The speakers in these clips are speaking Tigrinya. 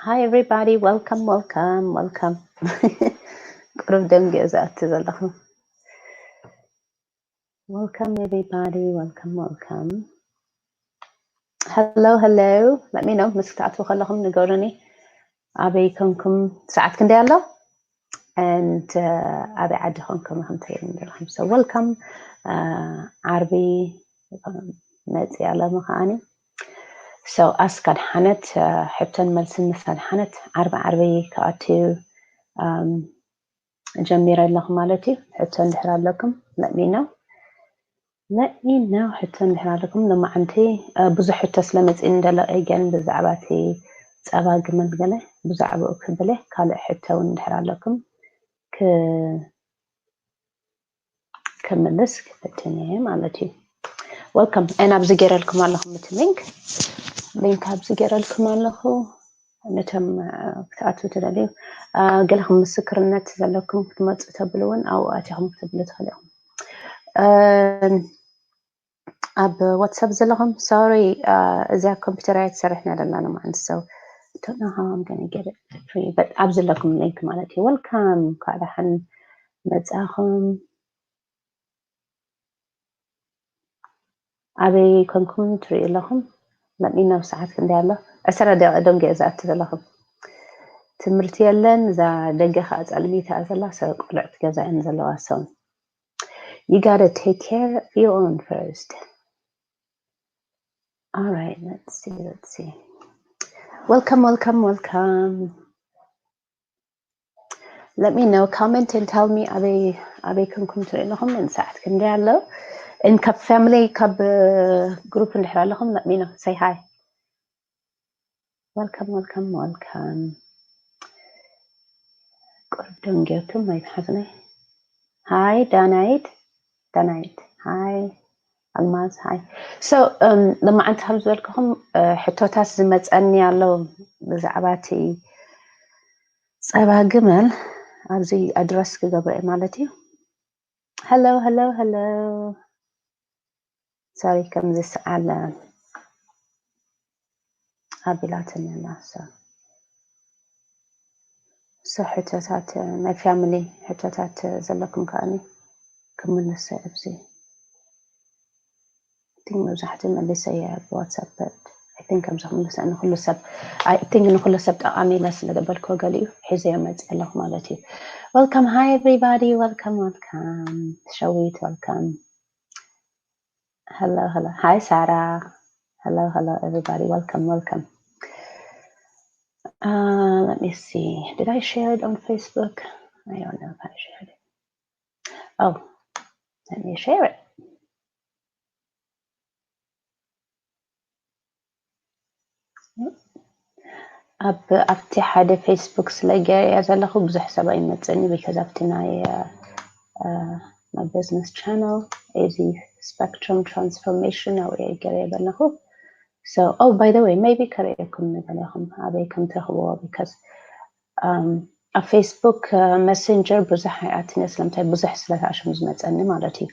Hi everybody, welcome, welcome, welcome. ቁሩብ ደንጊየ ዝኣቱ ዘለኹ። Welcome everybody, welcome, welcome. Hello, hello. Let me know ምስ ክትኣትዉ ከለኹም ንገሩኒ። ኣበይ ኮንኩም? ሰዓት ክንደይ ኣሎ? And uh, ኣበይ ዓዲ ኮንኩም ከምተይም ዘለኹም? So welcome. Uh, ዓርቢ መጽእ ኣለኹ ከዓኒ። So ኣስካ ድሓነት uh, ሕቶን መልስን ምሳ ድሓነት ዓርቢ ዓርቢ ክኣትዩ um, ጀሚረ ኣለኹ ማለት እዩ። ሕቶ እንድሕር ኣለኩም let me know. Let me know ሕቶ እንድሕር ኣለኩም። ሎማዓንቲ uh, ብዙሕ ሕቶ ስለመፅእኒ እንደሎ ኤገን ብዛዕባ እቲ ፀባ ግመል ገለ ብዛዕባኡ ክብለ ካልእ ሕቶ እውን እንድሕር ኣለኩም ክ- ክምልስ ክፍትን እየ ማለት እዩ። Welcome and ኣብዚ ገይረልኩም ኣለኹም እቲ link link ኣብዚ ገይረልኩም ኣለኹ። ነቶም uh, ክትኣትዉ ትደልዩ uh, ገለኹም ምስክርነት ዘለኩም ክትመፁ ተብሉ እውን ኣብኡ ኣቲኹም ክትብሉ ትኽእሉ ኢኹም። Um, ኣብ ዋትሳፕ ዘለኹም sorry uh, እዚኣ ኮምፒውተር እያ ትሰርሕና ደላ ሎማዓንቲ so don't know how I'm gonna get it free but ኣብ ዘለኩም link ማለት እዩ። Welcome እንኳዕ ደሓን መጻኹም። ኣበይ ኮንኩም ትሪኡ ኣለኹም? መጥኒና ኣብ ሰዓት ክንደይ ኣሎ? ዕስራ ደቂቕ ደንጊየ ዝኣቱ ዘለኹም። ትምህርቲ የለን። እዛ ደገ ከዓ ጸልሚታ ዘላ ሰብ ቆልዑት ገዛ እየን ዘለዋ። So you gotta take care of your own first. All right, let's see, let's see. Welcome, welcome, welcome. Let me know, comment and tell me ኣበይ ኣበይ ኮንኩም ትሪኡ ኣለኹም? ምን ሰዓት ክንደይ ኣሎ? And ካብ family ካብ group እንድሕር ኣለኹም let me know. Say hi. Welcome, welcome, welcome. ቁርብ ደንጊርኩም ኣይትሓዝነ። Hi ዳናይት፣ ዳናይት። Hi ኣልማዝ፣ hi። So um, ሎማዓንቲ ከም ዝበልኩኹም uh, ሕቶታት ዝመፀኒ ኣሎ ብዛዕባ እቲ ፀባ ግመል ኣብዚ ኣድረስ ክገብሮ እየ ማለት እዩ። Hello, hello, hello. Sorry ከምዚ ሰዓል ኣቢላትኒ ኣላ። So so ሕቶታት ናይ family ሕቶታት ዘለኩም ከዓኒ ክምልሰ ኣብዚ think መብዛሕትኡ መሊሰ እየ ብዋትሳፕ። I think ከምዚ ክምልሰ ንኩሉ ሰብ I think ንኩሉ ሰብ ጠቓሚ ኢለ ስለ ዘበልክዎ ገሊኡ ሒዘዮ መፅእ ኣለኹ ማለት እዩ። Welcome, hi everybody, welcome, welcome. ሸዊት welcome. Hello, hello. Hi Sarah. Hello, hello everybody. Welcome, welcome. Uh, let me see. Did I share it on Facebook? I don't know if I shared it. Oh, let me share it. ኣብ ኣብቲ ሓደ Facebook ስለ ገይረያ ዘለኹ ብዙሕ ሰብ ኣይመፅእኒ because ኣብቲ ናይ my business channel እዚ spectrum transformation ኣብኡ እየ ገይረዮ ዘለኹ። So oh by the way maybe ከርእየኩም ንገለኹም ኣበይ ከም ትረኽብዎ because um, ኣብ Facebook messenger ብዙሕ ኣይኣትን እየ ስለምንታይ ብዙሕ ስለ ተኣሽሙ ዝመፀኒ ማለት እዩ።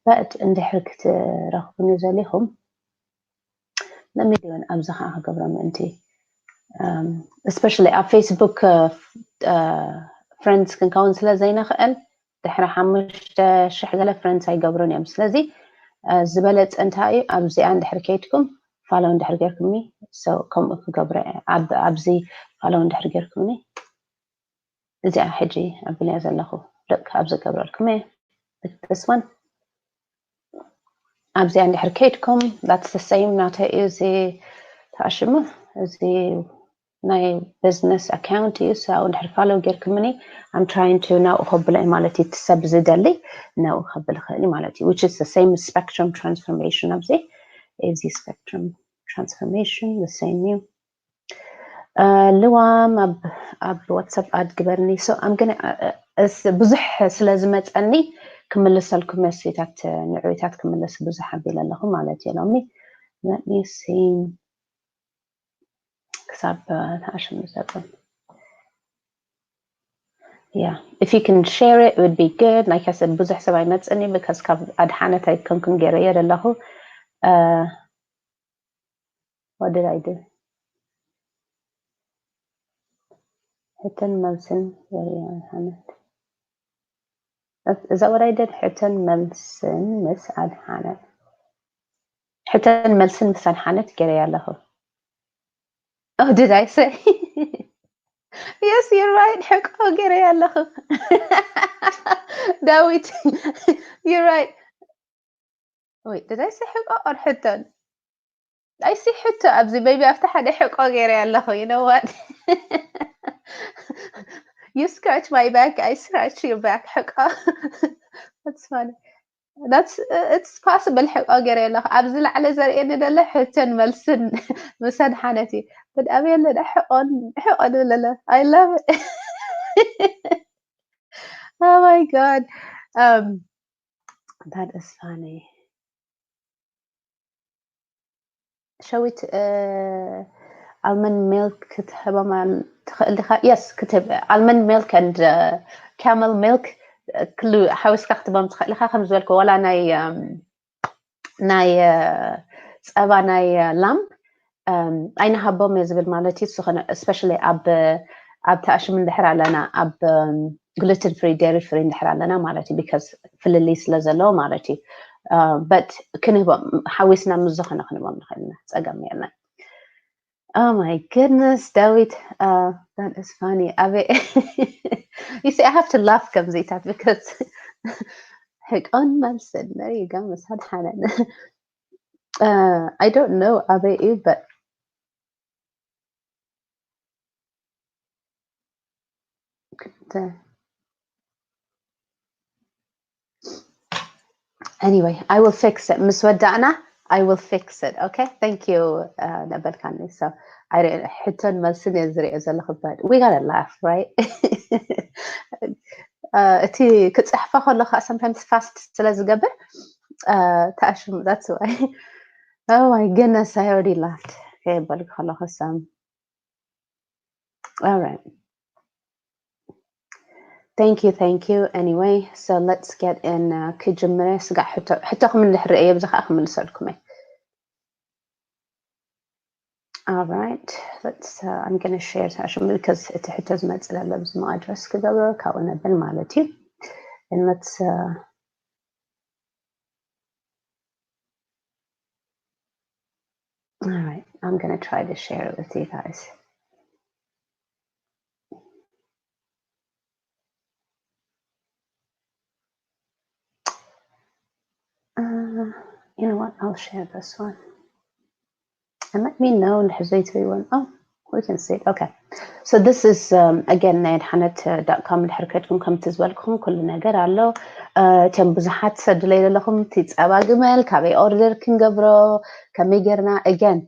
But እንድሕር ክትረኽቡኒ ዘሊኹም let me do it ኣብዚ ከዓ ክገብሮ ምእንቲ um, especially ኣብ Facebook uh, uh, friends ክንከውን ስለ ዘይንኽእል ድሕሪ ሓሙሽተ ሽሕ ገለ friends ኣይገብሩን እዮም። ስለዚ uh, ዝበለፀ እንታይ እዩ ኣብዚኣ እንድሕር ከይድኩም follow እንድሕር ገይርኩምኒ so ከምኡ ክገብረ ኣብዚ follow እንድሕር ገይርኩምኒ እዚኣ ሕጂ ኣብልያ ዘለኹ ልክ ኣብዚ ገብረልኩም እየ። This one ኣብዚኣ እንድሕር ከይድኩም that's the same ናተይ እዩ። እዚ ተኣሽሙ እዚ ናይ business account እዩ። So እንድሕር follow ጌርኩምኒ I'm trying to ናብኡ ከብሎ እየ ማለት እዩ። እቲ ሰብ ዝደሊ ናብኡ ከብል ይኽእል እዩ ማለት እዩ። Which is the same spectrum transformation ኣብዚ እዚ spectrum transformation the same እዩ። ልዋም ኣብ ዋትሳፕ ኣድ ግበርኒ። So I'm gonna ብዙሕ ስለ ዝመፀኒ ክምልሰልኩም መሲታት ንዕብታት ክምልስ ብዙሕ ኣቢለ ኣለኹ ማለት እዩ ሎሚ። Let me see ክሳብ ተኣሽም ዘብን Yeah, if you can share it, it would be good. Like I said ብዙሕ ሰብ ኣይመፅኒ because ካብ ኣድሓነት ኣይኮንኩን ገይረዮ ዘለኹ። What did I do? ሕቶን መልስን ዘርኢያ ኣድሓነት። እዛ ወራይ ደን ሕቶን መልስን ምስ ኣድሓነት። ሕቶን መልስን ምስ ኣድሓነት ገይረያ ኣለኹ። Oh, did I say? Yes, you're right. ሕቆ ገይረያ ኣለኹ። ዳዊት፣ you're right. Wait, did I say ሕቆ or ሕቶን? I see ሕቶ ኣብዚ maybe ኣብቲ ሓደ ሕቆ ገይረያ ኣለኹ። You know what? You scratch my back, I scratch your back. ሕቆ. That's funny. That's, it's possible. ሕቆ ገይረያ ኣለኹ። ኣብዚ ላዕሊ ዘርእየኒ ዘሎ ሕቶን መልስን ምስ ኣድሓነት እዩ። But ኣበይ ኣሎ ዳ ሕቆን፣ ሕቆ ንብል ኣለና። I love it. Oh my God. Um, that is funny. ሸዊት፣ uh, almond milk ክትህቦም ኣል-፣ ትኽእል ዲኻ? Yes፣ ክትህብ። Almond milk and, uh, camel milk፣ uh፣ ክሉ ሓዊስካ ክትህቦም ትኽእል ኢኻ። ከም ዝበልኩ፣ ዋላ ናይ፣ um፣ ናይ፣ uh፣ ጸባ ናይ፣ uh፣ ላም፣ um፣ ኣይንሃቦም እየ ዝብል ማለት እዩ። ዝኾነ፣ especially ኣብ፣ ኣብ ተኣሽም እንድሕር ኣለና፣ ኣብ፣ um፣ gluten free፣ dairy free እንድሕር ኣለና ማለት እዩ። Because ፍልልይ ስለ ዘለዎ ማለት እዩ። Uh፣ but ክንህቦም፣ ሓዊስና ምስ ዝኾነ ክንህቦም ንኽእል ኢና። ጸገም የለን። Oh my goodness፣ ዳዊት፣ uh፣ that is funny። ኣበይ፣ you see, I have to laugh ከምዚታት because ሕቆን መልስን፣ there you go፣ ምስ ኣድሓነት። Uh, I don't know ኣበይ እዩ፣ but Anyway, I will fix it. ምስ ወዳእና፣ I will fix it. Okay? Thank you, uh፣ ነበልካኒ። So፣ I re-፣ ሕቶን መልስን እየ ዝሪኦ ዘለኹ፣ but we gotta laugh, right? Uh፣ እቲ ክጽሕፎ ከለኹ ከዓ sometimes fast ስለ ዝገብር፣ uh፣ ተኣሽሙ፣ that's why. Oh my goodness, I already laughed. ከየበልኩ ከለኹ some All right. Thank you, thank you. Anyway, so let's get in, uh፣ ክጅምረ ስጋዕ ሕቶ፣ ሕቶኹም እንድሕር እየ ብዚ ከዓ ክምልሰልኩም እየ። All right, let's, uh፣ I'm gonna share session because እቲ ሕቶ ዝመጽእ ዘሎ ኣብዚ ኣድረስ ክገብሮ ካብኡ ነብል ማለት እዩ። And let's, uh፣ All right, I'm gonna try to share it with you guys. Uh, you know what? I'll share this one. And let me know. Oh, we can see it. Okay. So this is, um, again፣ ናይ ኣድሓነት dot com ድሕር ከድኩም ከምቲ ዝበልኩም ኩሉ ነገር ኣሎ። Uh፣ እቶም ብዙሓት ሰድለይ ዘለኹም እቲ ጸባ ግመል ካበይ ኦርደር ክንገብሮ ከመይ ጌርና፣ again፣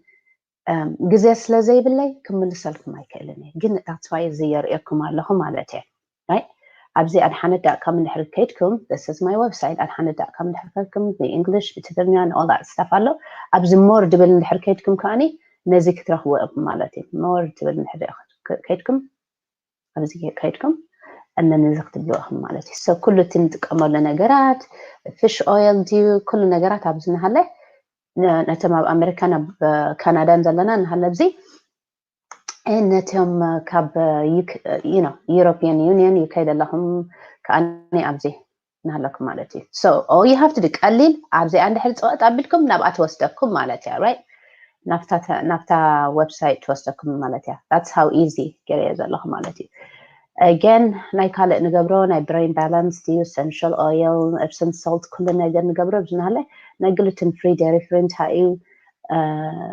um፣ ግዜ ስለ ዘይብለይ ክምልሰልኩም ኣይክእልን እየ። ግን that's why እዚ የርእየኩም ኣለኹ ማለት እየ። Right? ኣብዚ ኣድሓነት dot com እንድሕር ከይድኩም፣ this is my website፣ ኣድሓነት dot com እንድሕር ከይድኩም፣ ብእንግሊሽ፣ ብትግርኛ፣ and all that stuff ኣሎ። ኣብዚ more ድብል እንድሕር ከይድኩም ከዓኒ ነዚ ክትረኽቡ ኢኹም ማለት እዩ። More ድብል እንድሕር ከይድኩም፣ ኣብዚ ከይድኩም፣ and then እዚ ክትብሉ ኢኹም ማለት እዩ። So ኩሉ እቲ ንጥቀመሉ ነገራት፣ fish oil ድዩ፣ ኩሉ ነገራት ኣብዚ እናሃለ፣ ነ-፣ ነቶም ኣብ ኣሜሪካን ኣብ ካናዳን ዘለና እናሃለ ኣብዚ፣ and ነቶም ካብ፣ uh፣ ዩ-፣ you know፣ European Union፣ UK ዘለኹም ከዓኒ ኣብዚ እናሃለኩም ማለት እዩ። So all you have to do፣ ቀሊል፣ ኣብዚኣ እንድሕር ጸወጥ ኣቢልኩም ናብኣ ትወስደኩም ማለት እያ፣ right? ናብታ ተ-፣ ናብታ website ትወስደኩም ማለት እያ። That's how easy ገይረዮ ዘለኹ ማለት እዩ። Again፣ ናይ ካልእ ንገብሮ፣ ናይ brain balance ድዩ፣ essential oil፣ Epsom salt፣ ኩሉ ነገር ንገብሮ ኣብዚ እናሃለ፣ ናይ gluten free፣ dairy free እንታይ እዩ፣ uh፣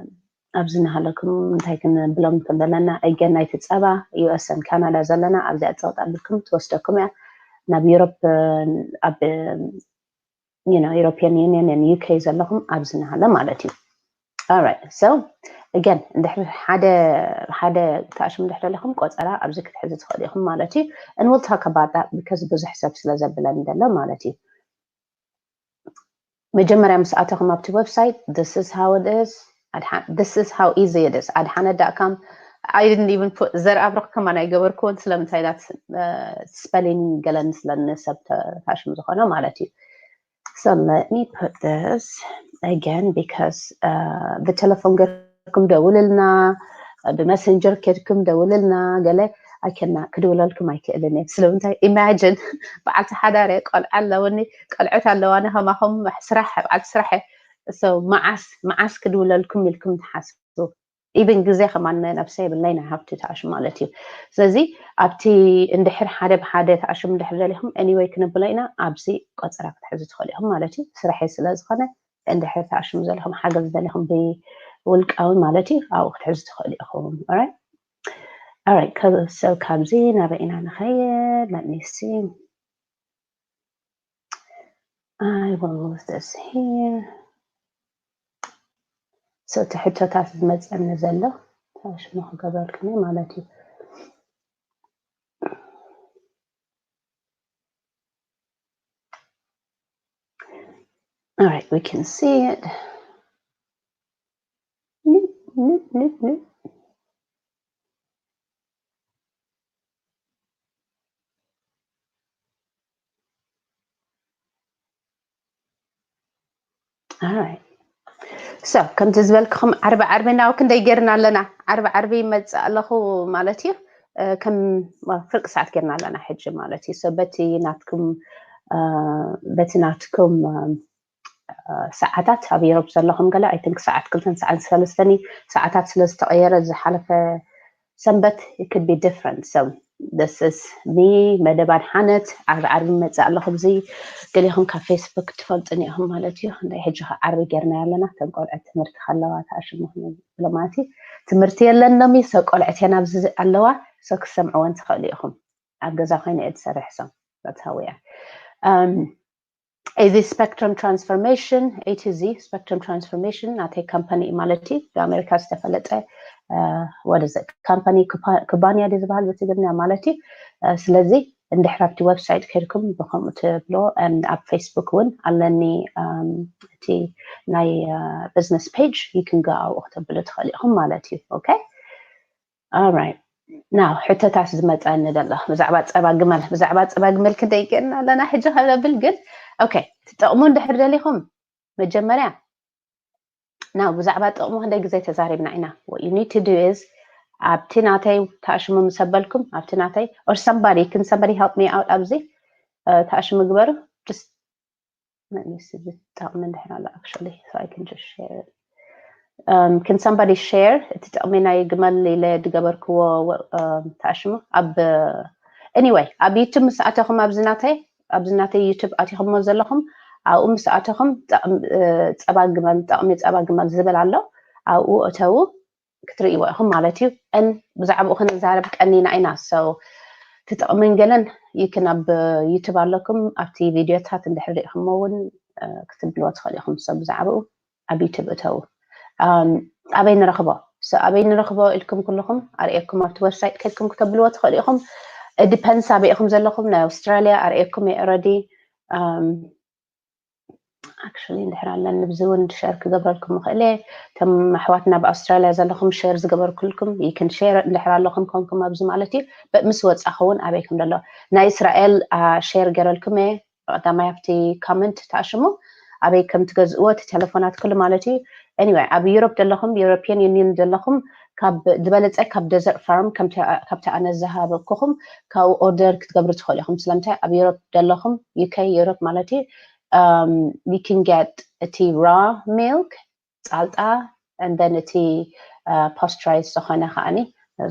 ኣብዚ እናሃለኩም እንታይ ክንብሎም ከም ዘለና፣ again፣ ናይቲ ጸባ፣ US and ካናዳ ዘለና፣ ኣብዚኣ ጸወጥ ኣቢልኩም ትወስደኩም እያ። ናብ ዩሮፕ፣ ኣብ፣ you know፣ European Union and UK ዘለኹም ኣብዚ እናሃለ ማለት እዩ። All right, so again፣ እንድሕር ሓደ፣ ሓደ ተኣሽሙ እንድሕር ዘለኹም ቆጸራ ኣብዚ ክትሕዙ ትኽእሉ ኢኹም ማለት እዩ። And we'll talk about that because ብዙሕ ሰብ ስለ ዘብለኒ ዘሎ ማለት እዩ። መጀመርያ ምስ ኣተኹም ኣብቲ website፣ this is how it is፣ ኣድሓ-፣ this is how easy it is፣ ኣድሓነ dot com። I didn't even put ዘርኣብሩኽ ከማን ኣይገበርኩዎን፣ ስለምንታይ፣ that፣ uh፣ spelling ገለን ስለኒ ሰብ ተ-፣ ታሽም ዝኾነ ማለት እዩ። So let me put this again because, uh፣ ብቴሌፎን ገርኩም ደውልልና፣ ብመሰንጀር ኬድኩም ደውልልና፣ ገለ ኣይከና ክድውለልኩም ኣይክእልን እየ። ስለምንታይ? ኢማጅን በዓልቲ ሓዳር እየ፣ ቆልዓ ኣለውኒ፣ ቆልዑት ኣለዋኒ፣ ከማኹም ስራሕ፣ በዓልቲ ስራሕ እየ። So መዓስ መዓስ ክድውለልኩም ኢልኩም ትሓስቡ? ኢቭን ግዜ ከማን ነብሰ የብለይን፣ I have to ተኣሽሙ ማለት እዩ። ስለዚ ኣብቲ እንድሕር ሓደ ብሓደ ተኣሽሙ እንድሕር ደሊኹም፣ anyway ክነብሎ ኢና። ኣብዚ ቆፀራ ክትሕዙ ትኽእሉ ኢኹም ማለት እዩ። ስራሐይ ስለ ዝኾነ እንድሕር ተኣሽሙ ዘለኹም፣ ሓገዝ ደሊኹም ብውልቃዊ ማለት እዩ፣ ኣብኡ ክትሕዙ ትኽእሉ ኢኹም። Alright? Alright፣ ከ- so ካብዚ ናበይ ኢና ንኸይድ? Let me see. I will move this here. So እቲ ሕቶታት ዝመፀኒ ዘሎ ተኣሽሙ ክገበርልኩም እየ ማለት እዩ። All right, we can see it. Nip, nip, nip, nip. All right. So ከምቲ ዝበልክኹም ዓርቢ ዓርቢ ናብ ክንደይ ጌርና ኣለና? ዓርቢ ዓርቢ ይመፅእ ኣለኹ ማለት እዩ። እ፣ ከም ፍርቂ ሰዓት ጌርና ኣለና ሕጂ ማለት እዩ። So በቲ ናትኩም እ፣ በቲ ናትኩም እ፣ ሰዓታት ኣብ ዩሮፕ ዘለኹም ገለ I think ሰዓት ክልተን ሰዓት ሰለስተን እዩ። ሰዓታት ስለ ዝተቐየረ ዝሓለፈ ሰንበት it could be different. So this is me መደብ ኣድሓነት ዓርቢ ዓርቢ ይመፅእ ኣለኹ። እዚ ገሊኹም ካብ ፌስቡክ ትፈልጡኒ ኢኹም ማለት እዩ። ክንደይ ሕጂ ከዓ ዓርቢ ጌርና ኣለና። እተን ቆልዑት ትምህርቲ ከለዋ ተኣሽሙ ክንብሎ ማለት እዩ። ትምህርቲ የለን ሎሚ። So ቆልዑት የን ኣብዚ ኣለዋ። So ክሰምዕወን ትኽእሉ ኢኹም። ኣብ ገዛ ኮይነ እየ ዝሰርሕ። So that's how we are. Um, እዚ spectrum transformation A to Z spectrum transformation ናተይ ካምፓኒ እዩ ማለት እዩ። ብኣሜሪካ ዝተፈለጠ what is it company ኩባንያ ድዩ ዝበሃል ብትግርኛ ማለት እዩ። እ፣ ስለዚ እንድሕር ኣብቲ ዌብሳይት ከድኩም ብከምኡ ትብሎ and ኣብ ፌስቡክ እውን ኣለኒ። እም፣ እቲ ናይ business page you can go ኣብኡ ክተብሉ ትኽእሉ ኢኹም ማለት እዩ። Okay? Alright. Now ሕቶታት ዝመፀኒ ዘሎ ብዛዕባ ፀባ ግመል፣ ብዛዕባ ፀባ ግመል ክንደይ ጌርና ኣለና ሕጂ ከብል ግን okay፣ ትጠቕሙ እንድሕር ደሊኹም መጀመርያ now ብዛዕባ ጥቕሙ ክንደይ ግዜ ተዛሪብና ኢና። What you need to do is ኣብቲ ናተይ ተኣሽሙ ምስ ኣበልኩም ኣብቲ ናተይ or somebody can somebody help me out ኣብዚ እ፣ ተኣሽሙ ግበሩ። Just let me see ዝጠቕሚ እንድሕር ኣሎ actually so I can just share it. Um, can somebody share እቲ ጥቕሚ ናይ ግመል ኢለ ዝገበርክዎ um, ተኣሽሙ ኣብ anyway ኣብ ዩቱብ ምስ ኣተኹም ኣብዚ ናተይ ኣብዚ ናተይ ዩቱብ ኣቲኹሞ ዘለኹም ኣብኡ ምስ ኣተኹም ጠቕሚ- እ፣ ፀባ ግመል ጥቕሚ ፀባ ግመል ዝብል ኣሎ ኣብኡ እተዉ ክትርእይዎ ኢኹም ማለት እዩ። And ብዛዕባኡ ክንዛረብ ቀኒና ኢና። So ትጥቕምን ገለን you can ኣብ ዩቱብ ኣለኩም ኣብቲ ቪድዮታት እንድሕር ሪኢኹሞ እውን እ፣ ክትብልዎ ትኽእሉ ኢኹም። So ብዛዕባኡ ኣብ ዩቱብ እተዉ ኣም፣ ኣበይ ንረኽቦ So ኣበይ ንረኽቦ ኢልኩም ኩልኹም ኣርእየኩም ኣብቲ ዌብሳይት ከድኩም ክተብልዎ ትኽእሉ ኢኹም። It depends ኣበይ ኢኹም ዘለኹም ናይ ኣውስትራልያ ኣርእየኩም እየ already ኣም፣ actually እንድሕር ኣለኒ ብዚ እውን ሸር ክገብረልኩም ምኽእል እየ። እቶም ኣሕዋትና ኣብ ኣውስትራልያ ዘለኹም ሸር ዝገበርኩልኩም you can share እንድሕር ኣለኹም ኮንኩም ኣብዚ ማለት እዩ። But ምስ ወፃኹ እውን ኣበይ ከም ዘሎ ናይ እስራኤል ሸር ገይረልኩም እየ። ቀዳማይ ኣብቲ ኮመንት ተኣሽሙ ኣበይ ከም ትገዝእዎ እቲ ቴሌፎናት ኩሉ ማለት እዩ። Anyway ኣብ ዩሮፕ ዘለኹም European Union ዘለኹም ካብ ዝበለፀ ካብ ደዘርት ፋርም ከምቲ ኣነ ዝሃበኩኹም ካብኡ ኦርደር ክትገብሩ ትኽእሉ ኢኹም። ስለምንታይ ኣብ ዩሮፕ ዘለኹም UK ዩሮፕ ማለት እዩ you can get እቲ raw milk ፃልጣ and then እቲ pasteurized ዝኾነ ከዓኒ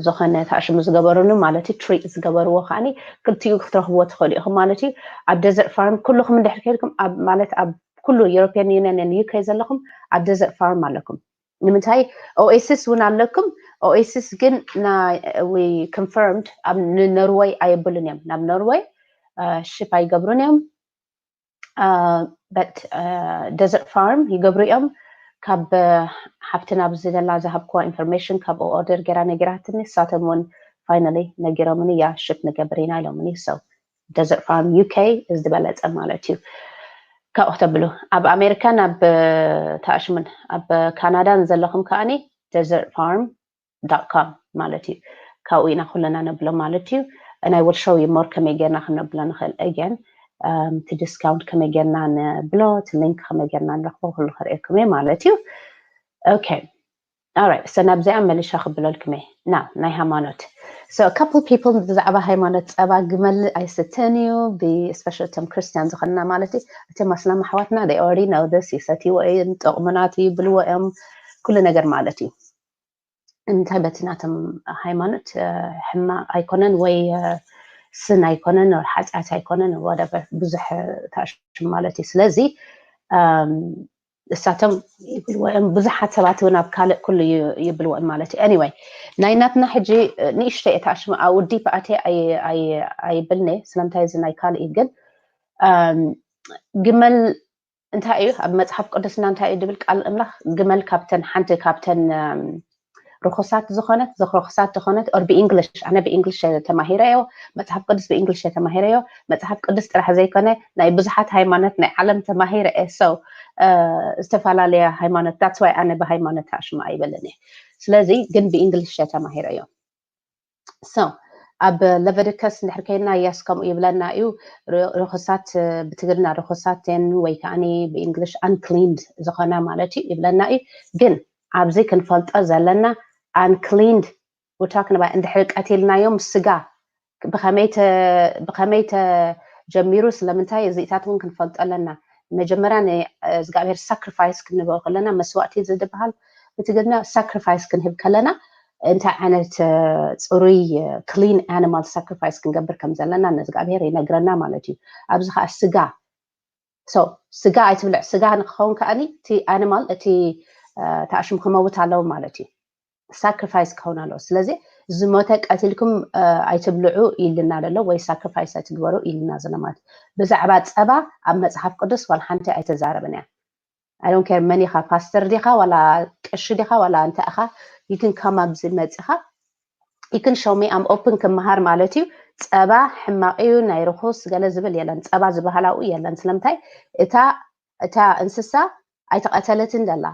ዝኾነ ተኣሽሙ ዝገበሩሉ ማለት እዩ ትሪት ዝገበርዎ ከዓኒ ክልቲኡ ክትረኽብዎ ትኽእሉ ኢኹም ማለት እዩ። ኣብ ደዘርት ፋርም ኩልኹም እንድሕር ከይድኩም ኣብ ማለት ኣብ ኩሉ European Union UK ዘለኹም ኣብ ደዘርት ፋርም ኣለኩም። ንምንታይ ኦኤሲስ እውን ኣለኩም። ኦኤሲስ ግን we confirmed ኣብ ንኖርወይ ኣየብሉን እዮም ናብ ኖርወይ ሽፕ ኣይገብሩን እዮም። But ደዘርት ፋርም ይገብሩ እዮም። ካብ ሓፍትና ኣብዚ ዘላ ዝሃብክዋ ኢንፎርሜሽን ካብኡ ኦርደር ገይራ ነጊራትኒ ንሳቶም እውን finally ነጊሮምኒ እያ ሽፕ ንገብር ኢና ኢሎምኒ። So ደዘርት ፋርም UK ዝበለፀ ማለት እዩ። ካብኡ ክተብሉ ኣብ ኣሜሪካን ኣብ ተኣሽሙን ኣብ ካናዳን ዘለኹም ከዓኒ ደዘርት ፋርም com ማለት እዩ። ካብኡ ኢና ኩለና ነብሎ ማለት እዩ። And I will show you more ከመይ ጌርና ክነብሎ ንኽእል again እቲ ዲስካውንት ከመይ ጌርና ነብሎ እቲ ሊንክ ከመይ ጌርና ንረኽቦ ኩሉ ከርእየኩም እየ ማለት እዩ። Okay. Alright. So ናብዚኣ መሊሻ ክብለልኩም እየ። Now ናይ ሃይማኖት So a couple people ብዛዕባ ሃይማኖት ጸባ ግመል ኣይስተን እዩ፣ ብስፔሻል እቶም ክርስቲያን ዝኾንና ማለት እዩ። እቶም ኣስላም ኣሕዋትና they already know this፣ ይሰትይዎ እዮም፣ ጥቕሙናት ይብልዎ እዮም፣ ኩሉ ነገር ማለት እዩ። እንታይ በቲ ናቶም ሃይማኖት ሕማቕ ኣይኮነን ወይ ስን ኣይኮነን ወይ ሓጢኣት ኣይኮነን whatever፣ ብዙሕ ተኣሽም ማለት እዩ። ስለዚ እሳቶም ይብልዎ እዮም፣ ብዙሓት ሰባት እውን ኣብ ካልእ ኩሉ ይብልዎ እዮም ማለት እዩ። Anyway፣ ናይ ናትና ሕጂ ንእሽተይ እየ ተኣሽሙ፣ ኣብ ውዲ ፓእቴ ኣይብልነ፣ ስለምንታይ እዚ ናይ ካልእ እዩ። ግን ግመል እንታይ እዩ ኣብ መጽሓፍ ቅዱስና እንታይ እዩ ድብል ቃል ኣምላኽ? ግመል ካብተን ሓንቲ ካብተን ርኹሳት ዝኾነት ርኹሳት ዝኾነት or ብእንግሊሽ፣ ኣነ ብእንግሊሽ ተማሂረዮ፣ መጽሓፍ ቅዱስ ብእንግሊሽ ተማሂረዮ። መጽሓፍ ቅዱስ ጥራሕ ዘይኮነ ናይ ብዙሓት ሃይማኖት ናይ ዓለም ተማሂረ እየ። So ዝተፈላለየ ሃይማኖት፣ that's why ኣነ ብሃይማኖት ኣሽማ ኣይበልን እየ። ስለዚ ግን ብእንግሊሽ ተማሂረዮ። So ኣብ ለቨድከስ እንድሕር ከይና የስ ከምኡ ይብለና እዩ። ርኹሳት ብትግርና ርኹሳት ን ወይ ከዓ ብእንግሊሽ unclean ዝኾና ማለት እዩ ይብለና እዩ። ግን ኣብዚ ክንፈልጦ ዘለና unclean ውታክንባ እንድሕር ቀቲልናዮም ስጋ ብኸመይ ተጀሚሩ፣ ስለምንታይ እዚታት እውን ክንፈልጦ ኣለና። መጀመርያ ንእግዚኣብሔር ሳክሪፋይስ ክንህቦ ከለና መስዋእቲ ዝድበሃል ብትግርኛ ሳክሪፋይስ ክንህብ ከለና እንታይ ዓይነት ፅሩይ clean animal sacrifice ክንገብር ከም ዘለና ንእግዚኣብሔር ይነግረና ማለት እዩ። ኣብዚ ከዓ ስጋ so ስጋ ኣይትብልዕ። ስጋ ንክኸውን ከኣኒ እቲ animal እቲ ተኣሽሙ ክመውት ኣለዎ ማለት እዩ። ሳክሪፋይስ ክኸውን ኣለዎ። ስለዚ ዝሞተ ቀቲልኩም ኣይትብልዑ ኢልና ዘሎ ወይ ሳክሪፋይስ ኣይትግበሩ ኢልና ዘሎ ማለት ብዛዕባ ፀባ ኣብ መፅሓፍ ቅዱስ ዋላ ሓንቲ ኣይተዛረብን እያ። I don't care መን ኢኻ፣ ፓስተር ዲኻ ዋላ ቀሺ ዲኻ ዋላ እንታይ ኢኻ፣ you can come ኣብዚ መፂኻ you can show me, I'm open ክመሃር ማለት እዩ። ፀባ ሕማቕ እዩ ናይ ርኹስ ገለ ዝብል የለን። ፀባ ዝበሃላኡ የለን። ስለምንታይ እታ እታ እንስሳ ኣይተቐተለትን ደላ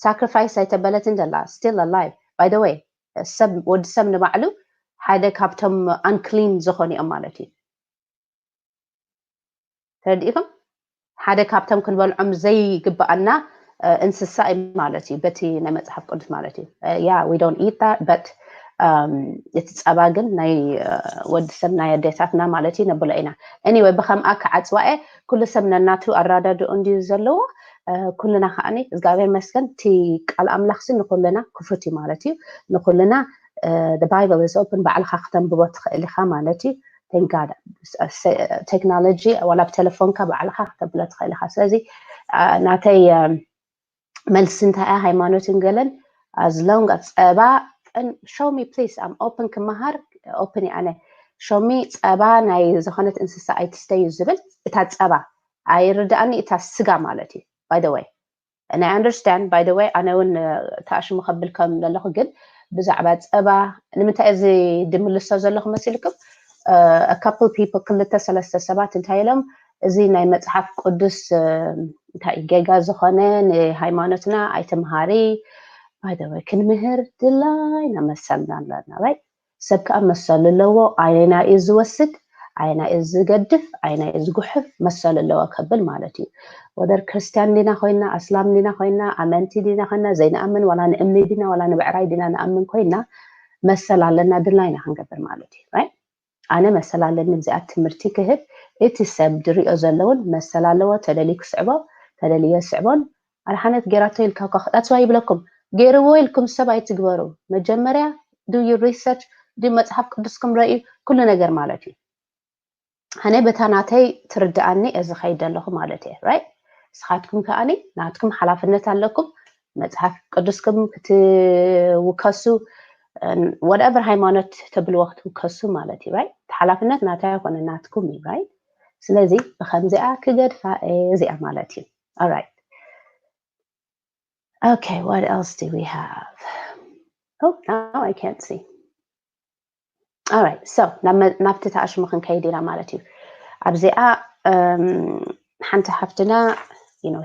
ሳክሪፋይስ ኣይተበለትን ደላ still alive። By the way ሰብ ወዲ ሰብ ንባዕሉ ሓደ ካብቶም unclean ዝኾኑ እዮም ማለት እዩ። ተረዲእኩም? ሓደ ካብቶም ክንበልዖም ዘይግብኣና እንስሳ እዩ ማለት እዩ በቲ ናይ መፅሓፍ ቅዱስ ማለት እዩ። Yeah, we don't eat that, but እቲ ፀባ ግን ናይ ወዲ ሰብ ናይ ኣዴታትና ማለት እዩ ነብሎ ኢና። Anyway ብከምኣ ክዓፅዋ እየ። ኩሉ ሰብ ነናቱ ኣራዳድኡ እንድዩ ዘለዎ። ኩልና ከዓኒ እግዚኣብሔር መስገን እቲ ቃል ኣምላኽሲ ንኩልና ክፉት እዩ ማለት እዩ። ንኩልና Bible is open፣ ባዕልኻ ክተንብቦ ትኽእል ኢኻ ማለት እዩ። Thank God። ቴክኖሎጂ ዋላ ብቴሌፎንካ ባዕልኻ ክተብሎ ትኽእል ኢኻ። ስለዚ ናተይ መልሲ እንታይ እያ? ሃይማኖትን ገለን as long as ፀባ show me please፣ I'm open ክመሃር open እየ ኣነ። Show me ፀባ ናይ ዝኾነት እንስሳ ኣይትስተዩ ዝብል እታ ፀባ ኣይርድኣኒ፣ እታ ስጋ ማለት እዩ። By the way and I understand by the way ኣነ እውን ተኣሽሙ ከብል ከም ዘለኹ ግን ብዛዕባ ፀባ ንምንታይ እዚ ድምልሶ ዘለኹ መሲልኩም? A couple people ክልተ ሰለስተ ሰባት እንታይ ኢሎም እዚ ናይ መፅሓፍ ቅዱስ እንታይ ጌጋ ዝኾነ ንሃይማኖትና ኣይተምሃሪ። By the way ክንምህር ድላይና መሰልና ኣለና right? ሰብ ከዓ መሰሉ ኣለዎ ኣየና እዩ ዝወስድ ኣየና እዩ ዝገድፍ ኣየና እዩ ዝጉሕፍ መሰሉ ኣለዎ ከብል ማለት እዩ። Whether ክርስቲያን ዲና ኮይና ኣስላም ዲና ኮይና ኣመንቲ ዲና ኮይና ዘይንኣምን ዋላ ንእምኒ ዲና ዋላ ንብዕራይ ዲና ንኣምን ኮይና መሰል ኣለና ድላይና ክንገብር ማለት እዩ። ኣነ መሰል ኣለኒ እዚኣ ትምህርቲ ክህብ እቲ ሰብ ድሪኦ ዘለውን መሰል ኣለዎ ተደልዩ ክስዕቦ ተደልዮ ስዕቦን ኣድሓነት ጌራቶ ኢልካ እኳ ክጣፅዋ ይብለኩም። ገይርዎ ኢልኩም ሰብ ኣይትግበሩ። መጀመርያ do your research፣ do መፅሓፍ ቅዱስኩም ረእዩ ኩሉ ነገር ማለት እዩ። ኣነ በታ ናተይ ትርድኣኒ እዚ ከይድ ኣለኹ ማለት እየ right? ንስኻትኩም ከኣኒ ናትኩም ሓላፍነት ኣለኩም። መፅሓፍ ቅዱስኩም ክትውከሱ whatever ሃይማኖት ተብልዎ ክትውከሱ ማለት እዩ right? ሓላፍነት ናታይ ይኮነ ናትኩም እዩ right? ስለዚ ብከምዚኣ ክገድፋ እየ እዚኣ ማለት እዩ። Alright. Okay, what else do we have? Oh, now I can't see. Alright, so ናብቲ ተኣሽሙ ክንከይድ ኢና ማለት እዩ። ኣብዚኣ ሓንቲ ሓፍትና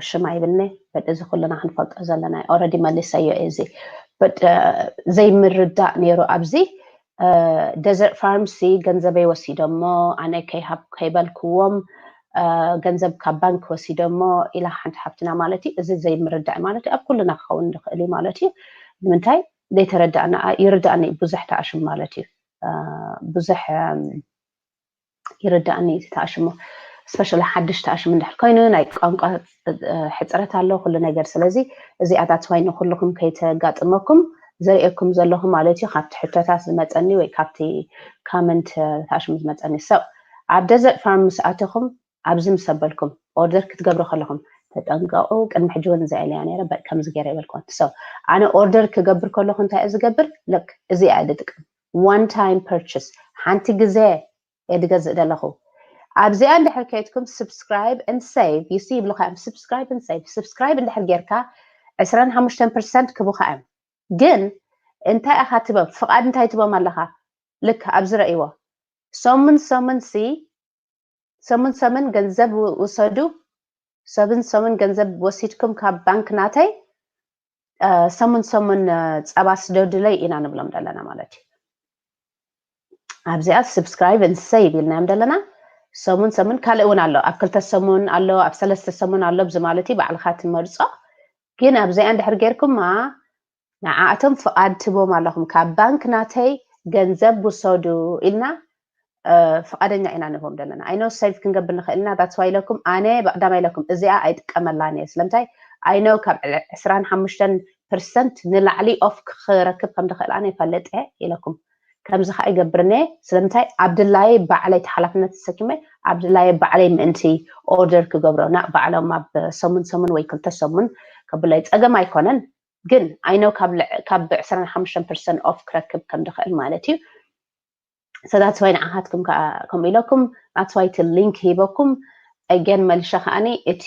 ሽማ ይብልኒ but እዚ ኩልና ክንፈልጦ ዘለና already መሊሰዮ እዚ but ዘይምርዳእ ነይሩ ኣብዚ desert farm ሲ ገንዘበይ ወሲዶሞ ኣነ ከይሃብ ከይበልክዎም ገንዘብ ካብ ባንክ ወሲዶሞ ኢላ ሓንቲ ሓፍትና ማለት እዩ። እዚ ዘይምርዳእ ማለት እዩ ኣብ ኩልና ክኸውን ዝኽእል እዩ ማለት እዩ። ንምንታይ ዘይተረዳእና ይርዳእኒ ብዙሕ ተኣሽም ማለት እዩ። ብዙሕ ይርዳእኒ እቲ ተኣሽሙ። ስፔሻሊ ሓድሽ ተኣሽሙ እንድሕር ኮይኑ ናይ ቋንቋ ሕፅረት ኣሎ ኩሉ ነገር። ስለዚ እዚኣታት ወይ ንኩልኩም ከይተጋጥመኩም ዘርእየኩም ዘለኹ ማለት እዩ። ካብቲ ሕቶታት ዝመፀኒ ወይ ካብቲ ካመንት ተኣሽሙ ዝመፀኒ። So ኣብ ደዘርት ፋርም ምስ ኣተኹም ኣብዚ ምስ ኣበልኩም ኦርደር ክትገብሩ ከለኹም ተጠንቀቑ። ቅድሚ ሕጂ እውን እዚኣ ኢለያ ነይረ፣ ከምዚ ገይረ ይበልኩም። So ኣነ ኦርደር ክገብር ከለኹ እንታይ እየ ዝገብር? ልክ እዚኣ እየ ዝጥቀም። One time purchase፣ ሓንቲ ግዜ እየ ዝገዝእ ዘለኹ። ኣብዚኣ እንድሕር ከይድኩም subscribe and save you see ይብሉካ እዮም። Subscribe and save። Subscribe እንድሕር ጌርካ ዕስራን ሓሙሽተን ፐርሰንት ክቡካ እዮም። ግን እንታይ ኢኻ ትበም ፍቓድ እንታይ ትበም ኣለኻ? ልክ ኣብዚ ረእይዎ ሰሙን ሰሙን ሲ ሰሙን ሰሙን ገንዘብ ውሰዱ። ሰሙን ሰሙን ገንዘብ ወሲድኩም ካብ ባንክ ናተይ ሰሙን ሰሙን ጸባ ስደዱለይ ኢና ንብሎም ዘለና ማለት እዩ። ኣብዚኣ subscribe and save ኢልናዮም ዘለና። ሰሙን ሰሙን ካልእ እውን ኣሎ፣ ኣብ ክልተ ሰሙን ኣሎ፣ ኣብ ሰለስተ ሰሙን ኣሎ። ብዚ ማለት እዩ ባዕልኻ ትመርጾ። ግን ኣብዚኣ እንድሕር ጌርኩማ ንዓኣቶም ፍቓድ ትቦም ኣለኹም። ካብ ባንክ ናተይ ገንዘብ ውሰዱ ኢልና ፍቓደኛ ኢና ንቦም ዘለና። I know save ክንገብር ንኽእል ኢና። That's why ኢለኩም ኣነ ብቐዳማይ ኢለኩም እዚኣ ኣይጥቀመላን እየ። ስለምንታይ? I know ካብ ዕስራን ሓሙሽተን ፐርሰንት ንላዕሊ ኦፍ ክረክብ ከም ዝኽእል ኣነ ይፈልጥ እየ ኢለኩም። ከምዚ ከዓ ይገብርኒ እየ። ስለምንታይ? ኣብ ድላየ ባዕለይ ተሓላፍነት ተሰኪመ ኣብ ድላየ ባዕለይ ምእንቲ ኦርደር ክገብሮ ናብ ባዕሎም ኣብ ሰሙን ሰሙን ወይ ክልተ ሰሙን ከብለይ ጸገም ኣይኮነን። ግን I know ካብ ዕስራን ሓሙሽተን ፐርሰንት ኦፍ ክረክብ ከም ዝኽእል ማለት እዩ። So that's why ንዓኻትኩም ከዓ ከምኡ ኢለኩም that's why እቲ ሊንክ ሂበኩም። Again መልሸ ከዓኒ እቲ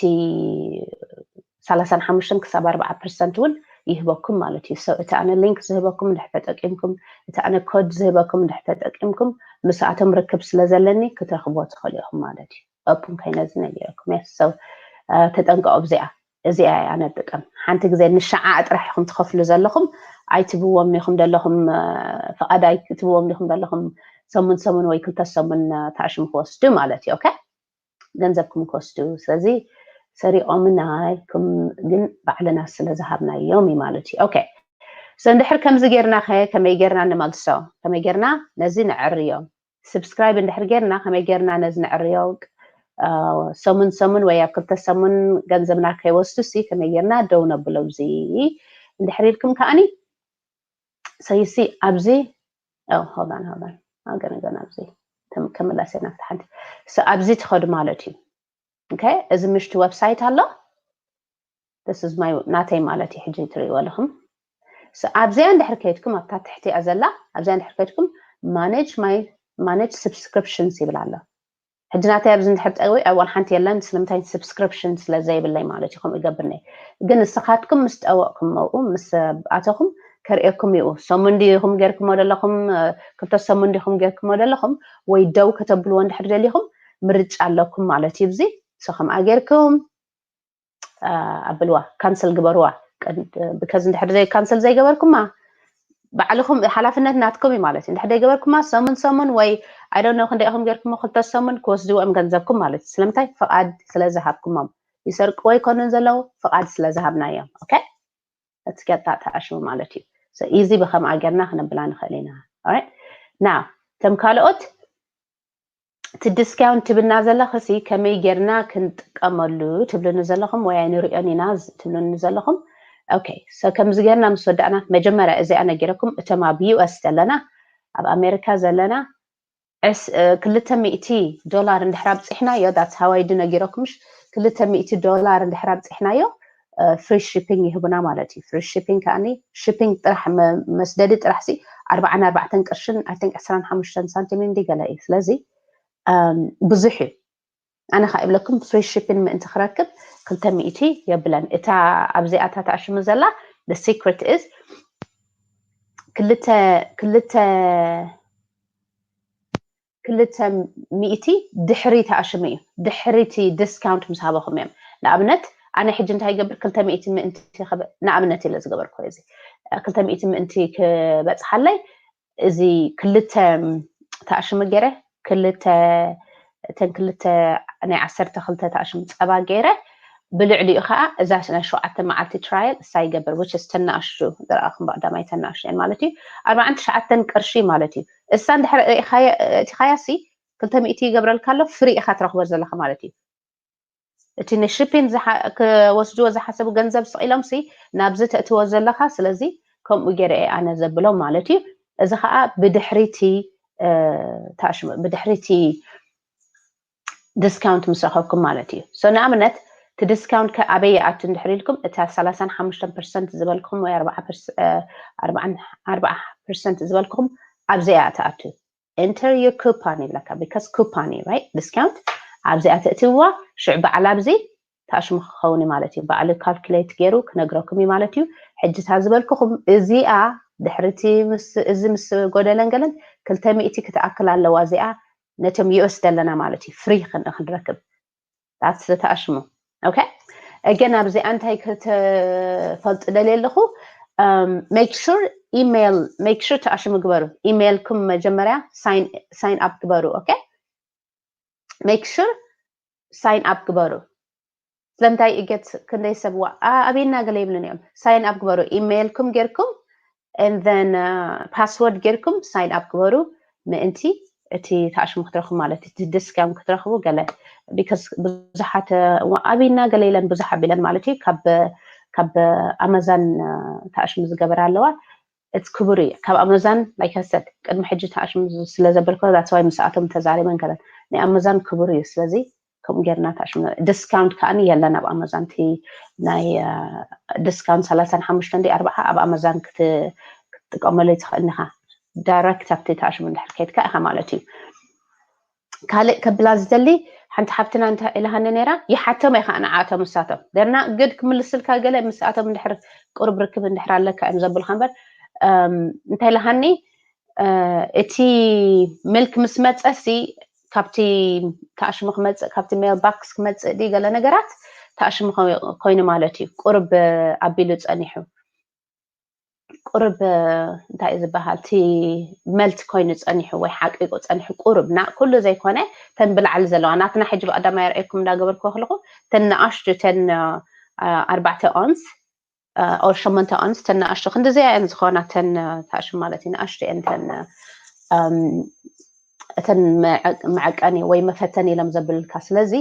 ሰላሳን ሓሙሽተን ክሳብ ኣርባዓ ፐርሰንት እውን ይህበኩም ማለት እዩ። So እቲ ኣነ ሊንክ ዝህበኩም እንድሕር ተጠቂምኩም፣ እቲ ኣነ ኮድ ዝህበኩም እንድሕር ተጠቂምኩም ምስኣቶም ርክብ ስለ ዘለኒ ክትረኽብዎ ትኽእሉ ኢኹም ማለት እዩ። ኦፕን ከይነ እዚ ነጊረኩም እየ። So ተጠንቀቑ ብዚኣ። እዚኣ እያ ኣነ ጥቀም። ሓንቲ ግዜ ንሸዓ ጥራሕ ኢኹም ትኸፍሉ ዘለኹም ኣይትብዎም ኢኹም ዘለኹም ፍቓድ ኣይትብዎም ኢኹም ዘለኹም ሰሙን ሰሙን ወይ ክልተ ሰሙን ተኣሽሙ ክወስዱ ማለት እዩ። ኦኬ ገንዘብኩም ክወስዱ። ስለዚ ሰሪቖምና ኢልኩም ግን ባዕልና ስለ ዝሃብናዮም እዩ ማለት እዩ። ኦኬ so እንድሕር ከምዚ ጌርና ከ ከመይ ጌርና ንመልሶ? ከመይ ጌርና ነዚ ነዕርዮ? Subscribe እንድሕር ጌርና ከመይ ጌርና ነዚ ነዕርዮ? ሰሙን ሰሙን ወይ ኣብ ክልተ ሰሙን ገንዘብና ከይወስዱ ሲ ከመይ ጌርና ደው ነብሎ? እዚ እንድሕር ኢልኩም ከዓኒ ሰይሲ ኣብዚ ሆዳን ሆዳን ኣገነገን ኣብዚ ከምለሰ ናብቲ ሓንቲ ኣብዚ ትኸዱ ማለት እዩ። ኦኬ እዚ ምሽቲ ዌብሳይት ኣሎ። This is my ናተይ ማለት እዩ። ሕጂ ትርእይዎ ኣለኹም። ኣብዚኣ እንድሕር ከይድኩም ኣብታ ትሕቲ እያ ዘላ። ኣብዚኣ እንድሕር ከይድኩም manage my manage subscriptions ይብል ኣሎ። ሕጂ ናተይ ኣብዚ እንድሕር ጠዊ ኣዋን ሓንቲ የለን። ስለምንታይ? Subscription ስለ ዘይብለይ ማለት እዩ። ከምኡ ይገብርኒ ግን ንስኻትኩም ምስ ጠወቕኩም መኡ ምስ ኣተኹም ከርእየኩም ይኡ ሰሙን ዲኹም ጌርኩሞ ዘለኹም ክልተ ሰሙን ዲኹም ጌርኩሞ ዘለኹም ወይ ደው ከተብልዎ እንድሕር ደሊኹም ምርጫ ኣለኩም ማለት እዩ። እዚ ሰኸምኣ ጌርኩም ኣብልዋ ካንስል ግበርዋ። ብከዚ እንድሕር ዘይ ካንስል ዘይገበርኩማ ባዕልኹም ሓላፍነት ናትኩም እዩ ማለት እዩ። እንድሕር ዘይገበርኩማ ሰሙን ሰሙን ወይ I don't know ክንደይ ኢኹም ጌርኩሞ ክልተ ሰሙን ክወስድዎ እዮም ገንዘብኩም ማለት እዩ። ስለምንታይ? ፍቓድ ስለ ዝሃብኩሞም። ይሰርቅዎ ኣይኮኑን ዘለዉ ፍቓድ ስለ ዝሃብናዮም። ኦኬ እቲ ገጣ ተኣሽሙ ማለት እዩ። ኢዚ ብከምኣ ጌርና ክነብላ ንኽእል ኢና። ና እቶም ካልኦት እቲ ዲስካውንት ትብልና ዘለኽሲ ከመይ ጌርና ክንጥቀመሉ ትብሉኒ ዘለኹም ወይ ኣይንሪኦን ኢና ትብሉኒ ዘለኹም። ኦኬ so ከምዚ ጌርና ምስ ወዳእና መጀመርያ እዚኣ ነጊረኩም እቶም ኣብ ዩኤስ ዘለና ኣብ ኣሜሪካ ዘለና ክልተ ሚእቲ ዶላር እንድሕር ኣብፅሕናዮ that's how I do ነጊረኩምሽ ክልተ ሚእቲ ዶላር እንድሕር ኣብፅሕናዮ free shipping ይህቡና ማለት እዩ። Free shipping ከዓኒ shipping ጥራሕ መስደዲ ጥራሕ ሲ ኣርባዓን ኣርባዕተን ቅርሽን I think ዕስራን ሓሙሽተን ሳንቲም እንዲ ገለ እዩ። ስለዚ ብዙሕ እዩ። ኣነ ከዓ ይብለኩም free shipping ምእንቲ ክረክብ ክልተ ሚእቲ የብለን። እታ ኣብዚኣ እታ ተኣሽሙ ዘላ the secret is ክልተ ክልተ ክልተ ሚእቲ ድሕሪ ተኣሽሙ እዩ። ድሕሪ እቲ ዲስካውንት ምስ ሃበኹም እዮም። ንኣብነት ኣነ ሕጂ እንታይ ይገብር ክልተ ሚእቲ ምእንቲ ንኣብነት ኢለ ዝገበርኩ እዚ ክልተ ሚእቲ ምእንቲ ክበፅሓለይ እዚ ክልተ ተኣሽሙ ገይረ ክልተ እተን ክልተ ናይ ዓሰርተ ክልተ ተኣሽሙ ፀባ ገይረ ብልዕሊኡ ከዓ እዛ ናይ ሸውዓተ መዓልቲ trial እሳ ይገብር which is ተናእሽቱ ዝረኣኹም ብቀዳማይ ተናእሽቱ እየን ማለት እዩ። ኣርባዓን ትሽዓተን ቅርሺ ማለት እዩ። እሳ እንድሕር እቲኻያ ሲ ክልተ ሚእቲ ይገብረልካ ኣሎ፣ ፍሪ ኢኻ ትረኽቦ ዘለኻ ማለት እዩ። እቲ ንሽፒን ክወስድዎ ዝሓሰቡ ገንዘብ ስቕ ኢሎም ሲ ናብዚ ተእትዎ ዘለኻ። ስለዚ ከምኡ ገይረ እየ ኣነ ዘብሎም ማለት እዩ። እዚ ከዓ ብድሕሪቲ ታሽሙ ብድሕሪቲ ዲስካውንት ምስ ረኸብኩም ማለት እዩ። ሶ ንኣብነት እቲ ዲስካውንት ከ ኣበይ ይኣቱ እንድሕር ኢልኩም፣ እታ ሰላሳን ሓሙሽተን ፐርሰንት ዝበልኩም ወይ ኣርባዓ ፐርሰንት ዝበልኩም ኣብዚኣ ትኣቱ። Enter your coupon ይብለካ፣ because coupon እዩ right discount። ኣብዚኣ ተእትዋ ሽዑ በዓል ኣብዚ ታሽሙ ክኸውን እዩ ማለት እዩ። በዓሉ ካልኩሌት ገይሩ ክነግረኩም እዩ ማለት እዩ። ሕጂ እታ ዝበልኩኹም እዚኣ ድሕርቲ እዚ ምስ ጎደለን ገለን ክልተ ሚእቲ ክትኣክል ኣለዋ እዚኣ ነቶም ዩኤስ ዘለና ማለት እዩ ፍሪ ክንረክብ። ዳትስ ተኣሽሙ። ኦኬ፣ እገን ኣብዚኣ እንታይ ክትፈልጡ ደልየ ኣለኹ፣ make sure email make sure ተኣሽሙ ግበሩ። ኢሜይልኩም መጀመርያ ሳይን ኣፕ ግበሩ። ኦኬ፣ make sure ሳይን ኣፕ ግበሩ። ስለምንታይ እገት ክንደይ ሰብ ኣበይና ገለ ይብሉን እዮም። ሳይን ኣፕ ግበሩ፣ ኢሜይልኩም ጌርኩም and then ፓስወርድ ጌርኩም ሳይን ኣፕ ግበሩ ምእንቲ እቲ ተኣሽሙ ክትረኽቡ ማለት እቲ ዲስካውንት ክትረኽቡ ገለ because ብዙሓት ኣበይና ገለ ኢለን ብዙሕ ኣቢለን ማለት እዩ ካብ ካብ ኣመዛን ተኣሽሙ ዝገበራ ኣለዋ። እቲ ክቡር እዩ ካብ ኣመዛን like I said ቅድሚ ሕጂ ተኣሽሙ ስለ ዘበልኩ that's why ምስኣቶም ተዛሪበን ከለን ናይ ኣመዛን ክቡር እዩ። ስለዚ ከምኡ ጌርና ታሽሙ ዲስካውንት ከዓኒ የለን ኣብ ኣማዛን። እቲ ናይ ዲስካውንት ሰላሳን ሓሙሽተን ዲ ኣርባዓ ኣብ ኣማዛን ክትጥቀመሉ ትኽእል ኢኻ። ዳይረክት ኣብቲ ታሽሙ እንድሕር ከይድካ ኢኻ ማለት እዩ። ካልእ ከብላ ዝደሊ ሓንቲ ሓፍትና እንታይ ኢላሃኒ ነይራ፣ ይሓቶም ኢኻ ንዓቶም ንሳቶም ደርና ግድ ክምልስልካ ገለ ምስኣቶም እንድሕር ቅሩብ ርክብ እንድሕር ኣለካ እዮም ዘብልካ እምበር እንታይ ኢላሃኒ እቲ ምልክ ምስ መፀ ሲ ካብቲ ተኣሽሙ ክመፅእ ካብቲ ሜል ባክስ ክመፅእ ድዩ ገለ ነገራት ተኣሽሙ ኮይኑ ማለት እዩ። ቁርብ ኣቢሉ ፀኒሑ ቁርብ እንታይ እዩ ዝበሃል እቲ መልት ኮይኑ ፀኒሑ ወይ ሓቂቁ ፀኒሑ ቁርብ ና ኩሉ ዘይኮነ ተን ብላዕሊ ዘለዋ ናትና ሕጂ ብቀዳማይ ርኤኩም እንዳገበርኩ ከለኩ ተን ንኣሽቱ ተን ኣርባዕተ ኦንስ ኦር ሸሞንተ ኦንስ ተን ንኣሽቱ ክንድዚያ እየን ዝኾና ተን ተኣሽሙ ማለት እዩ ንኣሽቱ እየን ተን እተን መዐቀኒ ወይ መፈተኒ ኢሎም ዘብልልካ። ስለዚ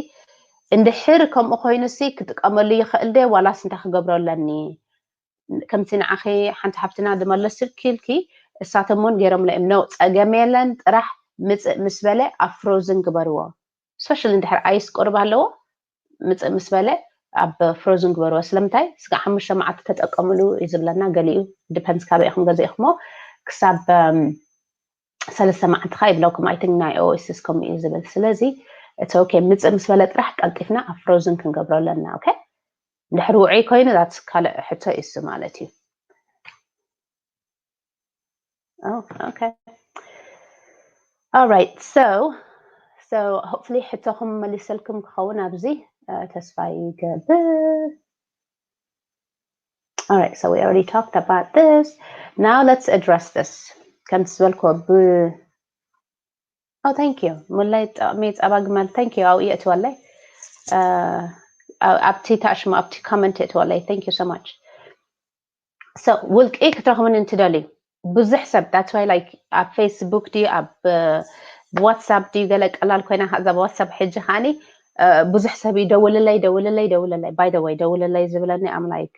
እንድሕር ከምኡ ኮይኑሲ ክጥቀመሉ ይኽእል ደ ዋላስ እንታይ ክገብሮ ኣለኒ? ከምቲ ንዓኺ ሓንቲ ሓፍትና ዝመለስልኪ እሳቶም እውን ገይሮምለ እዮም። ነው ጸገም የለን፣ ጥራሕ ምጽእ ምስ በለ ኣብ ፍሮዝን ግበርዎ። ስፔሻሊ እንድሕር ኣይስ ቁሩብ ኣለዎ ምጽእ ምስ በለ ኣብ ፍሮዝን ግበርዎ። ስለምንታይ ስጋ ሓሙሽተ መዓልቲ ተጠቀምሉ እዩ ዝብለና። ገሊኡ ዲፐንስ ካበይ ኢኹም ገዚእኹሞ ክሳብ ሰለስተ መዓልትኻ ይብለኩም። ኣይ ቲንክ ናይ ኦኤስስ ከምኡ እዩ ዝብል። ስለዚ እቲ ኦኬ ምጽእ ምስ በለ ጥራሕ ቀልጢፍና ኣብ ፍሮዝን ክንገብሮ ኣለና። ኦኬ እንድሕር ውዑይ ኮይኑ ዛት ካልእ ሕቶ እዩ እሱ ማለት እዩ። Oh, okay. All right. So, so hopefully ሕቶኹም መሊሰልኩም ክኸውን ኣብዚ ተስፋ ይገብር። All right, so we already talked about this. Now let's address this. ከም ዝበልኩ ብ Oh, thank you. ሙላይ ጠቕሚ ጸባ ግመል thank you። ኣብኡ የእትወለይ ኣብቲ ታሽሙ ኣብቲ ኮመንት የእትወለይ thank you so much። So ውልቂ ክትረኽብን እንትደልዩ ብዙሕ ሰብ that's why like ኣብ ፌስቡክ ድዩ ኣብ ዋትሳፕ ድዩ ገለ ቀላል ኮይና ከዛ ዋትሳፕ ሕጂ ከዓኒ ብዙሕ ሰብ ይደውልለይ ደውልለይ ደውልለይ by the way ደውልለይ ዝብለኒ I'm like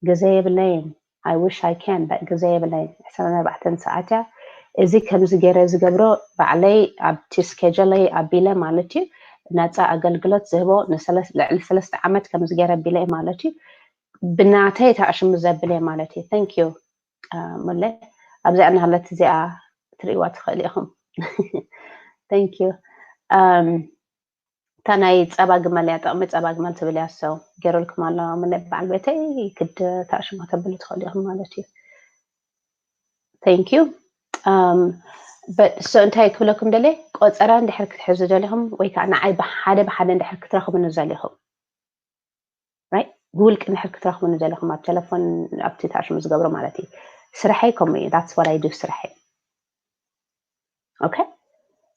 ግዜ የብለይን። I wish I can but ግዜ የብለይን። ዕስራን ኣርባዕተን ሰዓት እያ። እዚ ከምዚ ገይረ ዝገብሮ ባዕለይ ኣብቲ ስኬጀለይ ኣቢለ ማለት እዩ። ነፃ ኣገልግሎት ዝህቦ ልዕሊ ሰለስተ ዓመት ከምዚ ገይረ ኣቢለ ማለት እዩ። ብናተይ ተኣሽሙ ዘብል እየ ማለት እዩ። Thank you ሙለ ኣብዚኣ እናሃለት እዚኣ ትርእይዋ ትኽእል ኢኹም። Thank you። እታ ናይ ጸባ ግመል እያ ጥቕሚ ጸባ ግመል ትብል እያ ሰው ገይሩልኩም ኣሎ ምነ በዓል ቤተይ ክድ ተኣሽሙ ከተብሉ ትኽእሉ ኢኹም ማለት እዩ። Thank you። So እንታይ ክብለኩም ደለ ቆፀራ እንድሕር ክትሕዙ ደሊኹም ወይ ከዓ ንዓይ ብሓደ ብሓደ እንድሕር ክትረኽብኒ ዘሊኹም ብውልቂ እንድሕር ክትረኽብኒ ዘለኹም ኣብ ቴሌፎን ኣብቲ ታሽሙ ዝገብሮ ማለት እዩ። ስርሐይ ከምኡ እዩ። That's what I do ስርሐይ። Okay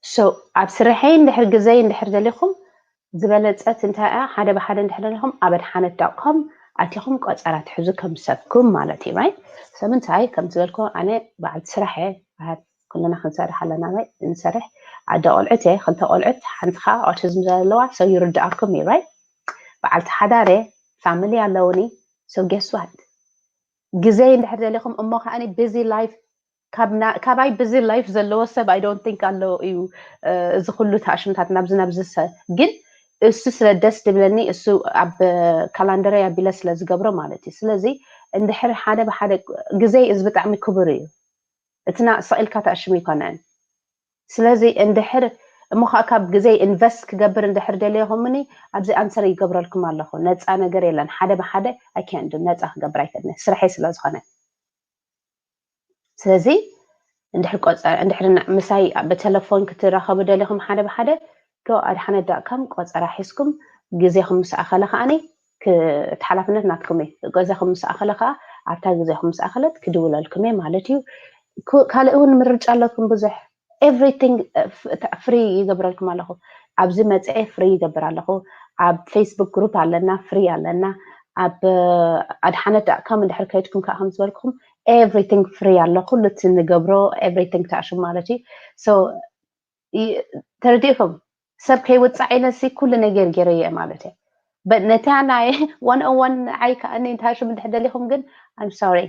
so ኣብ ስርሐይ እንድሕር ግዘይ እንድሕር ደሊኹም ዝበለፀት እንታይ እያ ሓደ ብሓደ እንድሕር ደሊኹም ኣብ ኣድሓነት ዳት ኮም ኣቲኹም ቆፀራ ትሕዙ ከም ሰብኩም ማለት እዩ። Right so ምንታይ ከም ዝበልኩ ኣነ በዓልቲ ስራሕ እየ። ኣሃት ኩልና ክንሰርሕ ኣለና። ራይ ንሰርሕ ኣደ ቆልዑት እየ፣ ክልተ ቆልዑት፣ ሓንቲ ከዓ ኦቲዝም ዘለዋ ሰው ይርድኣኩም እዩ። ራይ በዓልቲ ሓዳር እየ፣ ፋሚሊ ኣለውኒ። So guess what? ግዜ እንድሕር ደሊኹም እሞ ከዓኒ ቢዚ ላይፍ ካባይ ቢዚ ላይፍ ዘለዎ ሰብ I don't think ኣሎ እዩ። እዚ ኩሉ ተኣሽምታት ናብዚ ናብዚ ሰብ ግን እሱ ስለ ደስ ድብለኒ እሱ ኣብ ካላንደረይ ኣቢለ ስለ ዝገብሮ ማለት እዩ። ስለዚ እንድሕር ሓደ ብሓደ ግዜ እዚ ብጣዕሚ ክቡር እዩ። እትና ስቕ ኢልካ ተኣሽም ይኮነን። ስለዚ እንድሕር እሞ ከዓ ካብ ግዜ ኢንቨስት ክገብር እንድሕር ደልየኹምኒ ኣብዚ ኣንሰር ይገብረልኩም ኣለኹ። ነፃ ነገር የለን። ሓደ ብሓደ ኣይከንዱ ነፃ ክገብር ኣይክእልን ስርሐይ ስለ ዝኾነ። ስለዚ እንድሕር ቆፀ እንድሕር ምሳይ ብቴሌፎን ክትራኸቡ ደሊኹም ሓደ ብሓደ ዶ ኣድሓነ ዳእካም ቆፀራ ሒዝኩም ግዜኹም ምስ ኣኸለ ከዓኒ እቲ ሓላፍነት ናትኩም እዩ። ገዛኹም ምስ ኣኸለ ከዓ ኣብታ ግዜኹም ምስ ኣኸለት ክድውለልኩም እየ ማለት እዩ። ካልእ እውን ምርጫ ኣለኩም ብዙሕ። ኤቭሪቲንግ ፍሪ ይገብረልኩም ኣለኹ። ኣብዚ መፅአ ፍሪ ይገብር ኣለኹ። ኣብ ፌስቡክ ግሩፕ ኣለና፣ ፍሪ ኣለና። ኣብ ኣድሓነት ዳእካም እንድሕር ከይድኩም ከዓ ከም ዝበልኩም ኤቭሪቲንግ ፍሪ ኣሎ። ኩሉ እቲ ንገብሮ ኤቭሪቲንግ ተኣሽም ማለት እዩ። ተረዲእኩም ሰብ ከይውፃዕ ኢለሲ ኩሉ ነገር ገይረ እየ ማለት እየ። ነታ ናይ ዋን ኦን ዋን ንዓይ ከዓኒ እንተሃሽም እንድሕር ደሊኹም ግን I'm sorry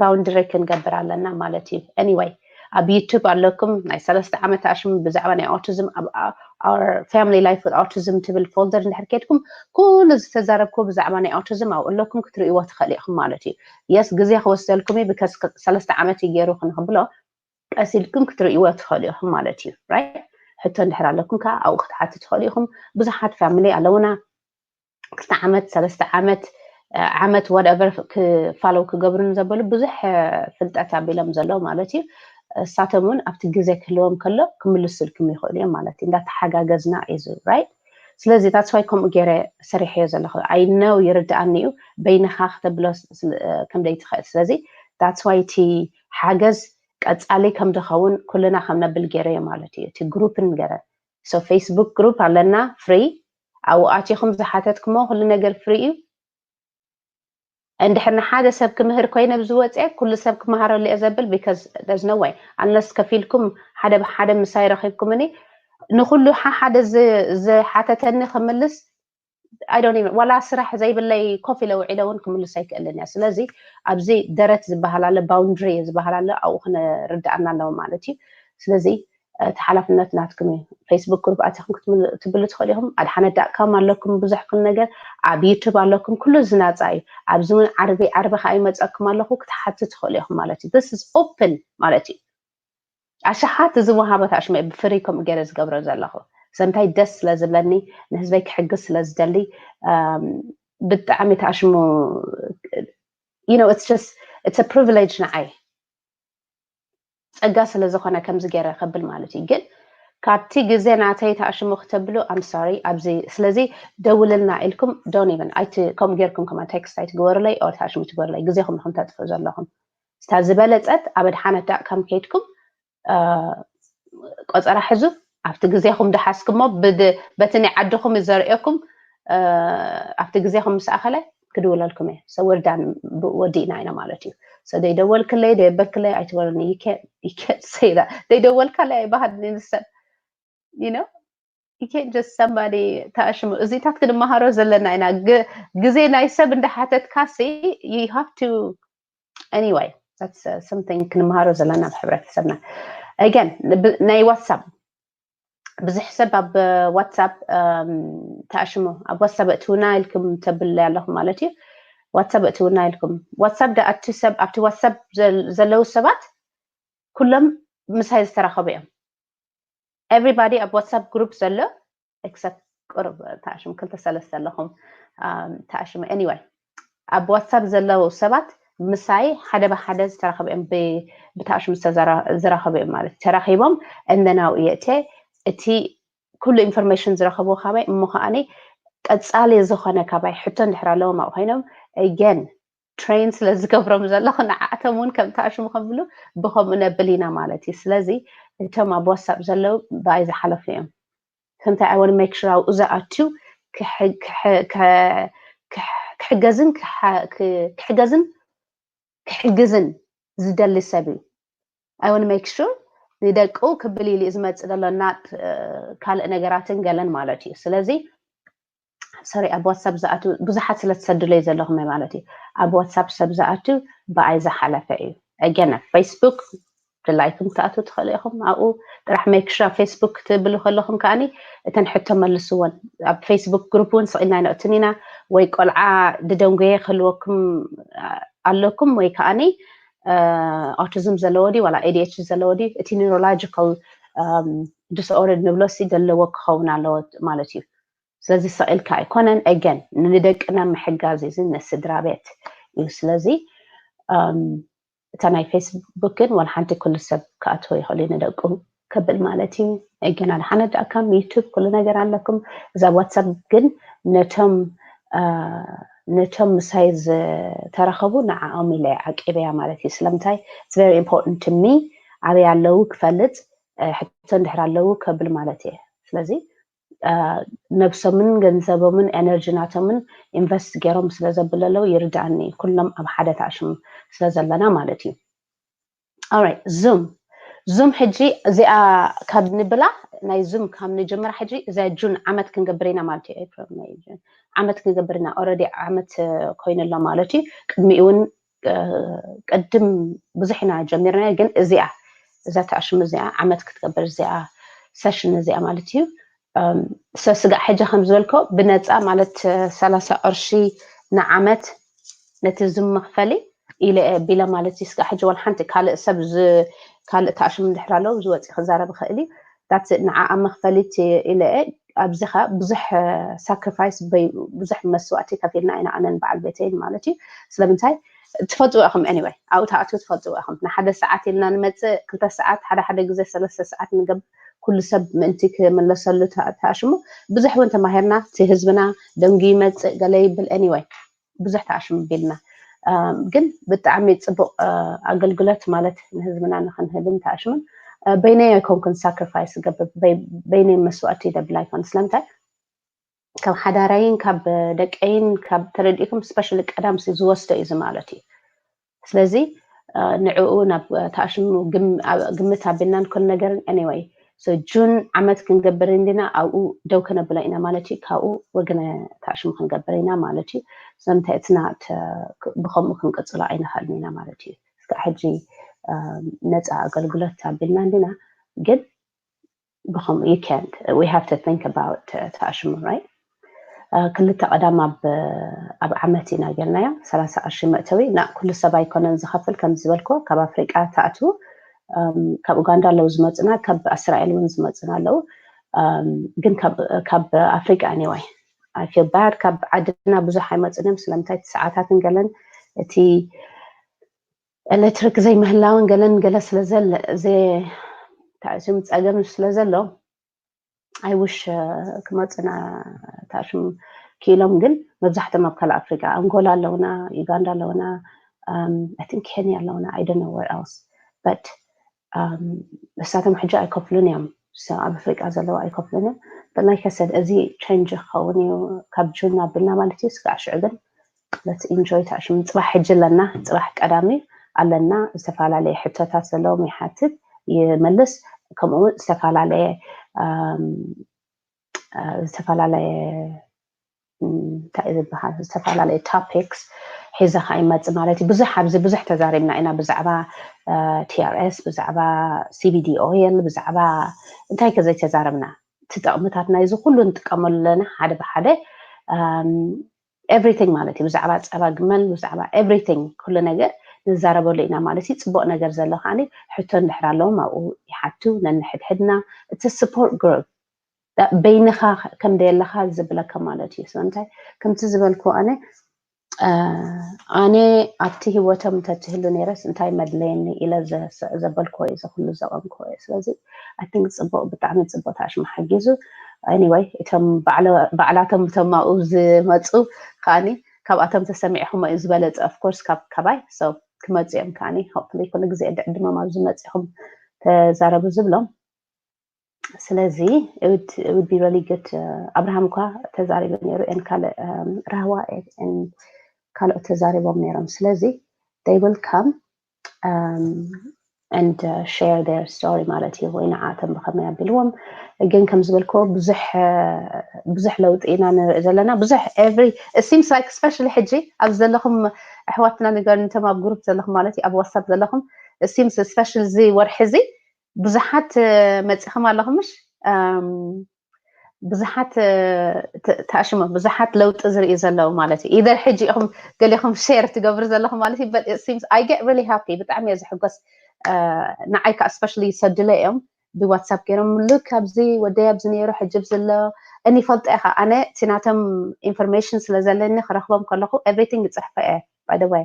ባውንድሪ ክንገብር ኣለና ማለት እዩ። Anyway ኣብ ዩቱብ ኣለኩም ናይ ሰለስተ ዓመት ኣሽም ብዛዕባ ናይ ኦቲዝም ኣብ family life with autism ትብል ፎልደር እንድሕር ከድኩም ኩሉ ዝተዛረብኩ ብዛዕባ ናይ ኦቲዝም ኣብኡ ኣለኩም ክትርእይዎ ትኽእል ኢኹም ማለት እዩ። የስ ግዜ ክወስደልኩም እዩ ብከስ ሰለስተ ዓመት እዩ ገይሩ ክንክብሎ ቀስ ኢልኩም ክትርእይዎ ትኽእሉ ኢኹም ማለት እዩ። ራይት ሕቶ እንድሕር ኣለኩም ከዓ ኣብኡ ክትሓቱ ትኽእሉ ኢኹም። ብዙሓት ፋሚሊ ኣለውና ክልተ ዓመት ሰለስተ ዓመት ዓመት ዋትቨር ክፋለው ክገብሩ ንዘበሉ ብዙሕ ፍልጠት ኣቢሎም ዘለዉ ማለት እዩ። እሳቶም እውን ኣብቲ ግዜ ክህልዎም ከሎ ክምልስልኩም ይኽእሉ እዮም ማለት እዩ። እንዳተሓጋገዝና እዩ ራይት። ስለዚ that's why ከምኡ ገይረ ሰሪሐዮ ዘለኹ I know ይርድኣኒ እዩ። በይንኻ ክተብሎ ከምደይ ትኽእል ስለዚ that's why እቲ ሓገዝ ቀፃሊ ከም ዝኸውን ኩልና ከም ነብል ገይረ እዩ ማለት እዩ። እቲ ግሩፕን ገረ so ፌስቡክ ግሩፕ ኣለና ፍሪ ኣብኡ ኣቲኹም ዝሓተትኩሞ ኩሉ ነገር ፍሪ እዩ። እንድሕር ንሓደ ሰብ ክምህር ኮይነ ብዝወፀ ኩሉ ሰብ ክመሃረሉ እየ ዘብል because there's no way unless ከፊልኩም ሓደ ብሓደ ምሳይ ረኺብኩምኒ ንኩሉ ሓደ ዝሓተተኒ ክምልስ I don't even ዋላ ስራሕ ዘይብለይ ኮፍ ኢለ ውዒለ እውን ክምልስ ኣይክእልን እያ። ስለዚ ኣብዚ ደረት ዝበሃል ኣሎ፣ ባውንድሪ ዝበሃል ኣሎ፣ ኣብኡ ክንርድኣና ኣለዎ ማለት እዩ። ስለዚ እቲ ሓላፍነት ናትኩም እዩ። ፌስቡክ ግሩፕ ኣቲኹም ክትብል ትኽእሉ ኢኹም። ኣድሓነት ዳእካም ኣለኩም ብዙሕ ኩሉ ነገር ኣብ ዩቱብ ኣለኩም። ኩሉ ዝናፃ እዩ። ኣብዚ እውን ዓርቢ ዓርቢ ከዓ ይመፀኩም ኣለኹ ክትሓቱ ትኽእሉ ኢኹም ማለት እዩ። This is open ማለት እዩ። ኣሽሓት እዚ ወሃቦ ተኣሽሞ ብፍሪ ከምኡ ገይረ ዝገብሮ ዘለኹ ሰምታይ ደስ ስለ ዝብለኒ ንህዝበይ ክሕግዝ ስለ ዝደሊ ብጣዕሚ ተኣሽሙ you know it's just it's a privilege ንዓይ ጸጋ ስለ ዝኾነ ከምዚ ገይረ ከብል ማለት እዩ ግን ካብቲ ግዜ ናተይ ተኣሽሙ ክተብሉ I'm sorry ኣብዚ ስለዚ ደውልልና ኢልኩም don't even ኣይቲ ከምኡ ጌርኩም ከማ ቴክስት ኣይትግበሩለይ ኦር ተኣሽሙ ትግበሩለይ ግዜኹም ኢኹም ተጥፍኡ ዘለኹም ስታ ዝበለጸት ኣብ ኣድሓነት ዳእ ካም ከይድኩም ቆጸራ ሕዙ ኣብቲ ግዜኹም ደሓስኩሞ በቲ ናይ ዓድኹም ዘርእየኩም ኣብቲ ግዜኹም ምስ ኣኸለ ክድውለልኩም እየ ሰወርዳን ወዲእና ኢና ማለት እዩ ሰደይደወልክለይ ደየበልክለይ ኣይትበሉኒ ይከት ሰይዳ ደይደወልካለይ ኣይባሃልኒ ንሰብ you know you can't just somebody ተኣሽሙ እዚታት ክንመሃሮ ዘለና ኢና ግዜ ናይ ሰብ እንዳሓተትካሲ you have to anyway that's something ክንመሃሮ ዘለና ኣብ ሕብረተሰብና again ናይ ዋትሳፕ ብዙሕ ሰብ ኣብ ዋትሳፕ ተኣሽሙ ኣብ ዋትሳፕ እትውና ኢልኩም ተብለ ኣለኹም ማለት እዩ ዋትሳፕ እትውና ኢልኩም ዋትሳፕ ዳኣቲ ሰብ ኣብቲ ዋትሳፕ ዘለዉ ሰባት ኩሎም ምሳይ ዝተራኸቡ እዮም everybody ኣብ ዋትሳፕ ግሩፕ ዘሎ except ቁሩብ ተኣሽሙ ክልተ ሰለስተ ኣለኹም ተኣሽሙ anyway ኣብ ዋትሳፕ ዘለዉ ሰባት ምሳይ ሓደ ብሓደ ዝተራኸቡ እዮም ብተኣሽሙ ዝራኸቡ እዮም ማለት ተራኺቦም እንደናው እየ እተ እቲ ኩሉ ኢንፎርሜሽን ዝረኸብዎ ካባይ እሞ ከዓኒ ቀፃሊ ዝኾነ ካባይ ሕቶ እንድሕር ኣለዎም ኣብኡ ኮይኖም again ትሬን ስለ ዝገብሮም ዘለኹ ንዓእቶም እውን ከም ተኣሽሙ ከብሉ ብከምኡ ነብል ኢና ማለት እዩ ስለዚ እቶም ኣብ ዋትሳፕ ዘለዉ ብኣይ ዝሓለፉ እዮም ከምታይ I want make sure ኣብኡ ዝኣትዩ ክሕገዝን ክሕገዝን ክሕግዝን ዝደሊ ሰብ እዩ I want make sure ንደቁ ክብል ኢሉ ዝመፅእ ዘሎ ናት ካልእ ነገራትን ገለን ማለት እዩ። ስለዚ ሶሪ ኣብ ዋትሳፕ ዝኣትው ብዙሓት ስለ ትሰድለይ ዘለኹም ማለት እዩ። ኣብ ዋትሳፕ ሰብ ዝኣትው ብኣይ ዝሓለፈ እዩ። ኣገን ኣብ ፌስቡክ ድላይኩም ክትኣትው ትኽእሉ ኢኹም። ኣብኡ ጥራሕ make sure ፌስቡክ ክትብሉ ከለኹም ከዓኒ እተን ሕቶ መልስዎን። ኣብ ፌስቡክ ግሩፕ እውን ስቕ ኢልና ኣይነእትን ኢና። ወይ ቆልዓ ድደንጎየ ክህልወኩም ኣለኩም ወይ ከዓኒ ኦቲዝም ዘለዎ ድዩ ዋላ A D H D ዘለዎ ድዩ እቲ neurological disorder ንብሎ ሲ ዘለዎ ክኸውን ኣለዎ ማለት እዩ። ስለዚ ስቕ ኢልካ ኣይኮነን። ኣገን ንደቅና ምሕጋዝ እዩ ንስድራ ቤት እዩ። ስለዚ እታ ናይ ፌስቡክ ግን ዋላ ሓንቲ ኩሉ ሰብ ክኣትዎ ይኽእል እዩ ንደቁ ከብል ማለት እዩ። ኣገን ኣድሓነ ደኣካም ዩቱብ ኩሉ ነገር ኣለኩም። እዛ ዋትሳፕ ግን ነቶም ነቶም ምሳይ ዝተረኸቡ ንዓኦም ኢለ ዓቂበያ ማለት እዩ። ስለምንታይ it's very important to me ኣበይ ኣለዉ ክፈልጥ ሕቶ እንድሕር ኣለዉ ከብል ማለት እየ። ስለዚ ነብሶምን ገንዘቦምን ኤነርጂ ናቶምን ኢንቨስት ገይሮም ስለ ዘብሉ ኣለዉ ይርዳእኒ ኩሎም ኣብ ሓደ ተኣሽም ስለ ዘለና ማለት እዩ። Alright ዙም ዙም ሕጂ እዚኣ ካብ ንብላ ናይ ዙም ካብ ንጀምራ ሕጂ እዛ ጁን ዓመት ክንገብር ኢና ማለት እዩ። April May June ዓመት ክንገብር ኢና። Already ዓመት ኮይኑ ኣሎ ማለት እዩ። ቅድሚኡ እውን ቅድም ብዙሕ ኢና ጀሚርና ግን እዚኣ እዛ ተኣሽሙ እዚኣ ዓመት ክትገብር እዚኣ ሰሽን እዚኣ ማለት እዩ። ሰስጋዕ ሕጂ ከም ዝበልኮ ብነፃ ማለት ሰላሳ ቅርሺ ንዓመት ነቲ ዝም መክፈሊ ኢለ ቢለ ማለት እዩ። ስጋዕ ሕጂ ዋላ ሓንቲ ካልእ ሰብ ካልእ ተኣሽሙ እንድሕር ኣለዉ ዝወፂ ክዛረብ ይኽእል እዩ። ዳት ንዓኣ መክፈሊት ኢለ ኣብዚኻ ብዙሕ ሳክሪፋይስ ብዙሕ መስዋእቲ ከፊልና ኢና ኣነን በዓል ቤተይን ማለት እዩ። ስለምንታይ ትፈልጥዎ ኢኹም anyway ኣብኡ ተኣትው ትፈልጥዎ ኢኹም። ንሓደ ሰዓት ኢልና ንመፅእ ክልተ ሰዓት ሓደ ሓደ ግዜ ሰለስተ ሰዓት ንገብ ኩሉ ሰብ ምእንቲ ክምለሰሉ ተኣሽሙ ብዙሕ እውን ተማሂርና። እቲ ህዝብና ደንጉ ይመፅእ ገለ ይብል anyway ብዙሕ ተኣሽሙ ቢልና ግን ብጣዕሚ ፅቡቅ ኣገልግሎት ማለት ንህዝብና ንክንህብን ተኣሽሙን በይነይ ኣይኮንኩን ሳክሪፋይስ ገብር በይነይ መስዋእቲ ይደብል ኣይኮን ስለምንታይ ካብ ሓዳራይን ካብ ደቀይን ካብ ተረዲእኩም ስፔሻሊ ቀዳም ዝወስዶ እዩ ማለት እዩ። ስለዚ ንዕኡ ናብ ተኣሽሙ ግምት ኣቢልናን ኩሉ ነገርን anyway ጁን ዓመት ክንገብር እንዲና ኣብኡ ደው ከነብሎ ኢና ማለት እዩ። ካብኡ ወግነ ተኣሽሙ ክንገብር ኢና ማለት እዩ። ስለምንታይ እትና ብከምኡ ክንቅፅሎ ኣይንኽእልን ኢና ማለት እዩ። እስካዕ ሕጂ ነፃ ኣገልግሎት ኣቢልና እንዲና ግን ብከምኡ you can't we have to think about ተኣሽሙ right ክልተ ቀዳም ኣብ ዓመት ኢና ጌርናዮ ሰላሳ ቅርሺ መእተዊ ና ኩሉ ሰብ ኣይኮነን ዝኸፍል ከም ዝበልኮ ካብ ኣፍሪቃ ተኣትዉ ካብ ኡጋንዳ ኣለዉ ዝመፁና ካብ እስራኤል እውን ዝመፁና ኣለዉ ግን ካብ ኣፍሪቃ anyway I feel bad ካብ ዓድና ብዙሕ ኣይመፁን እዮም ስለምንታይ ሰዓታትን ገለን እቲ ኤሌክትሪክ ዘይምህላውን ገለን ገለ ስለዘለ ተኣስዮም ፀገም ስለ ዘሎ I wish ክመፁና ተኣሽሙ ክኢሎም ግን መብዛሕትኦም ኣብ ካልእ ኣፍሪቃ ኣንጎላ ኣለውና ዩጋንዳ ኣለውና I think ኬንያ ኣለውና I don't know where else but እሳቶም ሕጂ ኣይከፍሉን እዮም ኣብ ኣፍሪቃ ዘለዉ ኣይከፍሉን እዮም but like I said እዚ ቸንጅ ክኸውን እዩ ካብ ጁን ኣቢልና ማለት እዩ ስጋዕ ሽዑ ግን ለት ኢንጆይ ተኣሽሙ ፅባሕ ሕጂ ኣለና ፅባሕ ቀዳሚ ኣለና ዝተፈላለየ ሕቶታት ዘለዎም ይሓትት ይመልስ ከምኡ እውን ዝተፈላለየ ዝተፈላለየ እንታይ ዝበሃል ዝተፈላለየ ቶፒክስ ሒዘ ከዓ ይመፅእ ማለት እዩ ብዙሕ ኣብዚ ብዙሕ ተዛሪብና ኢና ብዛዕባ TRS ብዛዕባ CBD oil ብዛዕባ እንታይ ከዘይተዛረብና እቲ ጥቕምታት ናይዚ ኩሉ ንጥቀመሉ ኣለና ሓደ ብሓደ everything ማለት እዩ ብዛዕባ ፀባ ግመል ብዛዕባ everything ኩሉ ነገር ንዛረበሉ ኢና ማለት እዩ ፅቡቅ ነገር ዘሎ ከዓ ሕቶ እንድሕር ኣለዎም ኣብኡ ይሓቱ ነንሕድሕድና እቲ support group በይንኻ ከም ደየለኻ ዝብለካ ማለት እዩ ስለምንታይ ከምቲ ዝበልኩ ኣነ ኣነ ኣብቲ ህይወቶም እንተትህሉ ነይረስ እንታይ መድለየኒ ኢለ ዘበልክዎ እዩ ዘኩሉ ዘቐምክዎ እዩ ስለዚ ኣቲንክ ፅቡቅ ብጣዕሚ ፅቡቅ ተኣሽሙ ሓጊዙ anyway እቶም ባዕላቶም እቶም ኣብኡ ዝመፁ ከዓኒ ካብኣቶም ተሰሚዕኹሞ እዩ ዝበለፀ of course ካብ ካባይ so ክመፁ እዮም ከዓኒ hopefully ኩሉ ግዜ ዕድመም ኣብዚ መፂኹም ተዛረቡ ዝብሎም ስለዚ it would be really good ኣብርሃም እኳ ተዛሪቡ ነይሩ and ካልእ ራህዋ ካልኦት ተዛሪቦም ነይሮም ስለዚ they will come and share their story ማለት እዩ። ወይ ንዓቶም ብኸመይ ኣቢልዎም። ግን ከም ዝበልክዎ ብዙሕ ብዙሕ ለውጢ ኢና ንርኢ ዘለና። ብዙሕ every it seems like especially ሕጂ ኣብዚ ዘለኹም ኣሕዋትና ንገር፣ ነቶም ኣብ ግሩፕ ዘለኹም ማለት እዩ፣ ኣብ ዋትሳፕ ዘለኹም it seems especially እዚ ወርሒ እዚ ብዙሓት መፂኹም ኣለኹም ምሽ ብዙሓት ተኣሽሞ ብዙሓት ለውጢ ዝርኢ ዘለዉ ማለት እዩ። ኢደር ሕጂ ኢኹም ገሊኹም ሼር ትገብሩ ዘለኹም ማለት እዩ። But it seems I get really happy። ብጣዕሚ እየ ዝሕጎስ። ንዓይ ከዓ especially ይሰድለ እዮም ብዋትሳፕ ገይሮም፣ ሉክ ኣብዚ ወደይ ኣብዚ ነይሩ ሕጂ ኣብዚ ኣሎ። እኒ ፈልጦ ኢኻ፣ ኣነ እቲ ናቶም ኢንፎርሜሽን ስለ ዘለኒ ክረኽቦም ከለኹ everything ይፅሕፎ እየ። By the way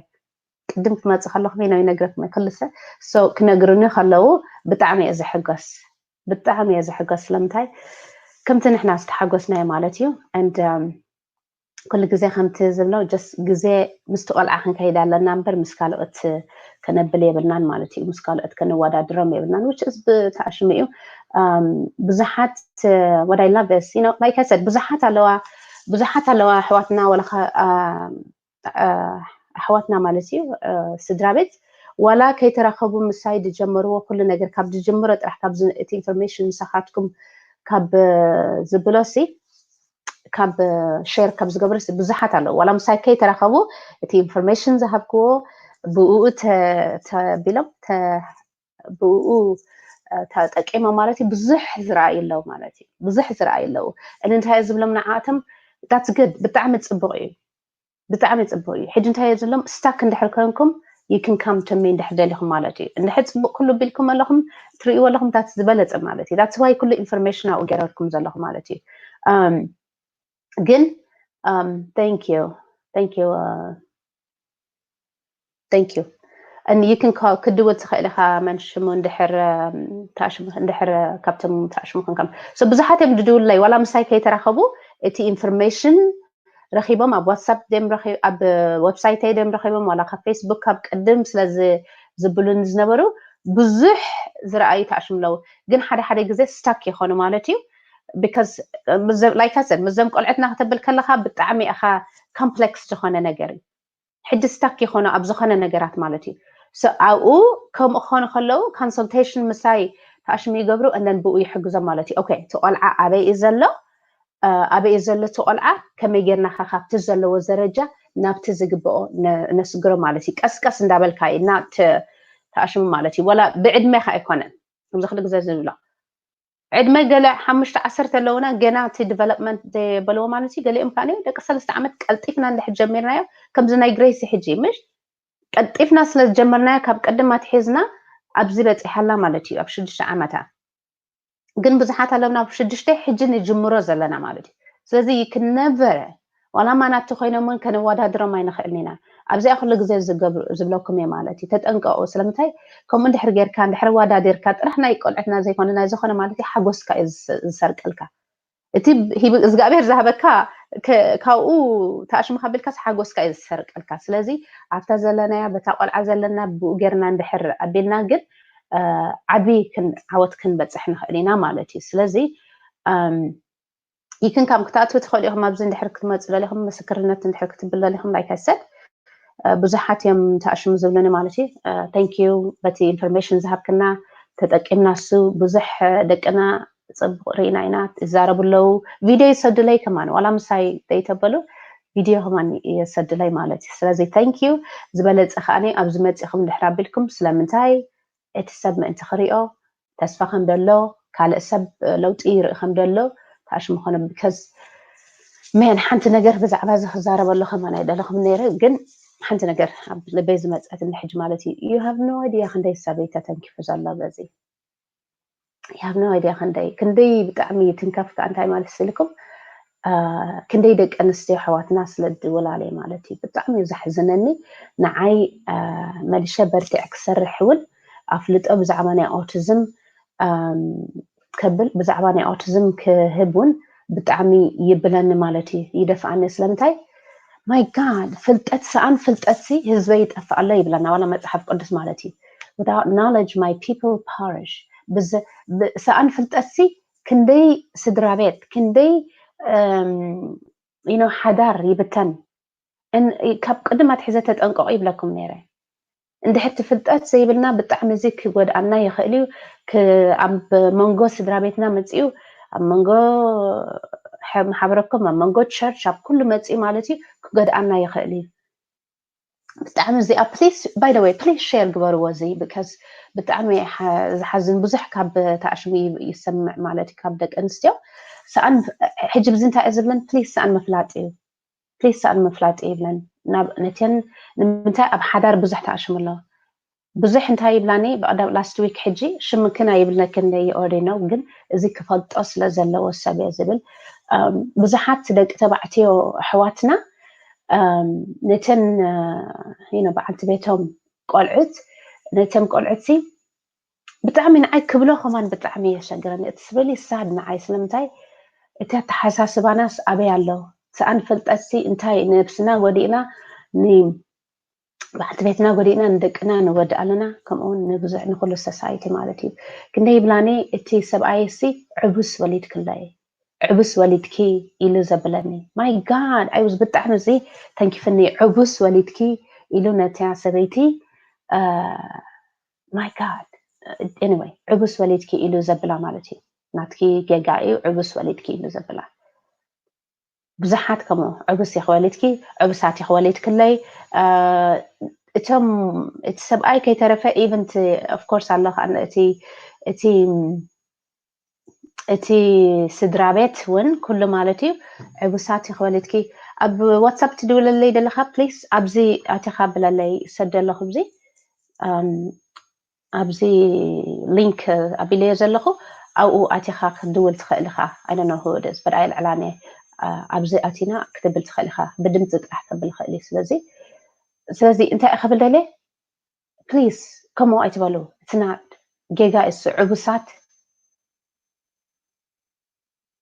ቅድም ክመፅእ ከለኹ ነው ይነግረኩም ኩልሰ። So ክነግሩኒ ከለዉ ብጣዕሚ እየ ዝሕጎስ፣ ብጣዕሚ እየ ዝሕጎስ። ስለምንታይ ከምቲ ንሕና ዝተሓጎስናዮ ማለት እዩ። And ኩሉ ግዜ ከምቲ ዝብሎ just ግዜ ምስቲ ቆልዓ ክንከይድ ኣለና እምበር ምስ ካልኦት ከነብል የብልናን ማለት እዩ። ምስ ካልኦት ከነወዳድሮም የብልናን፣ which is ብተኣሽሙ እዩ። ብዙሓት what I love is you know like I said ብዙሓት ኣለዋ ብዙሓት ኣለዋ ኣሕዋትና ወላ ኣሕዋትና ማለት እዩ ስድራ ቤት ዋላ ከይተራኸቡ ምሳይ ዝጀመርዎ ኩሉ ነገር ካብ ዝጀምሮ ጥራሕ ካብ እቲ ኢንፎርሜሽን ምሳኻትኩም ካብ ዝብሎ ሲ ካብ ሼር ካብ ዝገብር ብዙሓት ኣለዉ። ዋላ ምሳይ ከይተራኸቡ እቲ ኢንፎርሜሽን ዝሃብክዎ ብኡ ተቢሎም ብኡ ተጠቂሞም ማለት እዩ። ብዙሕ ዝረኣዩ ኣለዉ ማለት እዩ። ብዙሕ ዝረኣዩ ኣለዉ። እን እንታይ ዝብሎም ንዓኣቶም that's good ብጣዕሚ ፅቡቅ እዩ። ብጣዕሚ ፅቡቅ እዩ። ሕጂ እንታይ ዝብሎም ስታክ እንድሕር ኮንኩም you can come to me እንድሕር ደሊኹም ማለት እዩ። እንድሕር ፅቡቅ ኩሉ ቢልኩም ኣለኹም ትርእይዎ ኣለኹም that's ዝበለፀ ማለት እዩ። That's why ኩሉ ኢንፎርሜሽን ኣብኡ ገይረልኩም ዘለኹ ማለት እዩ። ግን thank you thank you thank you and you can call ክድውል ትኽእል ኢኻ መን ሽሙ እንድሕር ተኣሽሙ እንድሕር ካብቶም ተኣሽሙ ክንከም so ብዙሓት እዮም ዝድውሉለይ ዋላ ምሳይ ከይተራኸቡ እቲ ኢንፎርሜሽን ረኺቦም ኣብ ዋትሳፕ ደም ኣብ ዌብሳይተይ ደም ረኺቦም ዋላ ካብ ፌስቡክ ካብ ቅድም ስለ ዝብሉን ዝነበሩ ብዙሕ ዝረኣዩ ተኣሽሙ ኣለዉ። ግን ሓደ ሓደ ግዜ ስታክ ይኾኑ ማለት እዩ። Because like I said ምስዞም ቆልዕትና ክተብል ከለኻ ብጣዕሚ ኢኻ ኮምፕሌክስ ዝኾነ ነገር እዩ። ሕጂ ስታክ ይኾኑ ኣብ ዝኾነ ነገራት ማለት እዩ። So ኣብኡ ከምኡ ክኾኑ ከለዉ ኮንሰልቴሽን ምሳይ ተኣሽሙ ይገብሩ and then ብኡ ይሕግዞም ማለት እዩ። ኦኬ እቲ ቆልዓ ኣበይ እዩ ዘሎ ኣበይ እዩ ዘሎ እቲ ቆልዓ ከመይ ጌርና ከ ካብቲ ዘለዎ ደረጃ ናብቲ ዝግብኦ ነስግሮ ማለት እዩ። ቀስቀስ እንዳበልካ እዩ እና ተኣሽሙ ማለት እዩ። ወላ ብዕድሜ ከ ኣይኮነን ከምዚ ክሉ ግዜ ዝብሎ ዕድመ ገለ ሓሙሽተ ዓሰርተ ኣለውና ገና እቲ ዲቨሎፕመንት ዘየበልዎ ማለት እዩ። ገሊኦም ከዓ ደቂ ሰለስተ ዓመት ቀልጢፍና እንድሕር ጀሚርናዮ ከምዚ ናይ ግሬሲ ሕጂ ምሽ ቀልጢፍና ስለ ዝጀመርናዮ ካብ ቅድም ኣትሒዝና ኣብዚ በፂሓላ ማለት እዩ ኣብ ሽዱሽተ ዓመታ። ግን ብዙሓት ኣለውና ኣብ ሽዱሽተ ሕጂ ንጅምሮ ዘለና ማለት እዩ። ስለዚ you can never ዋላ ማናት ኮይኖም እውን ከነወዳድሮም ኣይንኽእልን ኢና። ኣብዚኣ ኩሉ ግዜ ዝብለኩም እየ ማለት እዩ። ተጠንቀቁ። ስለምንታይ ከምኡ እንድሕር ጌርካ እንድሕር ዋዳዲርካ ጥራሕ ናይ ቆልዕትና ዘይኮነ ናይ ዝኾነ ማለት እዩ ሓጎስካ እዩ ዝሰርቀልካ። እቲ እግዚኣብሔር ዝሃበካ ካብኡ ተኣሽሙ ካቢልካስ ሓጎስካ እዩ ዝሰርቀልካ። ስለዚ ኣብታ ዘለናያ በታ ቆልዓ ዘለና ብኡ ጌርና እንድሕር ኣቢልና ግን ዓቢ ዓወት ክንበፅሕ ንኽእል ኢና ማለት እዩ። ስለዚ you can come ክትኣትዉ ትኽእሉ ኢኹም። ኣብዚ እንድሕር ክትመፁ ደሊኹም ምስክርነት እንድሕር ክትብል ደሊኹም like I said ብዙሓት እዮም ተኣሽሙ ዝብሉኒ ማለት እዩ። Thank you በቲ ኢንፎርሜሽን ዝሃብክና ተጠቂምና እሱ ብዙሕ ደቅና ፅቡቅ ርኢና ኢና ይዛረቡ ኣለዉ። ቪድዮ ይሰዱለይ ከማን ዋላ ምሳይ ዘይተበሉ ቪድዮ ከማን የሰዱለይ ማለት እዩ። ስለዚ thank you ዝበለፀ ከዓኒ ኣብዚ መፂኹም እንድሕር ኣቢልኩም ስለምንታይ እቲ ሰብ ምእንቲ ክሪኦ ተስፋ ከም ደሎ ካልእ ሰብ ለውጢ ይርኢ ከም ደሎ ተኣሽሙ ኮነ because man ሓንቲ ነገር ብዛዕባ እዚ ክዛረበሉ ከማን ኣይደለኹም ነይረ ግን ሓንቲ ነገር ኣብ ልበይ ዝመፀት እንድሕጂ ማለት እዩ። You have no idea ክንደይ ሰበይ ተተንኪፉ ዘሎ በዚ you have no idea ክንደይ ክንደይ ብጣዕሚ ትንከፍ ከዓ እንታይ ማለት ስልኩም ክንደይ ደቂ ኣንስትዮ ኣሕዋትና ስለ ዝድውላለይ ማለት እዩ። ብጣዕሚ እዩ ዘሕዝነኒ። ንዓይ መሊሸ በርቲዐ ክሰርሕ እውን ኣፍልጦ ብዛዕባ ናይ ኦቲዝም ከብል ብዛዕባ ናይ ኦቲዝም ክህብ እውን ብጣዕሚ ይብለኒ ማለት እዩ፣ ይደፍኣኒ። ስለምንታይ my God ፍልጠት ሰኣን ፍልጠት ሲ ህዝበይ ይጠፍእ ኣሎ ይብለና ዋላ መፅሓፍ ቅዱስ ማለት እዩ። Without knowledge my people perish። ሰኣን ፍልጠት ሲ ክንደይ ስድራ ቤት ክንደይ you know ሓዳር ይብተን። ካብ ቅድም ኣትሒዘ ተጠንቀቑ ይብለኩም ነይረ። እንድሕር እቲ ፍልጠት ዘይብልና ብጣዕሚ እዚ ክጎድኣና ይኽእል እዩ። ኣብ መንጎ ስድራ ቤትና መፂኡ ኣብ መንጎ ማሕበረኩም ኣብ መንጎ ቸርች ኣብ ኩሉ መፂኡ ማለት እዩ ክጎድኣና ይኽእል እዩ። ብጣዕሚ እዚኣ please by the way please share ግበርዎ እዚ because ብጣዕሚ ዝሓዝን ብዙሕ ካብ ተኣሽሙ ይሰምዕ ማለት እዩ ካብ ደቂ ኣንስትዮ ሰኣን ሕጂ ብዚ እንታይ ዝብለን please ሰኣን ምፍላጥ እዩ please ሰኣን ምፍላጥ ይብለን ነተን ንምንታይ ኣብ ሓዳር ብዙሕ ተኣሽሙ ኣሎ ብዙሕ እንታይ ይብላኒ last week ሕጂ ሽምክን ኣይብለክን they already know ግን እዚ ክፈልጦ ስለ ዘለዎ ሰብ እየ ዝብል ብዙሓት ደቂ ተባዕትዮ ኣሕዋትና ነተን በዓልቲ ቤቶም ቆልዑት ነተን ቆልዑት ብጣዕሚ ንዓይ ክብሎ ከማን ብጣዕሚ የሸግረኒ እቲ ስበሊ ሳድ ንዓይ ስለምንታይ እቲ ኣተሓሳስባናስ ኣበይ ኣሎ ሰኣን ፍልጠትሲ እንታይ ነብስና ጎዲእና በዓልቲ ቤትና ጎዲእና ንደቅና ንወድእ ኣለና ከምኡውን ንብዙሕ ንኩሉ society ማለት እዩ ክንደይ ይብላኒ እቲ ሰብኣይ ሲ ዕቡስ ወሊድክለይ ዕቡስ ወሊድኪ ኢሉ ዘብለኒ my God I was ብጣዕሚ እዚ ተንኪፍኒ ዕቡስ ወሊድኪ ኢሉ ነቲያ ሰበይቲ my God anyway ዕቡስ ወሊድኪ ኢሉ ዘብላ ማለት እዩ ናትኪ ጌጋ እዩ ዕቡስ ወሊድኪ ኢሉ ዘብላ ብዙሓት ከምኡ ዕቡስ ኢኺ ወሊድኪ ዕቡሳት ኢኺ ወሊድክለይ እቶም እቲ ሰብኣይ ከይተረፈ even of course ኣሎ እቲ እቲ እቲ ስድራ ቤት እውን ኩሉ ማለት እዩ ዕቡሳት ኢኺ ወሊድኪ ኣብ ዋትሳፕ ትድውለለይ ዘለካ please ኣብዚ ኣቲካ ብለለይ ሰደለኹ ኣብዚ ኣብዚ link ኣቢለዮ ዘለኹ ኣብኡ ኣቲኻ ክትድውል ትኽእል ኢኻ I don't know who it is but ኣይልዕላን እየ ኣብዚ ኣቲና ክትብል ትኽእል ኢኻ ብድምፂ ጥራሕ ከብል ይኽእል እዩ ስለዚ ስለዚ እንታይ ክብል ደልየ please ከምኡ ኣይትበሉ እቲ ጌጋ እሱ ዕቡሳት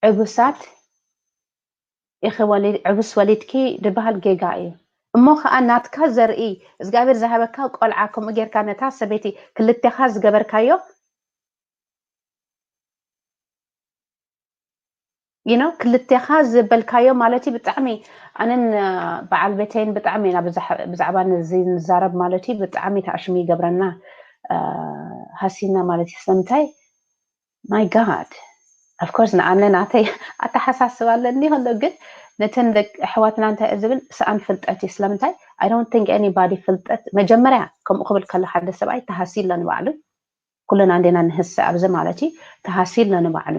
ዕቡሳት ኢኺ ወሊድ ዕቡስ ወሊድኪ ድበሃል ጌጋ እዩ እሞ ከዓ ናትካ ዘርኢ እግዚኣብሔር ዝሃበካ ቆልዓ ከምኡ ጌርካ ነታ ሰበይቲ ክልቴኻ ዝገበርካዮ you know ክልቴኻ ዝበልካዮ ማለት እዩ ብጣዕሚ ኣነን በዓል ቤተይን ብጣዕሚ ኢና ብዛዕባ ነዚ ንዛረብ ማለት እዩ ብጣዕሚ ተኣሽሙ ይገብረና ሃሲና ማለት እዩ ስለምንታይ my God of course ንኣነ ናተይ ኣተሓሳስባ ኣለኒ ከሎ ግን ነተን ደቂ ኣሕዋትና እንታይ ዝብል ሰኣን ፍልጠት እዩ ስለምንታይ I don't think anybody ፍልጠት መጀመርያ ከምኡ ክብል ከሎ ሓደ ሰብኣይ ተሃሲ ኣሎ ንባዕሉ ኩልና እንዴና ንህሰ ኣብዚ ማለት እዩ ተሃሲ ኣሎ ንባዕሉ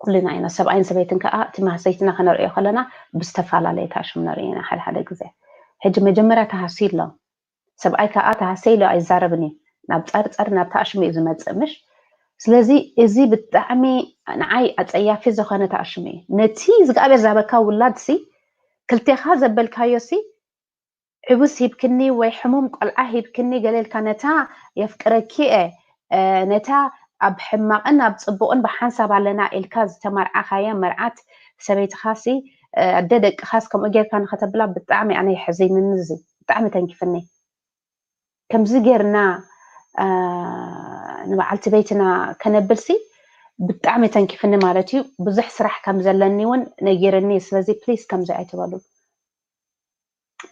ኩልና ኢና ሰብኣይን ሰበይትን ከዓ እቲ ማህሰይትና ከነርእዮ ከለና ብዝተፈላለየ ታሽም ነርኢ ኢና ሓደ ሓደ ግዜ ሕጂ መጀመርያ ተሃሲ ኣሎ ሰብኣይ ከዓ ተሃሰ ኢሉ ኣይዛረብን እዩ ናብ ፀርፀር ናብ ተኣሽሙ እዩ ዝመፅእ ምሽ ስለዚ እዚ ብጣዕሚ ንዓይ ኣፀያፊ ዝኾነ ተኣሽሙ እዩ ነቲ እግዚኣብሔር ዛበካ ውላድ ሲ ክልቴኻ ዘበልካዮ ሲ ዕቡስ ሂብክኒ ወይ ሕሙም ቆልዓ ሂብክኒ ገለልካ ነታ የፍቅረኪ እየ ነታ ኣብ ሕማቕን ኣብ ፅቡቕን ብሓንሳብ ኣለና ኢልካ ዝተመርዓኻያ መርዓት ሰበይትኻሲ ኣደ ደቅኻስ ከምኡ ጌርካ ንኸተብላ ብጣዕሚ ኣነ የሕዝንኒ እዚ ብጣዕሚ ተንኪፍኒ ከምዚ ጌርና ንበዓልቲ ቤትና ከነብልሲ ብጣዕሚ ተንኪፍኒ ማለት እዩ ብዙሕ ስራሕ ከም ዘለኒ እውን ነጊርኒ ስለዚ ፕሊስ ከምዚ ኣይትበሉ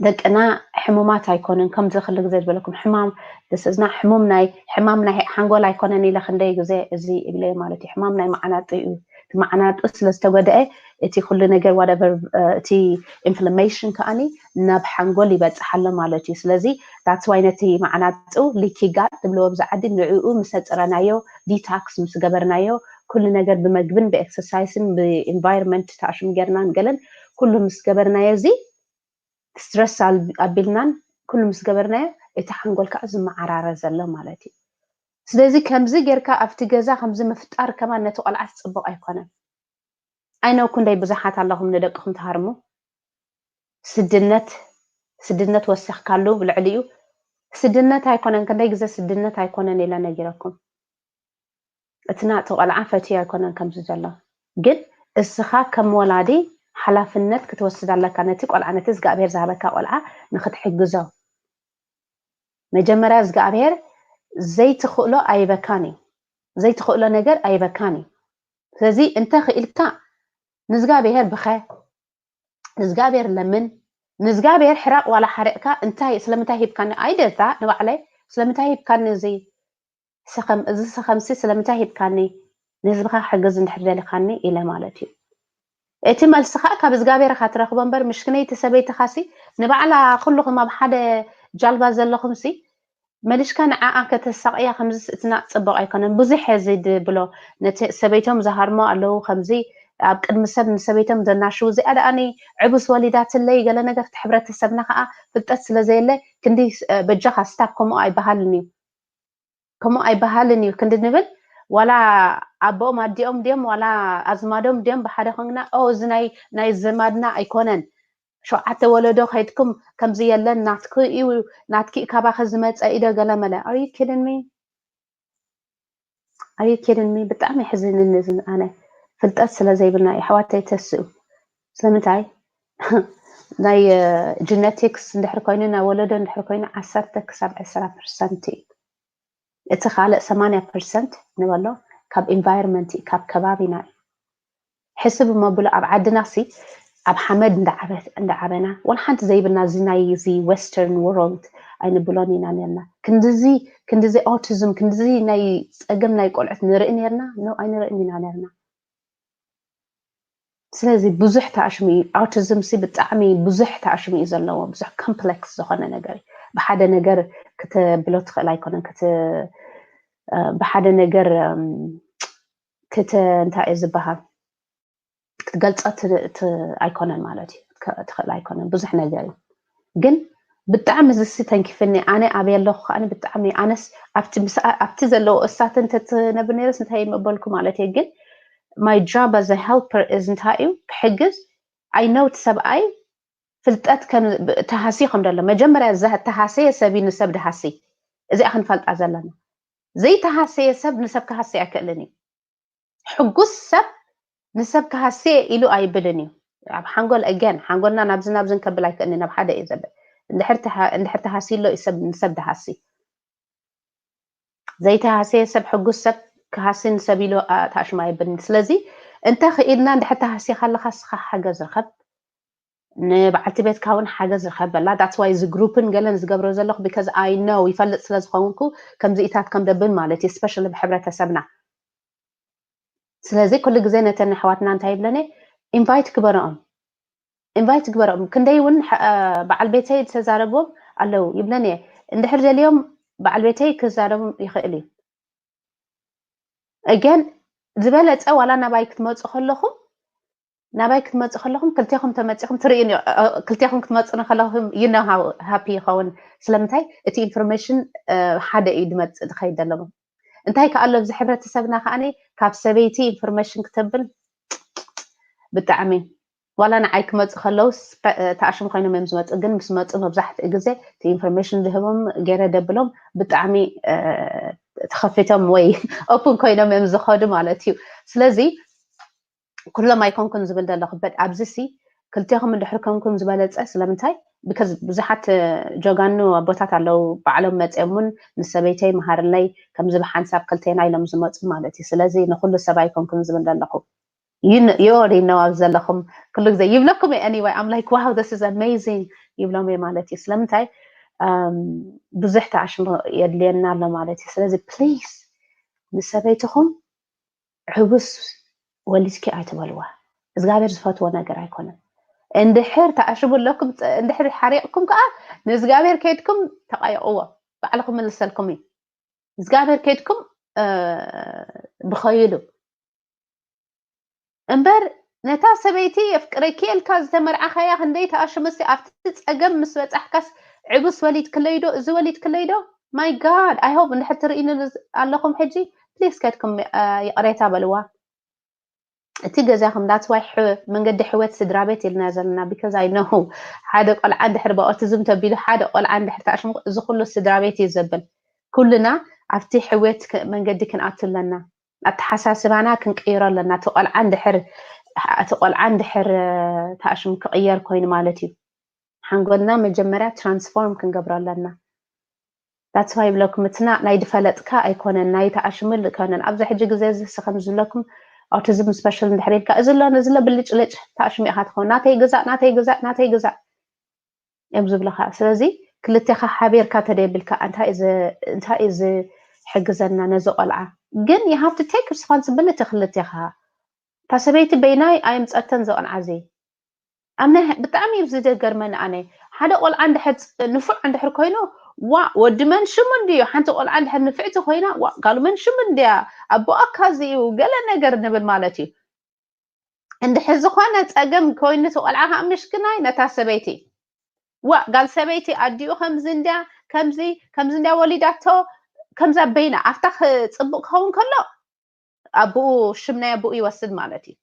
ደቅና ሕሙማት ኣይኮንን ከምዚ ክሉ ግዜ ዝበለኩም ሕማም ደስእዝና ሕሙም ናይ ሕማም ናይ ሓንጎል ኣይኮነን ኢለ ክንደይ ግዜ እዚ ይብለዮ ማለት እዩ ሕማም ናይ መዓናጡ እዩ እቲ መዓናጡ ስለ ዝተጎደአ እቲ ኩሉ ነገር whatever እቲ inflammation ከኣኒ ናብ ሓንጎል ይበፅሓሎ ማለት እዩ ስለዚ that's why ነቲ መዓናጡ leaky gut ዝብልዎ ኣብዚ ዓዲ ንዕኡ ምስ ኣፅረናዮ detox ምስ ገበርናዮ ኩሉ ነገር ብመግብን ብኤክሰርሳይስን ብ environment ተኣሽም ጌርናን ገለን ኩሉ ምስ ገበርናዮ እዚ stress ኣቢልናን ኩሉ ምስ ገበርናዮ እቲ ሓንጎል ከዓ ዝመዓራረ ዘሎ ማለት እዩ ስለዚ ከምዚ ጌርካ ኣብቲ ገዛ ከምዚ ምፍጣር ከማን ነቲ ቆልዓ ዝፅቡቕ ኣይኮነን I know ክንደይ ብዙሓት ኣለኹም ንደቅኹም ትሃርሙ ስድነት ስድነት ወሰኽካሉ ብልዕሊኡ ስድነት ኣይኮነን ክንደይ ግዜ ስድነት ኣይኮነን ኢለ ነጊረኩም እቲ ናቲ ቆልዓ ፈትዩ ኣይኮነን ከምዚ ዘሎ ግን እስኻ ከም ወላዲ ሓላፍነት ክትወስድ ኣለካ ነቲ ቆልዓ ነቲ እግዚኣብሔር ዝሃበካ ቆልዓ ንክትሕግዞ መጀመርያ እግዚኣብሔር ዘይትኽእሎ ኣይበካን እዩ ዘይትኽእሎ ነገር ኣይበካን እዩ ስለዚ እንተ ክኢልካ ንእግዚኣብሔር ብኸ ንእግዚኣብሔር ለምን ንእግዚኣብሔር ሕራቕ ዋላ ሓሪቕካ እንታይ ስለምንታይ ሂብካኒ ኣይደዛ ንባዕለይ ስለምንታይ ሂብካኒ እዚ ሰኸም እዚ ሰኸምሲ ስለምንታይ ሂብካኒ ንህዝብኻ ክሕግዝ እንድሕር ደሊኻኒ ኢለ ማለት እዩ። እቲ መልሲ ከዓ ካብ እግዚኣብሔር ኢኻ ትረኽቦ እምበር ምሽክነይቲ ሰበይትኻሲ ንባዕላ ኩልኹም ኣብ ሓደ ጃልባ ዘለኹምሲ መሊሽካ ንዓኣ ከተሳቕያ ከምዚ ስእትና ጽቡቕ ኣይኮነን። ብዙሕ እዚ ድብሎ ነቲ ሰበይቶም ዝሃርሞ ኣለዉ ከምዚ ኣብ ቅድሚ ሰብ ንሰበይቶም ዘናሽው እዚኣ ደኣኒ ዕቡስ ወሊዳትለይ ገለ ነገር እቲ ሕብረተሰብና ከዓ ፍልጠት ስለ ዘየለ ክንዲ በጃኻ ስታፕ ከምኡ ኣይበሃልን እዩ። ከምኡ ኣይበሃልን እዩ ክንዲ ንብል ዋላ ኣቦኦም ኣዲኦም ድዮም ዋላ ኣዝማዶም ድዮም ብሓደ ኮንግና ኦ እዚ ናይ ናይ ዘማድና ኣይኮነን ሸውዓተ ወለዶ ከይድኩም ከምዚ የለን ናትኪ እዩ ናትኪ ካባኸ ዝመፀ ኢዶ ገለመለ are you kidding me are you kidding me ብጣዕሚ የሕዝንኒ ኣነ ፍልጠት ስለ ዘይብልና የሕዋተይ ተስኡ ስለምንታይ ናይ genetics እንድሕር ኮይኑ ናይ ወለዶ እንድሕር ኮይኑ ዓሰርተ ክሳብ ዕስራ ፐርሰንት እዩ እቲ ካልእ ሰማንያ ፐርሰንት ንበሎ ካብ environment እዩ ካብ ከባቢና እዩ ሕስብ እሞ ብሎ ኣብ ዓድና ሲ ኣብ ሓመድ እንዳዓበና ወላ ሓንቲ ዘይብልና እዚ ናይ እዚ western world ኣይንብሎን ኢና ነርና ክንድዚ ክንድዚ autism ክንድዚ ናይ ፀገም ናይ ቆልዑት ንርኢ ነርና ነው ኣይንርእን ኢና ነርና ስለዚ ብዙሕ ተኣሽሙ እዩ autism ሲ ብጣዕሚ ብዙሕ ተኣሽሙ እዩ ዘለዎ ብዙሕ complex ዝኾነ ነገር እዩ ብሓደ ነገር ክተብሎ ትኽእል ኣይኮነን ብሓደ ነገር ክተ እንታይ እዩ ዝበሃል ክትገልፆ ኣይኮነን ማለት እዩ ትኽእል ኣይኮነን ብዙሕ ነገር እዩ ግን ብጣዕሚ ዝሲ ተንኪፍኒ ኣነ ኣበይ ኣለኹ ከዓ ብጣዕሚ ኣነስ ኣብቲ ዘለዉ እሳት እንተትነብር ነርስ እንታይ ምበልኩ ማለት እየ ግን my job as a helper is እንታይ እዩ ክሕግዝ I know እቲ ሰብኣይ ፍልጠት ተሃሲ ከም ደሎ መጀመርያ ተሃሰየ ሰብ ንሰብ ድሃሲ እዚኣ ክንፈልጣ ዘለና ዘይተሃሰየ ሰብ ንሰብ ክሃሲ ኣይክእልን እዩ ሕጉስ ሰብ ንሰብ ክሃስየ ኢሉ ኣይብልን እዩ ኣብ ሓንጎል again ሓንጎልና ናብዚ ናብዝን ከብል ኣይክእልን ናብ ሓደ እዩ ዘብል እንድሕር ተሃሲሎ እዩ ሰብ ንሰብ ድሃሲ ዘይተሃሰየ ሰብ ሕጉስ ሰብ ክሃሲ ንሰብ ኢሉ ተኣሽማ ኣይብልን ስለዚ እንተ ክኢልና እንድሕር ተሃሲኻ ኣለካ ስኻ ሓገዝ ርከብ ንበዓልቲ ቤትካ እውን ሓገዝ ርከበላ that's why እዚ ግሩፕን ገለን ዝገብሮ ዘለኹ because I know ይፈልጥ ስለ ዝኸውንኩ ከምዚ ኢታት ከም ደብል ማለት እዩ especially ብሕብረተሰብና ስለዚ ኩሉ ግዜ ነተን ኣሕዋትና እንታይ ይብለነ invite ግበረኦም invite ግበረኦም ክንደይ እውን በዓል ቤተይ ዝተዛረብዎም ኣለዉ ይብለን እየ እንድሕር ደልዮም በዓል ቤተይ ክዛረቦም ይኽእል እዩ again ዝበለፀ ዋላ ናባይ ክትመፁ ከለኹም ናባይ ክትመፁ ከለኹም ክልቴኹም ተመፂኹም ትርእዩ ክልቴኹም ክትመፁ ከለኹም you know how happy ይኸውን ስለምንታይ እቲ information ሓደ እዩ ድመፅእ ዝኸይድ ዘለዎ እንታይ ከኣ ኣሎ ኣብዚ ሕብረተሰብና ከኣ ካብ ሰበይቲ information ክተብል ብጣዕሚ ዋላ ንዓይ ክመፁ ከለውስ ተኣሽም ኮይኖም እዮም ዝመፁ ግን ምስ መፁ መብዛሕትኡ ግዜ እቲ information ዝህቦም ገይረ ደብሎም ብጣዕሚ ተኸፊቶም ወይ open ኮይኖም እዮም ዝኸዱ ማለት እዩ ስለዚ ኩሎም ኣይኮንኩን ዝብል ዘለኹ but ኣብዚ ሲ ክልቴኹም እንድሕር ኮንኩም ዝበለፀ ስለምንታይ because ብዙሓት ጀጋኑ ኣቦታት ኣለዉ ባዕሎም መፅኦም እውን ምስ ሰበይተይ መሃርለይ ከምዚ ብሓንሳብ ክልቴና ኢሎም ዝመፁ ማለት እዩ ስለዚ ንኩሉ ሰብ ኣይኮንኩን ዝብል ዘለኹ you already know ኣብ ዘለኹም ኩሉ ግዜ ይብለኩም እየ anyway I'm like wow this is amazing ይብሎም እየ ማለት እዩ ስለምንታይ ብዙሕ ተኣሽሞ የድልየና ኣሎ ማለት እዩ ስለዚ please ንሰበይትኹም ዕቡስ ወሊድኪ ኣይትበልዋ እግዚኣብሔር ዝፈትዎ ነገር ኣይኮነን እንድሕር ተኣሽሙ ኣለኩም እንድሕር ሓሪቕኩም ከዓ ንእግዚኣብሔር ከይድኩም ተቃየቕዎ ባዕልኹም ምልሰልኩም እዩ እግዚኣብሔር ከይድኩም ብኸይሉ እምበር ነታ ሰበይቲ የፍቅረኪ ኢልካ ዝተመርዓኻያ ክንደይ ተኣሽሙሲ ኣብቲ ፀገም ምስ በፃሕካስ ዕቡስ ወሊድክለይዶ እዚ ወሊድክለይዶ my God I hope እንድሕር ትርእይኒ ኣለኹም ሕጂ please ከድኩም ይቕሬታ በልዋ እቲ ገዛኹም that's why መንገዲ ሕወት ስድራ ቤት ኢልና ዘለና because I know ሓደ ቆልዓ እንድሕር ብ autism ተቢሉ ሓደ ቆልዓ እንድሕር ተኣሽሙ እዚ ኩሉ ስድራ ቤት እዩ ዘብል ኩልና ኣብቲ ሕወት መንገዲ ክንኣቱ ኣለና ኣተሓሳስባና ክንቅይሮ ኣለና እቲ ቆልዓ እንድሕር እቲ ቆልዓ እንድሕር ተኣሽሙ ክቕየር ኮይኑ ማለት እዩ ሓንጎልና መጀመርያ transform ክንገብሮ ኣለና that's why ይብለኩም እትና ናይ ድፈለጥካ ኣይኮነን ናይ ተኣሽምል ኣይኮነን ኣብዚ ሕጂ ግዜ እዚ ስኸም ዝብለኩም autism special እንድሕር ኢልካ እዚ ኣሎ እዚ ኣሎ ብልጭልጭ ተኣሽሙ ኢኻ ትኸውን ናተይ ግዛእ ናተይ ግዛእ ናተይ ግዛእ እዮም ዝብልኻ። ስለዚ ክልቴኻ ሓቢርካ ተደይብልካ እንታይ እዩ ዝሕግዘና ነዚ ቆልዓ? ግን you have to take responsibility ክልቴኻ። እታ ሰበይቲ በይናይ ኣይምፀተን ዘቆልዓ እዚ ኣነ ብጣዕሚ እዩ ዝደገርመኒ። ኣነ ሓደ ቆልዓ እንድሕር ንፉዕ እንድሕር ኮይኑ ዋ ወዲ መን ሽሙ እንድዩ ሓንቲ ቆልዓ እንድሕር ንፍዕቲ ኮይና ዋ ጋሉ መን ሽሙ እንድያ ኣቦኣካ እዚ እዩ ገለ ነገር ንብል ማለት እዩ። እንድሕር ዝኾነ ፀገም ኮይኑ እቲ ቆልዓ ከዓ ምሽክናይ ነታ ሰበይቲ ዋ ጋል ሰበይቲ ኣዲኡ ከምዚ እንድያ ከምዚ ከምዚ እንድያ ወሊዳቶ ከምዛ በይና ኣብታ ጽቡቅ ክኸውን ከሎ ኣቦኡ ሽም ናይ ኣቦኡ ይወስድ ማለት እዩ።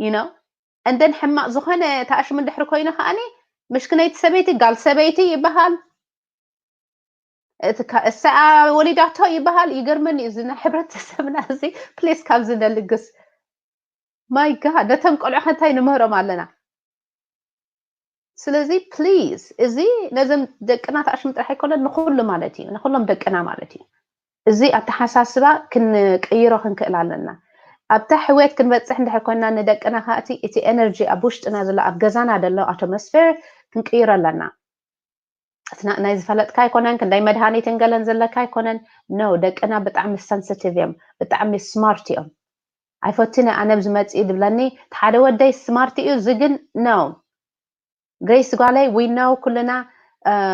you know እንደን ሕማቅ ዝኾነ ተኣሽሙ እንድሕር ኮይኑ ከዓኒ ምሽክነይቲ ሰበይቲ ጋል ሰበይቲ ይበሃል። እሳ ወሊዳቶ ይበሃል። ይገርመኒ እዚ ናይ ሕብረተሰብና እዚ ፕሌስ ካብዚ ነልግስ my god ነቶም ቆልዑ ከንታይ ንምህሮም ኣለና። ስለዚ ፕሊዝ እዚ ነዞም ደቅና ተኣሽሙ ጥራሕ ኣይኮነን ንኩሉ ማለት እዩ ንኩሎም ደቅና ማለት እዩ። እዚ ኣተሓሳስባ ክንቅይሮ ክንክእል ኣለና። ኣብታ ሕውየት ክንበፅሕ እንድሕር ኮይና ንደቅና ከኣቲ እቲ ኤነርጂ ኣብ ውሽጥና ዘሎ ኣብ ገዛና ዘሎ ኣቶሞስፌር ክንቅይሮ ኣለና። ናይ ዝፈለጥካ ኣይኮነን ክንደይ መድሃኒትን ገለን ዘለካ ኣይኮነን። No ደቅና ብጣዕሚ ሰንስቲቭ እዮም። ብጣዕሚ ስማርት እዮም። ኣይፈትን ኣነ ኣብዚ መፅኢ ድብለኒ ሓደ ወደይ ስማርት እዩ እዚ ግን no ግሬስ ጓለይ we know ኩልና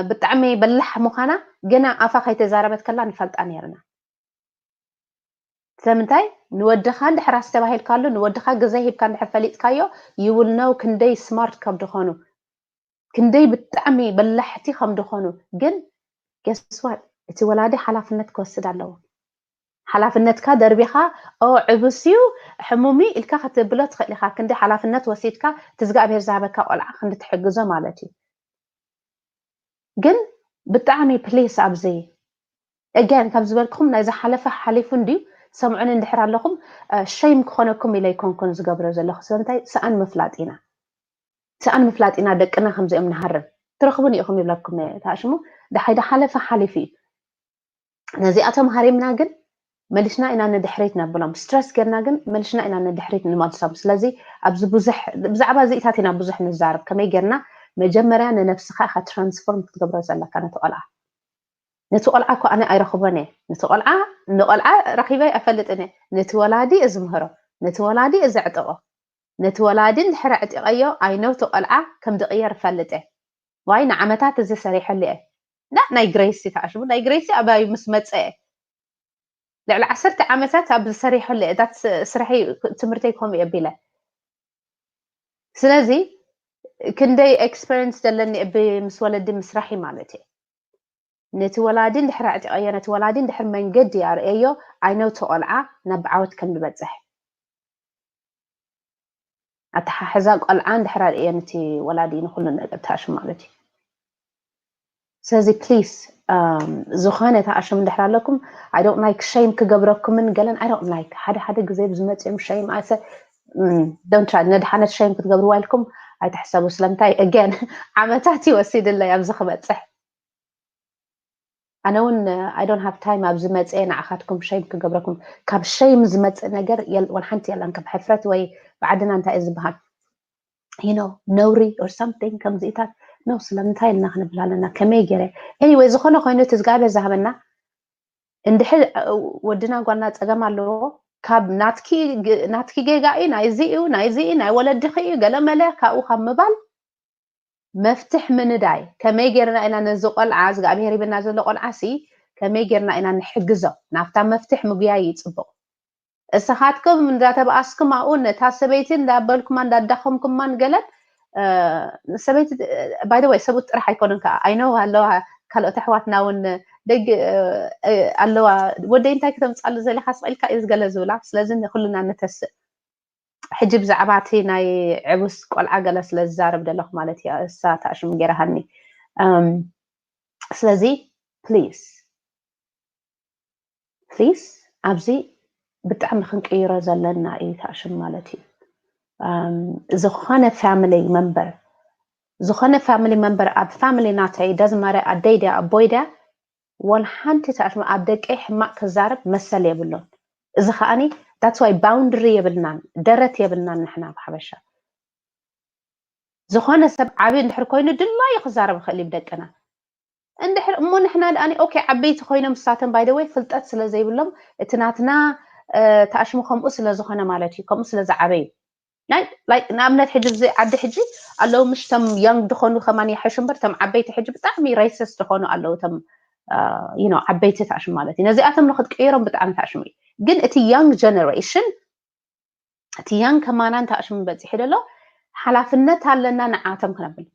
ብጣዕሚ በላሕ ምዃና ግና ኣፋ ከይተዛረበት ከላ ንፈልጣ ነርና። ስለምንታይ ንወድኻ እንድሕር ኣስተባሂልካሉ ንወድኻ ግዜ ሂብካ እንድሕር ፈሊጥካዮ you will know ክንደይ ስማርት ከም ድኾኑ ክንደይ ብጣዕሚ በላሕቲ ከም ድኾኑ ግን guess what እቲ ወላዲ ሓላፍነት ክወስድ ኣለዎ። ሓላፍነትካ ደርቢኻ ኦ ዕቡስ እዩ ሕሙም እዩ ኢልካ ክትብሎ ትኽእል ኢኻ። ክንዲ ሓላፍነት ወሲድካ እቲ እግዚኣብሔር ዝሃበካ ቆልዓ ክንዲ ትሕግዞ ማለት እዩ። ግን ብጣዕሚ ፕሊስ ኣብዚ again ከም ዝበልኩም ናይ ዝሓለፈ ሓሊፉ እንድዩ። ሰምዑኒ እንድሕር ኣለኹም ሸይም ክኾነኩም ኢለ ኣይኮንኩን ዝገብሮ ዘለኹ። ስለምንታይ ሰኣን ምፍላጥ ኢና ሰኣን ምፍላጥ ኢና ደቅና ከምዚኦም ንሃርም ትረኽቡን ኢኹም ይብለኩም ተኣሽሙ። ደሓይ ዝሓለፈ ሓሊፉ እዩ። ነዚኣቶም ሃሪምና ግን መሊስና ኢና ንድሕሪት ነብሎም። ስትረስ ጌርና ግን መሊስና ኢና ንድሕሪት ንመልሶም። ስለዚ ኣብዚ ብዙሕ ብዛዕባ እዚኢታት ኢና ብዙሕ ንዛረብ። ከመይ ጌርና መጀመርያ ንነብስኻ ኢኻ ትራንስፎርም ክትገብሮ ዘለካ ነቲ ቆልዓ። ነቲ ቆልዓ እኮ ኣነ ኣይረኽቦን እየ። ነቲ ቆልዓ ንቆልዓ ረኺበ ኣይፈልጥን እየ። ነቲ ወላዲ እዝምህሮ ነቲ ወላዲ እዘዕጥቆ ነቲ ወላዲ እንድሕር ኣዕጢቐዮ ኣይነውቲ ቆልዓ ከም ድቕየር እፈልጥ እየ። ዋይ ንዓመታት እዚ ሰሪሐሉ እየ። ና ናይ ግሬሲ ተኣሽሙ ናይ ግሬሲ ኣባዩ ምስ መፀ እየ ልዕሊ ዓሰርተ ዓመታት ኣብ ዝሰሪሐሉ እየ እታት ስርሐይ ትምህርተይ ከምኡ እየ ቢለ ስለዚ ክንደይ ኤክስፐሪንስ ዘለኒ እብ ምስ ወለዲ ምስራሕ ማለት እየ ነቲ ወላዲ እንድሕር ኣዕጢቐዮ ነቲ ወላዲ እንድሕር መንገዲ ኣርእየዮ ኣይነውቲ ቆልዓ ናብ ዓወት ከም ዝበፅሕ ኣተሓሕዛ ቆልዓ እንድሕር ኣርእየ ነቲ ወላዲ ንኩሉ ነገር ተኣሽም ማለት እዩ። ስለዚ ፕሊስ ዝኾነ ተኣሽም እንድሕር ኣለኩም I don't like ሸይም ክገብረኩምን ገለን I don't like ሓደ ሓደ ግዜ ብዝመፅኦም ሸይም ኣሰ don't try ነድሓነት ሸይም ክትገብርዋ ኢልኩም ኣይትሕሰቡ። ስለምንታይ again ዓመታት ይወሲድለይ ኣብዚ ክበፅሕ ኣነ እውን I don't have time ኣብዚ መፅአ ንዓኻትኩም ሸይም ክገብረኩም ካብ ሸይም ዝመፅእ ነገር one ሓንቲ የለን ካብ ሕፍረት ወይ ብዓድና እንታይ እዩ ዝበሃል you know ነውሪ or something ከምዚኢታት no ስለምንታይ ኢልና ክንብል ኣለና ከመይ ገይረ anyway ዝኾነ ኮይኑ እቲ እግዚኣብሔር ዝሃበና እንድሕር ወድና ጓልና ፀገም ኣለዎ ካብ ናትኪ ጌጋ እዩ ናይዚ እዩ ናይዚ እዩ ናይ ወለድኺ እዩ ገለመለ ካብኡ ካብ ምባል መፍትሕ ምንዳይ ከመይ ጌርና ኢና ነዚ ቆልዓ እግዚኣብሔር ሂብና ዘሎ ቆልዓ ሲ ከመይ ጌርና ኢና ንሕግዞ ናብታ መፍትሕ ምጉያይ ይፅቡቕ እሳኻትኩም እንዳተባኣስኩም ኣብኡ ነታ ሰበይቲ እንዳበልኩማ እንዳዳኸምኩማን ገለን ሰበይቲ by the way ሰብኡት ጥራሕ ኣይኮኑን ከዓ I know ኣለዋ ካልኦት ኣሕዋትና እውን ደግ ኣለዋ ወደይ እንታይ ክተምፃሉ ዘሊካ ስቕ ኢልካ እዩ ዝገለ ዝብላ ስለዚ ንኩልና ንተስእ ሕጂ ብዛዕባ እቲ ናይ ዕቡስ ቆልዓ ገለ ስለ ዝዛረብ ዘለኹ ማለት እያ እሳ ታሽም ገይራሃኒ ስለዚ ፕሊስ ፕሊስ ኣብዚ ብጣዕሚ ክንቅይሮ ዘለና እዩ ታሽም ማለት እዩ ዝኾነ family member ዝኾነ family member ኣብ family ናተይ doesn't matter ኣደይ ድያ ኣቦይ ድያ one ሓንቲ ታሽም ኣብ ደቀይ ሕማቅ ክዛረብ መሰል የብሉን እዚ ከዓኒ that's why boundary የብልናን ደረት የብልናን ንሕና ብሓበሻ ዝኾነ ሰብ ዓብዪ እንድሕር ኮይኑ ድላዩ ክዛረብ ይኽእል እዩ ብደቅና። እንድሕር እሞ ንሕና ደኣኒ okay ዓበይቲ ኮይኖም ንሳቶም by the way ፍልጠት ስለ ዘይብሎም እቲ ናትና ተኣሽሙ ከምኡ ስለ ዝኾነ ማለት እዩ፣ ከምኡ ስለ ዝዓበዩ ናይ like ንኣብነት ሕጂ እዚ ዓዲ ሕጂ ኣለዉ ምሽ ቶም young ዝኾኑ ከማን ይሕሹ እምበር ቶም ዓበይቲ ሕጂ ብጣዕሚ racist ዝኾኑ ኣለዉ ቶም you know ዓበይቲ ተኣሽሙ ማለት እዩ። ነዚኣቶም ንክትቅይሮም ብጣዕሚ ተኣሽሙ እዩ። ግን እቲ young generation እቲ young ከማናን ተኣሽሙ በፂሑ ደሎ ሓላፍነት ኣለና ንዓቶም ክነብል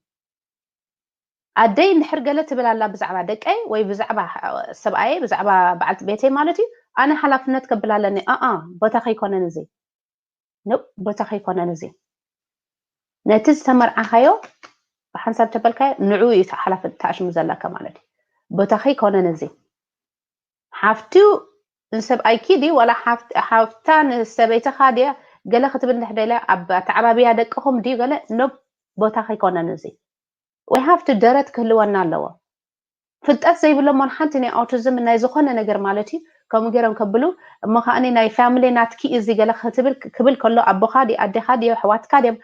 ኣደይ እንድሕር ገለ ትብል ኣላ ብዛዕባ ደቀይ ወይ ብዛዕባ ሰብኣየይ ብዛዕባ በዓልቲ ቤተይ ማለት እዩ ኣነ ሓላፍነት ከብል ኣለኒ ኣኣ ቦታ ከይኮነን እዚ ን ቦታ ከይኮነን እዚ ነቲ ዝተመርዓኻዮ ብሓንሳብ ተበልካዮ ንዑ እዩ ሓላፍነት ተኣሽሙ ዘለካ ማለት እዩ ቦታ ከይኮነን እዚ ሓፍቱ ንሰብኣይኪ ድዩ ዋላ ሓፍታ ንሰበይትኻ ድያ ገለ ክትብል እንድሕር ደልያ ኣብ ኣተዓባብያ ደቅኹም ድዩ ገለ ኖ ቦታ ከይኮነን እዚ we have to ደረት ክህልወና ኣለዎ ፍልጠት ዘይብሎሞን ሓንቲ ናይ autism ናይ ዝኾነ ነገር ማለት እዩ ከምኡ ገይሮም ከብሉ እሞ ከዓኒ ናይ family ናትኪ እዚ ገለ ክትብል ክብል ከሎ ኣቦኻ ድዩ ኣዴኻ ድዩ ኣሕዋትካ ድዮም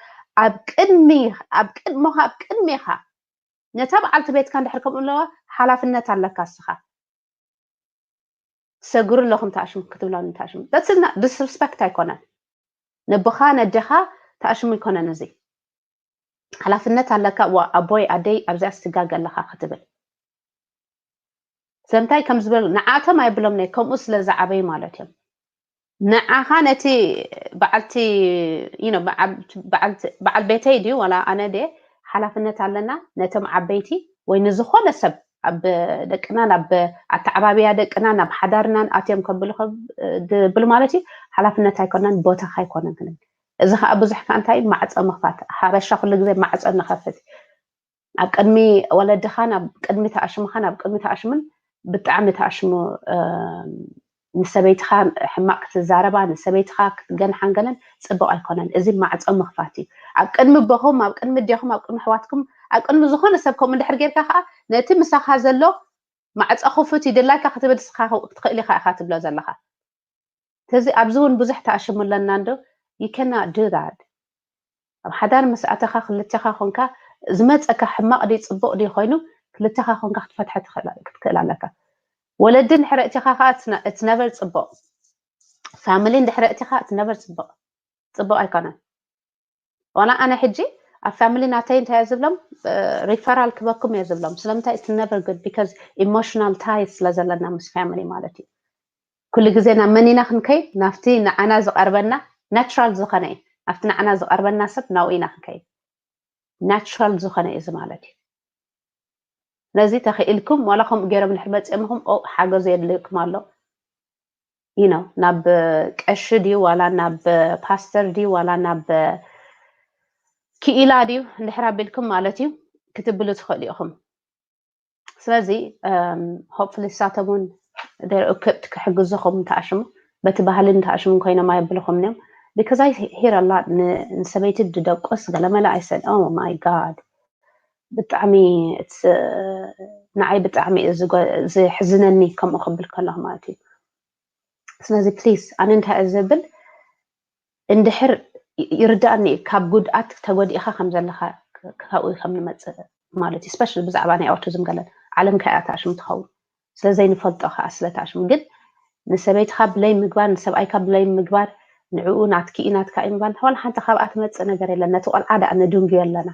ኣብ ቅድሚ ኣብ ቅድሞኻ ኣብ ቅድሜኻ ነታ በዓልቲ ቤትካ እንድሕር ከምኡ ኣለዋ ሓላፍነት ኣለካ እስኻ ሰግሩ ኣለኹም ተኣሽሙ ክትብላ ተኣሽሙ that's not disrespect ኣይኮነን ነቦኻ ነዴኻ ተኣሽሙ ኣይኮነን እዚ ሓላፍነት ኣለካ ዋ ኣቦይ ኣደይ ኣብዚኣ ስትጋገ ኣለኻ ክትብል ስለምንታይ ከም ዝበሉ ንዓቶም ኣይብሎም ናይ ከምኡ ስለ ዝዓበዩ ማለት እዮም ንዓኻ ነቲ በዓልቲ you know በዓል ቤተይ ድዩ ዋላ ኣነ ድየ ሓላፍነት ኣለና ነቶም ዓበይቲ ወይ ንዝኾነ ሰብ ኣብ ደቅናን ኣብ ኣተዓባብያ ደቅናን ኣብ ሓዳርናን ኣትዮም ከብሉ ድብል ማለት እዩ ሓላፍነት ኣይኮነን ቦታኻ ኣይኮነን ክንብል እዚ ከዓ ብዙሕ ከዓ እንታይ ማዕፀ ምኽፋት ሓበሻ ኩሉ ግዜ ማዕፀ ንኸፍት ኣብ ቅድሚ ወለድኻን ኣብ ቅድሚ ተኣሽምኻን ኣብ ቅድሚ ተኣሽምን ብጣዕሚ ተኣሽሙ ንሰበይትኻ ሕማቅ ክትዛረባ ንሰበይትኻ ክትገንሓን ገለን ፅቡቅ ኣይኮነን እዚ ማዕፆ ምኽፋት እዩ ኣብ ቅድሚ ኣቦኹም ኣብ ቅድሚ ኣዴኹም ኣብ ቅድሚ ኣሕዋትኩም ኣብ ቅድሚ ዝኾነ ሰብ ከምኡ እንድሕር ጌርካ ከዓ ነቲ ምሳኻ ዘሎ ማዕፆ ክፉት እዩ ድላይካ ክትብል ንስኻ ክትኽእል ኢኻ ኢኻ ትብሎ ዘለኻ ስለዚ ኣብዚ እውን ብዙሕ ተኣሽሙ ኣለና እንዶ you cannot do that ኣብ ሓዳር ምስ ኣተኻ ክልተኻ ኮንካ ዝመፀካ ሕማቕ ድዩ ፅቡቕ ድዩ ኮይኑ ክልተኻ ኮንካ ክትፈትሐ ክትክእል ኣለካ ወለዲ እንድሕር ኣእቲኻ ከዓ it's never ፅቡቕ family እንድሕር ኣእቲኻ it's never ፅቡቕ ፅቡቕ ኣይኮነን ዋላ ኣነ ሕጂ ኣብ family ናተይ እንታይ እየ ዝብሎም referral ክበኩም እየ ዝብሎም ስለምንታይ it's never good because emotional ties ስለ ዘለና ምስ family ማለት እዩ ኩሉ ግዜ ናብ መን ኢና ክንከይድ ናብቲ ንዓና ዝቐርበና natural ዝኾነ እዩ ናብቲ ንዓና ዝቐርበና ሰብ ናብኡ ኢና ክንከይድ natural ዝኾነ እዩ እዚ ማለት እዩ ስለዚ ተኽኢልኩም ዋላ ከምኡ ገይሮም ድሕር መፅኦምኹም ሓገዝ የድልየኩም ኣሎ you know ናብ ቀሺ ድዩ ዋላ ናብ ፓስተር ድዩ ዋላ ናብ ክኢላ ድዩ እንድሕር ኣቢልኩም ማለት እዩ ክትብሉ ትኽእሉ ኢኹም ስለዚ hopefully ንሳቶም እውን they're equipped ክሕግዙኹም ተኣሽሙ በቲ ባህልን ተኣሽሙ ኮይኖም ኣየብልኹም እዮም because I hear a lot ንሰበይቲ ድደቁስ ገለመለ I said oh my god ብጣዕሚ ንዓይ ብጣዕሚ እዩ ዘሕዝነኒ ከምኡ ክብል ከለኹ ማለት እዩ ስለዚ please ኣነ እንታይ እየ ዝብል እንድሕር ይርዳእኒ ካብ ጉድኣት ተጎዲእኻ ከም ዘለኻ ካብኡ ከም ንመፅእ ማለት እዩ specially ብዛዕባ ናይ autism ገለን ዓለም ከያ ተኣሽሙ ትኸውን ስለ ዘይንፈልጦ ከዓ ስለ ተኣሽሙ ግን ንሰበይትኻ ብለይ ምግባር ንሰብኣይካ ብለይ ምግባር ንዕኡ ናትኪ እዩ ናትካ እዩ ምባል ዋላ ሓንቲ ካብኣ ትመፅእ ነገር የለን ነቲ ቆልዓ ደኣ ንድንጉዮ ኣለና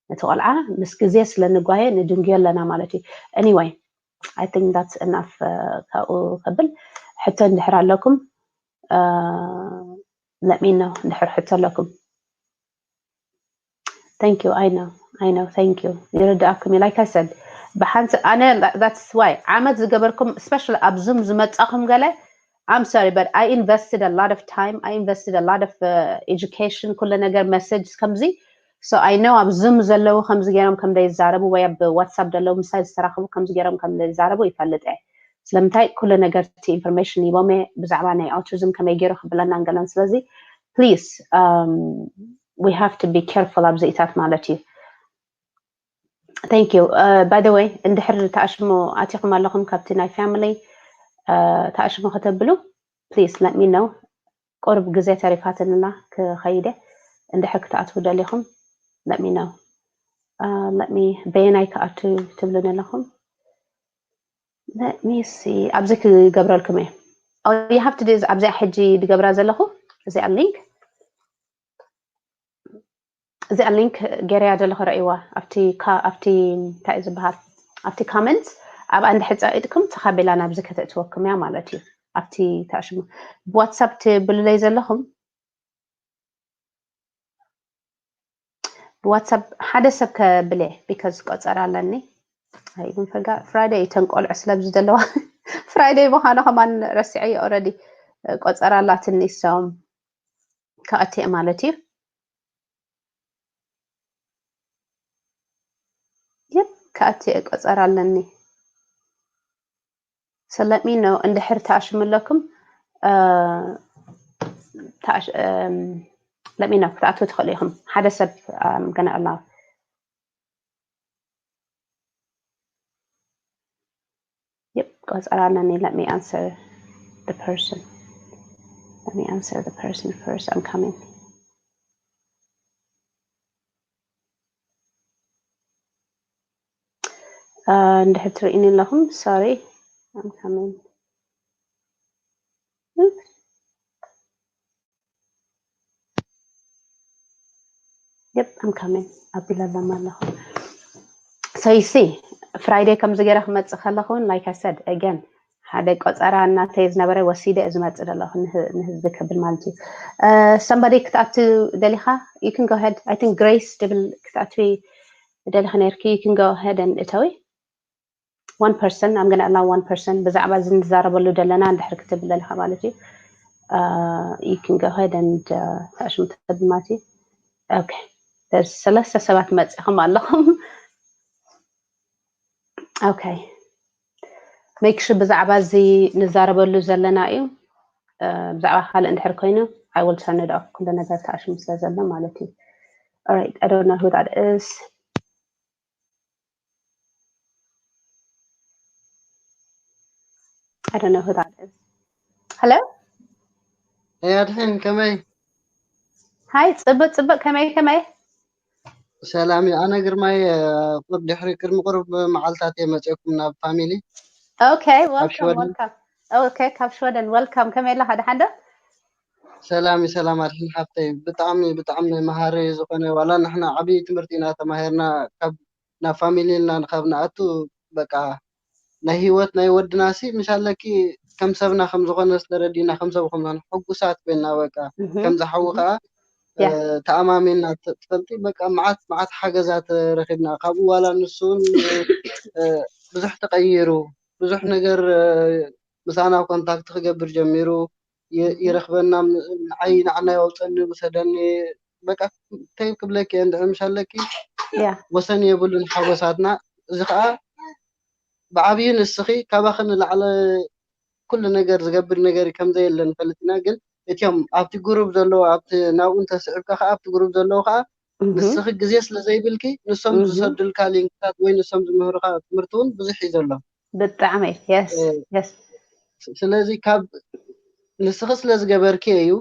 ነቲ ቆልዓ ምስ ግዜ ስለ ንጓየ ንድንጉዮ ኣለና ማለት እዩ anyway I think that's enough ካብኡ ከብል ሕቶ እንድሕር ኣለኩም let me know እንድሕር ሕቶ ኣለኩም thank you I know I know thank you ይርዳእኩም እዩ like I said ብሓንቲ ኣነ that's why ዓመት ዝገበርኩም especially ኣብ ዙም ዝመጻኹም ገለ I'm sorry but I invested a lot of time I invested a lot of uh, education ኩሉ ነገር message ከምዚ so I know ኣብ ዙም ዘለዉ ከምዚ ገይሮም ከም ዘይዛረቡ ወይ ኣብ ዋትሳፕ ዘለዉ ምሳይ ዝተራኸቡ ከምዚ ገይሮም ከም ዘይዛረቡ ይፈልጥ እየ ስለምንታይ ኩሉ ነገር እቲ information ሂቦም እየ ብዛዕባ ናይ autism ከመይ ገይሩ ክብለና እንገለን ስለዚ please um, we have to be careful ኣብዚኢታት ማለት እዩ thank you uh, by the way እንድሕር ተኣሽሙ ኣቲኹም ኣለኹም ካብቲ ናይ family uh, ተኣሽሙ ከተብሉ please let me know ቁርብ ግዜ ተሪፋትንና ክኸይደ እንድሕር ክትኣትዉ ደሊኹም let me know let me በየናይ ክኣቱ ትብሉን ኣለኹም? Let me see ኣብዚ ክገብረልኩም እየ። Oh, you have to do ኣብዚኣ ሕጂ ዝገብራ ዘለኹ እዚኣ link እዚኣ link ገይረያ ዘለኹ ረእይዋ ኣብቲ ኣብቲ እንታይ ዝበሃል ኣብቲ comment ኣብኣ እንድሕር ጸቂጥኩም ተኻቢላ ናብዚ ከተእትወኩም እያ ማለት እዩ። ኣብቲ ታሽሙ ብዋትሳፕ ትብሉለይ ዘለኹም ብዋትሳፕ ሓደ ሰብ ከብለ because ቆጸራ ኣለኒ። ኣይግን ፈጋ ፍራይደይ እተን ቆልዑ ስለብዚ ዘለዋ ፍራይደይ ምዃኑ ከማን ረሲዐ already ቆጸራ ኣላትኒ ሰም ከኣቲ ማለት እዩ። ይብ ከኣቲ ቆጸራ ኣለኒ። So let me know እንድሕር ተኣሽሙ ኣለኩም let me know ክትኣትዉ ትኽእሉ ኢኹም። ሓደ ሰብ ገና ኣላ Yep, ቆጸራ ኣለኒ. Let me answer the person. Let me answer the person first. I'm coming. Uh, እንድሕር ትርእይኒ ኣለኹም sorry. I'm coming. Oops. Yep, I'm coming. ኣቢለሎም ኣለኹ። So you see, Friday ከምዚ ገይረ ክመጽእ ከለኹ እውን like I said again ሓደ ቆጸራ እናተይ ዝነበረ ወሲደ ዝመጽእ ዘለኹ ንህዝቢ ከብል ማለት እዩ። Somebody ክትኣቱ ደሊኻ you can go ahead. I think Grace ድብል ክትኣትዊ ደሊኻ ነርኪ you can go ahead and እተዊ one person I'm gonna allow one person ብዛዕባ እዚ ንዛረበሉ ዘለና እንድሕር ክትብል ደሊኻ ማለት እዩ። You can go ahead and ተኣሽሙ ተብል ማለት እዩ። Okay, ሰለስተ ሰባት መጺኹም ኣለኹም። Okay, make sure ብዛዕባ እዚ ንዛረበሉ ዘለና እዩ። ብዛዕባ ካልእ እንድሕር ኮይኑ I will turn it off ኩሉ ነገር ተኣሽሙ ስለ ዘሎ ማለት እዩ። Alright, I don't know who that is. I don't know who that is. Hello? Hey, ኣድሕን ከመይ? ሃይ፣ ጽብቅ ጽብቅ፣ ከመይ ከመይ? ሰላም እዩ። ኣነ ግርማይ ቁር ድሕሪ ቅድሚ ቁሩብ መዓልታት እየ መፅእኩም ናብ ፋሚሊ። Okay, welcome, welcome. Okay, ካብ ሽወደን welcome። ከመይ ኣለኻ? ደሓን ዶ? ሰላም እዩ፣ ሰላም ኣድሕን ሓፍተይ። ብጣዕሚ ብጣዕሚ መሃሪ ዝኾነ ዋላ ንሕና ዓብዪ ትምህርቲ ኢና ተማሂርና ካብ ናብ ፋሚሊ ኢልና ንካብ ንኣቱ በቃ ናይ ህይወት ናይ ወድና ሲ ምሽ ኣለኪ ከም ሰብና ከም ዝኾነ ዝተረዲና ከም ሰብ ከም ሕጉሳት ኮይና በቃ ከም ዝሓዊ ከዓ ተኣማሚና ትፈልጢ በቃ መዓት መዓት ሓገዛት ረኪብና ካብኡ ዋላ ንሱን ብዙሕ ተቀይሩ ብዙሕ ነገር ምሳና ኮንታክት ክገብር ጀሚሩ ይረክበና ንዓይ ናዕና የውፀኒ ውሰደኒ በቃ እንታይ ክብለኪ እንድሕር ምሽ ኣለኪ ወሰን የብሉን ሓጎሳትና እዚ ከዓ ብዓብዩ ንስኺ ካባኺ ንላዕለ ኩሉ ነገር ዝገብር ነገር ከም ዘየለ ንፈልጥ ኢና ግን እቲኦም ኣብቲ ግሩብ ዘለዎ ኣብቲ ናብኡ እንተስዕብካ ከዓ ኣብቲ ግሩብ ዘለዎ ከዓ ንስኺ ግዜ ስለ ዘይብልኪ ንሶም ዝሰዱልካ ሊንክታት ወይ ንሶም ዝምህሩካ ትምህርቲ እውን ብዙሕ እዩ ዘሎ ብጣዕሚ yes yes ስለዚ ካብ ንስኺ ስለ ዝገበርኪ እዩ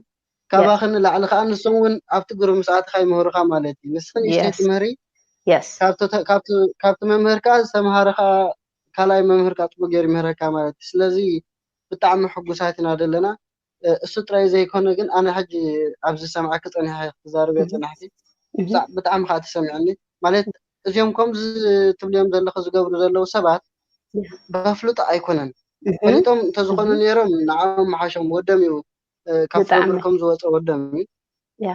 ካባኺ ንላዕሊ ከዓ ንሶም እውን ኣብቲ ግሩብ ምስ ኣትኻ ይምህሩካ ማለት እዩ ንስኺ ንእሽተይ ትምህሪ yes ካብቲ መምህር ከዓ ዝተምሃረ ከዓ ካልኣይ መምህር ከዓ ፅቡቅ ገይሩ ይምህረካ ማለት እዩ ስለዚ ብጣዕሚ ሕጉሳት ኢና ዘለና እሱ ጥራይ ዘይኮነ ግን ኣነ ሕጂ ኣብዚ ሰምዓኪ ፀኒሐ ክዛረብ እየ ፀናሕኪ ብጣዕሚ ከዓ ተሰሚዐኒ ማለት እዚኦም ከምዚ ትብልዮም ዘለኹ ዝገብሩ ዘለዉ ሰባት በፍልጦ ኣይኮነን ፈሊጦም እንተዝኾኑ ነይሮም ንዓኦም መሓሾም ወዶም እዩ ካብ ፍቅሪ ከም ዝወፀ ወዶም እዩ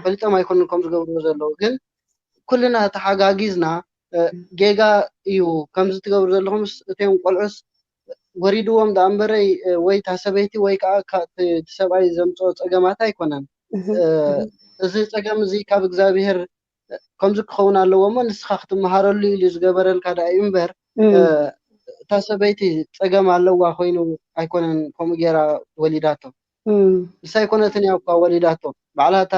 ፈሊጦም ኣይኮኑን ከም ዝገብርዎ ዘለዉ ግን ኩልና ተሓጋጊዝና ጌጋ እዩ ከምዚ ትገብሩ ዘለኹምስ እቶም ቆልዑስ ወሪድዎም ደኣ እምበረይ ወይ እታ ሰበይቲ ወይ ከዓ እቲ ሰብኣይ ዘምፅኦ ፀገማት ኣይኮነን እዚ ፀገም እዚ ካብ እግዚኣብሄር ከምዚ ክኸውን ኣለዎ እሞ ንስኻ ክትመሃረሉ ኢሉ ዝገበረልካ ደኣ እዩ እምበር እታ ሰበይቲ ፀገም ኣለዋ ኮይኑ ኣይኮነን ከምኡ ገይራ ወሊዳቶ ንሳ ኣይኮነትን እያ እኳ ወሊዳቶ ባዕላ እታ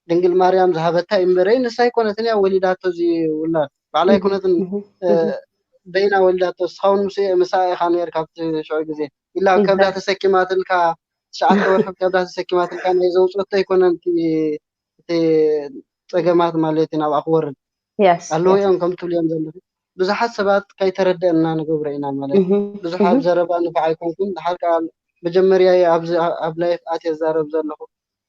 ድንግል ማርያም ዝሃበታ እዩ እምበረይ ንሳ ኣይኮነትን እያ ወሊዳቶ እዚ ውላድ ባዕላ ኣይኮነትን በይና ወሊዳቶ እስኻ እውን ምስ ምሳ ኢኻ ነርካ ኣብቲ ሽዑ ግዜ ኢላ ከብዳ ተሰኪማትልካ ትሽዓተ ወርሒ ከብዳ ተሰኪማትልካ ናይ ዘውፅኦቶ ኣይኮነን እቲ ፀገማት ማለት እዩ ናብኣ ክወርድ Yes, ኣለዉ yes. እዮም ከም ትብልዮም ዘለኹ። ብዙሓት ሰባት ከይተረደአና ንገብሮ ኢና ማለት እዩ። Mhm, ብዙሓት mhm. ዘረባ ንባዕይ ኮንኩን፣ ድሓር ከኣ መጀመርያ ኣብዚ ኣብ ላይፍ ኣትየ ዝዛረብ ዘለኹ።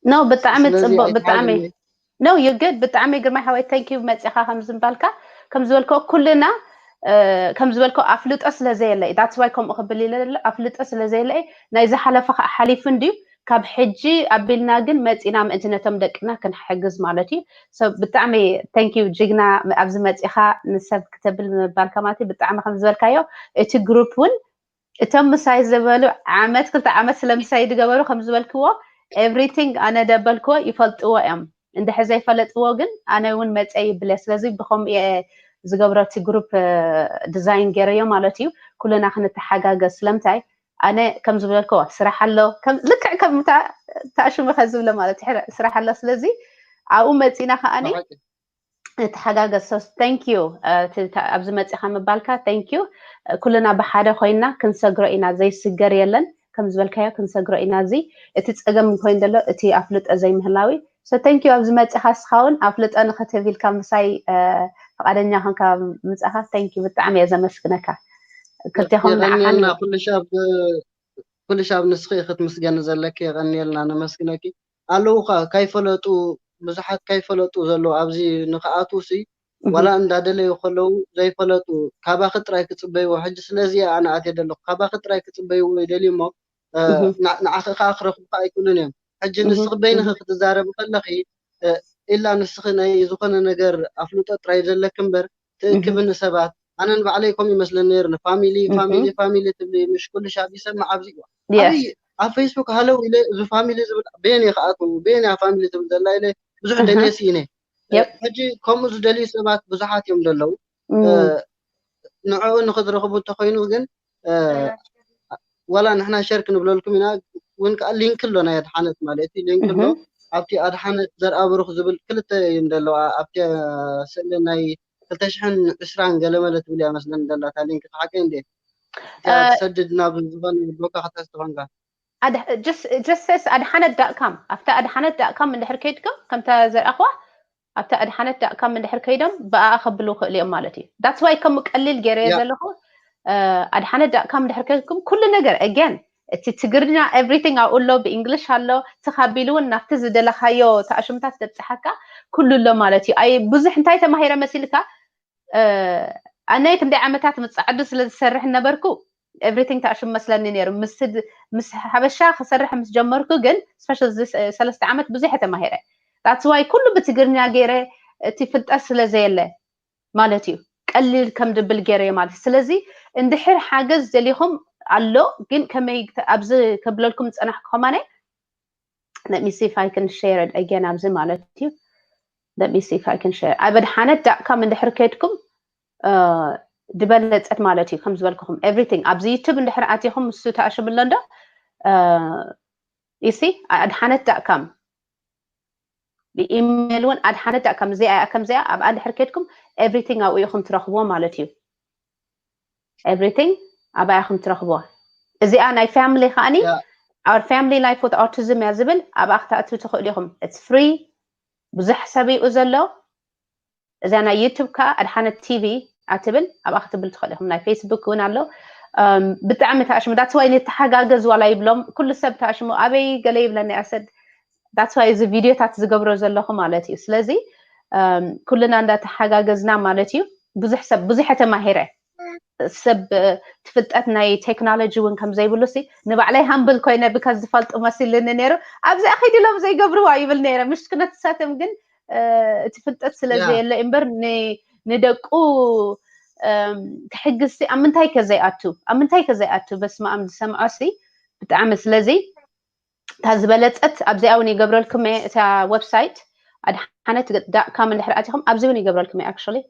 No፣ ብጣዕሚ ስለዚ ጽቡቅ፣ ብጣዕሚ ኣይትሓዝኒ። No፣ you good። ብጣዕሚ ግርማይ ሓወይ፣ thank you መጺኻ ከምዚ ምባልካ። ከም ዝበልኮ ኩልና እ፣ ከም ዝበልኮ ኣፍልጦ ስለ ዘየለ እዩ። That's why ከምኡ ክብል ኢለ ዘሎ፣ ኣፍልጦ ስለ ዘየለ እዩ። ናይ ዝሓለፈ ከዓ ሓሊፉ እንድዩ። ካብ ሕጂ ኣቢልና ግን መጺና ምእንቲ ነቶም ደቅና ክንሕግዝ ማለት እዩ። So ብጣዕሚ thank you ጅግና፣ ኣብዚ መጺኻ ንሰብ ክተብል ምባልካ ማለት እዩ። ብጣዕሚ ከም ዝበልካዮ እቲ ግሩፕ እውን እቶም ምሳይ ዝበሉ ዓመት ክልተ ዓመት ስለ ምሳይ ዝገበሩ ከም ዝበልክዎ everything ኣነ ደበልክዎ ይፈልጥዎ እዮም። እንድሕር ዘይፈለጥዎ ግን ኣነ እውን መጸ ይብለ። ስለዚ ብኸምኡ እየ ዝገብሮ፣ እቲ ግሩፕ ዲዛይን ገይረዮ ማለት እዩ። ኩልና ክንተሓጋገዝ። ስለምንታይ ኣነ ከም ዝበልክዎ ስራሕ ኣሎ፣ ከም ልክዕ ከም እታ እታ ሽሙ ከ ዝብለ ማለት እዩ፣ ስራሕ ኣሎ። ስለዚ ኣብኡ መጺና ከኣኒ ብሓቂ። ንተሓጋገዝ። So thank you፣ እ፣ እቲ፣ እቲ ኣብዚ መጺኻ ምባልካ thank you። እ፣ ኩልና ብሓደ ኮይና ክንሰግሮ ኢና፣ ዘይስገር የለን። ከም ዝበልካዮ ክንሰግሮ ኢና። እዚ እቲ ጸገም ኮይኑ ዘሎ እቲ ኣፍልጦ ዘይምህላዊ። So thank you፣ ኣብዚ መጺኻ እስኻ እውን ኣፍልጦ ንክትህብ ኢልካ ምሳይ፣ እ፣ ፍቓደኛ ኮንካ ምጻኻ thank you፣ ብጣዕሚ እየ ዘመስግነካ። ክልቴኹም የቐንየልና ንዓኻን ኩሉ ሻብ ኩሉ ሻብ ንስኺ ክትምስገኒ ዘለኪ፣ የቐንየልና፣ ነመስግነኪ። ኣለዉ ኸ ከይፈለጡ፣ ብዙሓት ከይፈለጡ ዘለዉ ኣብዚ ንክኣትዉ ሲ እህ፣ ዋላ እንዳደለዩ ከለዉ ዘይፈለጡ ካባኺ ጥራይ ክጽበይዎ። ሕጂ ስለዚ እየ ኣነ ኣትየ ዘለኹ። ካባኺ ጥራይ ክጽበይዎ ይደልዩ እሞ እ፣ እህ፣ ና- ንዓኺ ከኣ ክረኽቡኻ ኣይክእሉን እዮም። ሕጂ ንስኺ እህ፣ በይንኺ እህ፣ ክትዛረቢ ከለኺ እ፣ ኢላ ንስኺ ናይ ዝኾነ ነገር ኣፍልጦ ጥራይ ዘለኪ እምበር እህ፣ ትእክቢ ንሰባት። ኣነ ንባዕለይ ከምኡ ይመስለኒ ነይሩ። ንፋሚሊ እህ፣ ፋሚሊ ፋሚሊ ትብሊ፣ ምሽ ኩሉ ሻብ ይሰምዕ ኣብዚ። yes፣ ኣበይ ኣብ ፌስቡክ ሃለው ኢለ እዚ ፋሚሊ ዝብል በየን እየ ክኣትው፣ በየን እያ ፋሚሊ ትብል ዘላ ኢለ ብዙሕ እህ፣ ደልየ ስኢነ። እ፣ yep፣ ሕጂ ከምኡ ዝደልዩ ሰባት ብዙሓት እዮም ዘለዉ። እ፣ እም፣ ንዕኡ ንክትረኽቡ እንተኮይኑ ግን እ፣ ዋላ ንሕና ሸር ክንብለልኩም ኢና። እውን ከዓ ሊንክ ኣሎ ናይ ኣድሓነት ማለት እዩ፣ ሊንክ ኣሎ። እህ። ኣብቲ ኣድሓነት ዘርኣ ብሩክ ዝብል ክልተ እየን ዘለዋ። ኣብቲ ስእሊ ናይ ክልተ ሽሕን ዕስራን ገለመለ ትብል እያ መስለኒ ዘላ እታ ሊንክ፣ ሓቀይ እንዴ? እቲኣ እ፣ ትሰድድ ናብ ዝኾነ ቦካ ክትሕዝ ትኾንካ። ኣድ- just just says ኣድሓነት ዳት ካም። ኣብታ ኣድሓነት ዳት ካም እንድሕር ከይድኩም፣ ከምታ ዘርኣኽዋ ኣብታ ኣድሓነት ዳት ካም እንድሕር ከይዶም ብኣኣ ከብሉ ይኽእሉ እዮም ማለት እዩ። That's why ከም ቀሊል ገይረ ያ ዘለኹ። እ፣ ኣድሓነት ዳት ካም እንድሕር ከይድኩም ኩሉ ነገር again፣ እቲ ትግርኛ everything ኣብኡ ኣሎ፣ ብእንግሊሽ ኣሎ። ተኻቢሉ እውን ናብቲ ዝደለኻዮ ተኣሽምታት ዘብፅሓካ ኩሉ ኣሎ ማለት እዩ። ኣይ ብዙሕ እንታይ ተማሂረ መሲልካ፣ እ፣ ኣነ ክንደይ ዓመታት ምስ ጻዕዱ ስለ ዝሰርሕ ነበርኩ፣ everything ተኣሽም መስለኒ ነይሩ። ምስ ድ- ምስ ሓበሻ ክሰርሕ ምስ ጀመርኩ ግን፣ especially እዚ ሰ- ሰለስተ ዓመት ብዙሕ ተማሂረ። That's why ኩሉ ብትግርኛ ገይረ፣ እቲ ፍልጠት ስለ ዘየለ ማለት እዩ፣ ቀሊል ከም ድብል ገይረ ማለት። ስለዚ እንድሕር ሓገዝ ደሊኹም ኣሎ፣ ግን ከመይ ክተ- ኣብዚ ከብለልኩም ዝጸናሕኩ ከማነ፣ let me see if I can share it again ኣብዚ ማለት እዩ። Let me see if I can share። ኣብ ኣድሓነት ዳት ካም እንድሕር ከድኩም፣ እ፣ ዝበለጸት ማለት እዩ። ከም ዝበልኩኹም everything ኣብዚ ዩቱብ እንድሕር ኣቲኹም፣ እሱ ተኣሽም ኣሎ እንዶ፣ እ፣ you see ኣድሓነት ዳት ካም፣ ብኢሜል እውን ኣድሓነት ዳት ካም፣ እዚኣ እያ፣ ከምዚኣ ኣብኣ እንድሕር ከድኩም everything ኣብኡ ኢኹም ትረኽብዎ ማለት እዩ። Everything ኣብኣ ኢኹም ትረኽብዎ። እዚኣ ናይ ፋሚሊ ከኣኒ ያ Our Family Life with Autism እያ ዝብል፣ ኣብኣ ክትኣትዉ ትኽእሉ ኢኹም። It's free፣ ብዙሕ ሰብ እዩ ዘሎ። እዛ ናይ ዩቱብ ከኣ ኣድሓነት ቲቪ ኣትብል፣ ኣብኣ ክትብል ትኽእሉ ኢኹም። ናይ ፌስቡክ እውን ኣሎ። እም፣ ብጣዕሚ ተኣሽሙ። That's why ንተሓጋገዝ ዋላ ይብሎም። ኩሉ ሰብ ተኣሽሙ፣ ኣበይ ገለ ይብለኒ። I said that's why እዚ ቪድዮታት ዝገብሮ ዘለኹ ማለት እዩ። ስለዚ እም፣ ኩልና እንዳተሓጋገዝና ማለት እዩ። ብዙሕ ሰብ ብዙሕ ተማሂረ። ሰብ እ፣ ትፍልጠት ናይ ቴክኖሎጂ እውን ከም ዘይብሉ ሲ ንባዕለይ ሃምብል ኮይነ ብከ ዝፈልጡ መሲልኒ ነይሩ። ኣብዚኣ ከይዲ ኢሎም ዘይገብርዋ ይብል ነይረ። ምሽ ክነትሳቶም ግን እ፣ እቲ ፍልጠት ስለ ያ ዘየለ እምበር ን- ንደቁ እም፣ ክሕግዝ ሲ ኣብ ምንታይ ከ ዘይኣቱ፣ ኣብ ምንታይ ከ ዘይኣቱ? በስመ ኣብ ዝሰምዖ ሲ ብጣዕሚ። ስለዚ እታ ዝበለጸት ኣብዚኣ እውን ይገብረልኩም እየ፣ እታ ዌብሳይት ኣድሓነት ዳት ካም እንድሕር ኣቲኹም ኣብዚ እውን ይገብረልኩም እየ። Actually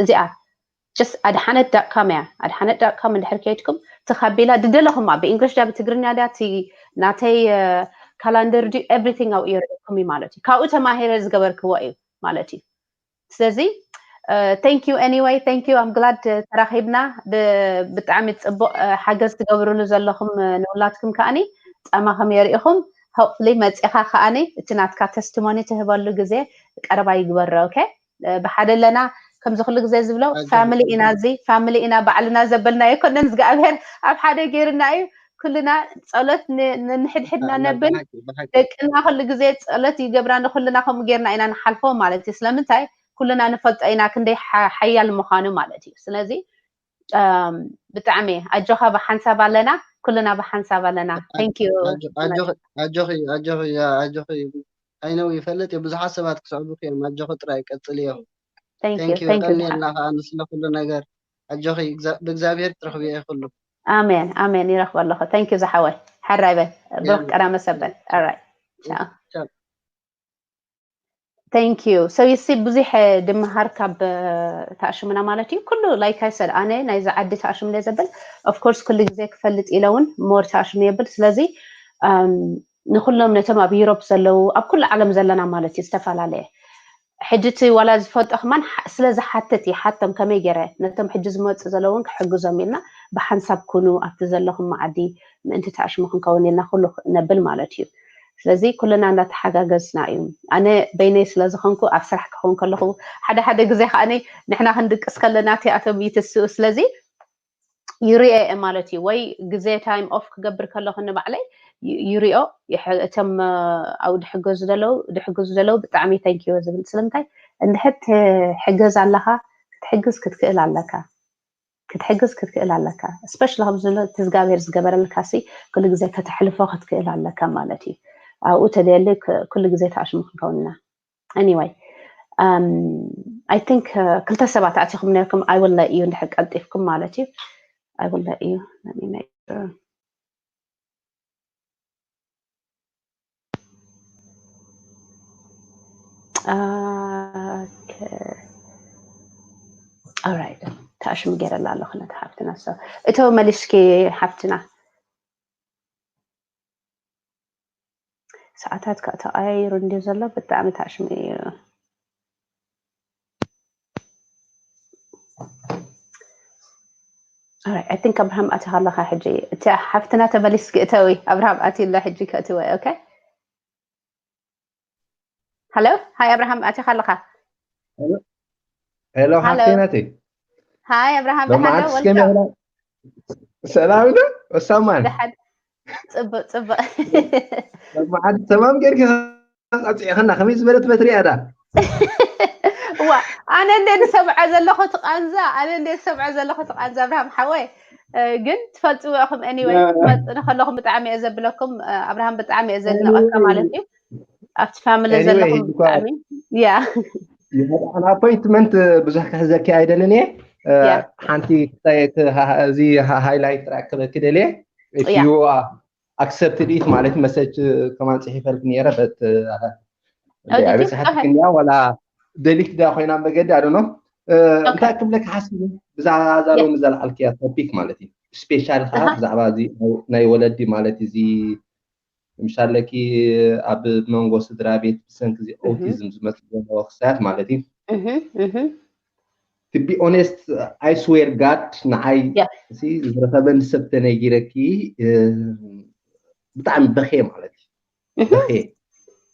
እዚኣ just ኣድሓነት ዳት ካም እያ። ኣድሓነት ዳት ካም እንድሕር ከይድኩም፣ ተኻቢላ ድደለኹማ ብእንግሊሽ ድያ ብትግርኛ ድያ፣ እቲ ናተይ ካላንደር ድዩ፣ everything ኣብኡ የርእየኩም እዩ ማለት እዩ። ካብኡ ተማሂረ ዝገበርክዎ እዩ ማለት እዩ። ስለዚ thank you anyway፣ thank you፣ I'm glad ተራኺብና። ብ- ብጣዕሚ ጽቡቕ እ፣ ሓገዝ ትገብሩሉ ዘለኹም እ፣ ንውላድኩም ከኣኒ ጻማኹም የርእኹም። Hopefully መጺኻ ከኣኒ እቲ ናትካ ተስቲሞኒ ትህበሉ ግዜ ቀረባ ይግበሮ። Okay፣ ብሓደ ኣለና። ከምዚ ኩሉ ግዜ ዝብሎ ፋሚሊ ኢና፣ እዚ ፋሚሊ ኢና፣ ባዕልና ዘበልና ኣይኮነን። እግዚኣብሔር ኣብ ሓደ ገይርና እዩ። ኩልና ጸሎት ንሕድሕድና ነብል። ደቅና ኩሉ ግዜ ጸሎት ይገብራ፣ ንኩልና ከምኡ ገይርና ኢና ንሓልፎ ማለት እዩ። ስለምንታይ? ኩልና ንፈልጦ ኢና ክንደይ ሓያል ምዃኑ ማለት እዩ። ስለዚ ብጣዕሚ ኣጆኻ፣ ብሓንሳብ ኣለና፣ ኩልና ብሓንሳብ ኣለና። Thank you። ኣጆኺ ኣጆኺ ኣጆኺ ኣጆኺ። I know ይፈልጥ እየ፣ ብዙሓት ሰባት ክስዕቡኺ እዮም። ኣጆኺ ጥራይ ቀጽልዮ። Thank you። የቐንየልና ከዓ ንስለ ኩሉ ነገር። ኣጆኺ፣ ብእግዚኣብሔር ትረኽብዮ ኩሉ። ኣሜን ኣሜን። ይረኽቦ ኣለኹ። Thank you ዝሓወይ። ሕራይ በል። ብሩኽ ቀዳመ ሰንበት። Alright። ቻው። Thank you። So you see ብዙሕ ድምሃር ካብ ተኣሽሙና ማለት እዩ። ኩሉ like I said ኣነ ናይዚ ዓዲ ተኣሽሙ እየ ዘብል። Of course ኩሉ ግዜ ክፈልጥ ኢለ እውን more ተኣሽሙ የብል። ስለዚ ንኩሎም ነቶም ኣብ ዩሮፕ ዘለዉ ኣብ ኩሉ ዓለም ዘለና ማለት እዩ ዝተፈላለየ ሕጂ እቲ ዋላ ዝፈልጦ ከማን ስለ ዝሓትት ይሓቶም ከመይ ገይረ ነቶም ሕጂ ዝመፁ ዘለውን ክሕግዞም ኢልና ብሓንሳብ ኩኑ ኣብቲ ዘለኹም መዓዲ ምእንቲ ተኣሽሙ ክንከውን ኢልና ኩሉ ነብል ማለት እዩ። ስለዚ ኩልና እንዳተሓጋገዝና እዩ። ኣነ በይነይ ስለ ዝኾንኩ ኣብ ስራሕ ክኸውን ከለኹ ሓደ ሓደ ግዜ ከዓኒ ንሕና ክንድቅስ ከለና እቲኣቶም ይትስኡ። ስለዚ ይሪኦ እየ ማለት እዩ። ወይ ግዜ time off ክገብር ከለኹ ንባዕለይ ይሪኦ እቶም ኣብኡ ድሕገዙ ደለው ድሕግዙ ደለው ብጣዕሚ thank you ዝብል። ስለምንታይ እንድሕር ትሕገዝ ኣለኻ ክትሕግዝ ክትክእል ኣለካ ክትሕግዝ ክትክእል ኣለካ። Especially ከምዚ እቲ እግዚኣብሔር ዝገበረልካ ሲ ኩሉ ግዜ ከተሕልፎ ክትክእል ኣለካ ማለት እዩ። ኣብኡ ተደሊ ኩሉ ግዜ ተኣሽሙ ክንከውን ኢና። Anyway, um, I think ክልተ ሰባት ኣቲኹም ነርኩም። I will let you እንድሕር ቀልጢፍኩም ማለት እዩ። I will let you. Let me make sure. Okay. All right. ተኣሽሙ ገይረላ ኣለኹ ነቲ ሓፍትና። So እቶ መሊስኪ ሓፍትና። ሰዓታት ከዓ ተቐያይሩ እንዲ ዘሎ ብጣዕሚ ታሽሙ እዩ። I think ኣብርሃም ኣቲኻ ኣለኻ ሕጂ። እቲ ሓፍትና ተመሊስኪ እተዊ። ኣብርሃም ኣትዩ ኣሎ ሕጂ ከእትወ። Okay. Hello. Hi ኣብርሃም ኣቲኻ ኣለኻ? Hello ሓፍቴ ናተይ። Hi ኣብርሃም ደሓን ዶ? Welcome። ሰላም ዶ? ወሳማን ጽቡቅ ጽቡቅ። መዓድ ተማም ጌርኪ ኣጽዕኸና ከመይ ዝበለት በትሪ ኣዳ። ዋ ኣነ እንደ ዝሰምዖ ዘለኹ ትቃንዛ ኣነ እንደ ዝሰምዖ ዘለኹ ትቃንዛ ኣብርሃም ሓወይ። ግን ትፈልጥዎ ኢኹም። Anyway ትመጽእ ከለኹም ብጣዕሚ እየ ዘብለኩም። ኣብርሃም ብጣዕሚ እየ ዘድንቐካ ማለት እዩ። ኣብቲ family ዘለኹም ብጣዕሚ። Yeah። An appointment ብዙሕ ክሕዘኪ ኣይደልን እየ። ሓንቲ እዚ highlight ጥራይ ክበኪ ደልየ። If you accepted it ማለት message ከማን ጽሒፈልክ ነረ። But ኣበይ ጽሓፍክንያ ዋላ ደሊት ዳ ኮይና መገዲ ኣደኖ። እንታይ ክብለክ ሓሲብ ብዛዕባ ዛሎም ዘልዓልክያ topic ማለት እዩ። Special ከዓ ብዛዕባ እዚ ናይ ወለዲ ማለት እዚ ምሻለኪ ኣብ መንጎ ስድራ ቤት ብሰንኪ እዚ autism ዝመጽእ ዘለዎ ክስታት ማለት እዩ። To be honest, I swear God ንዓይ ዝረኸበኒ ሰብ ተነጊረኪ ብጣዕሚ በኽየ ማለት እዩ። በኽየ።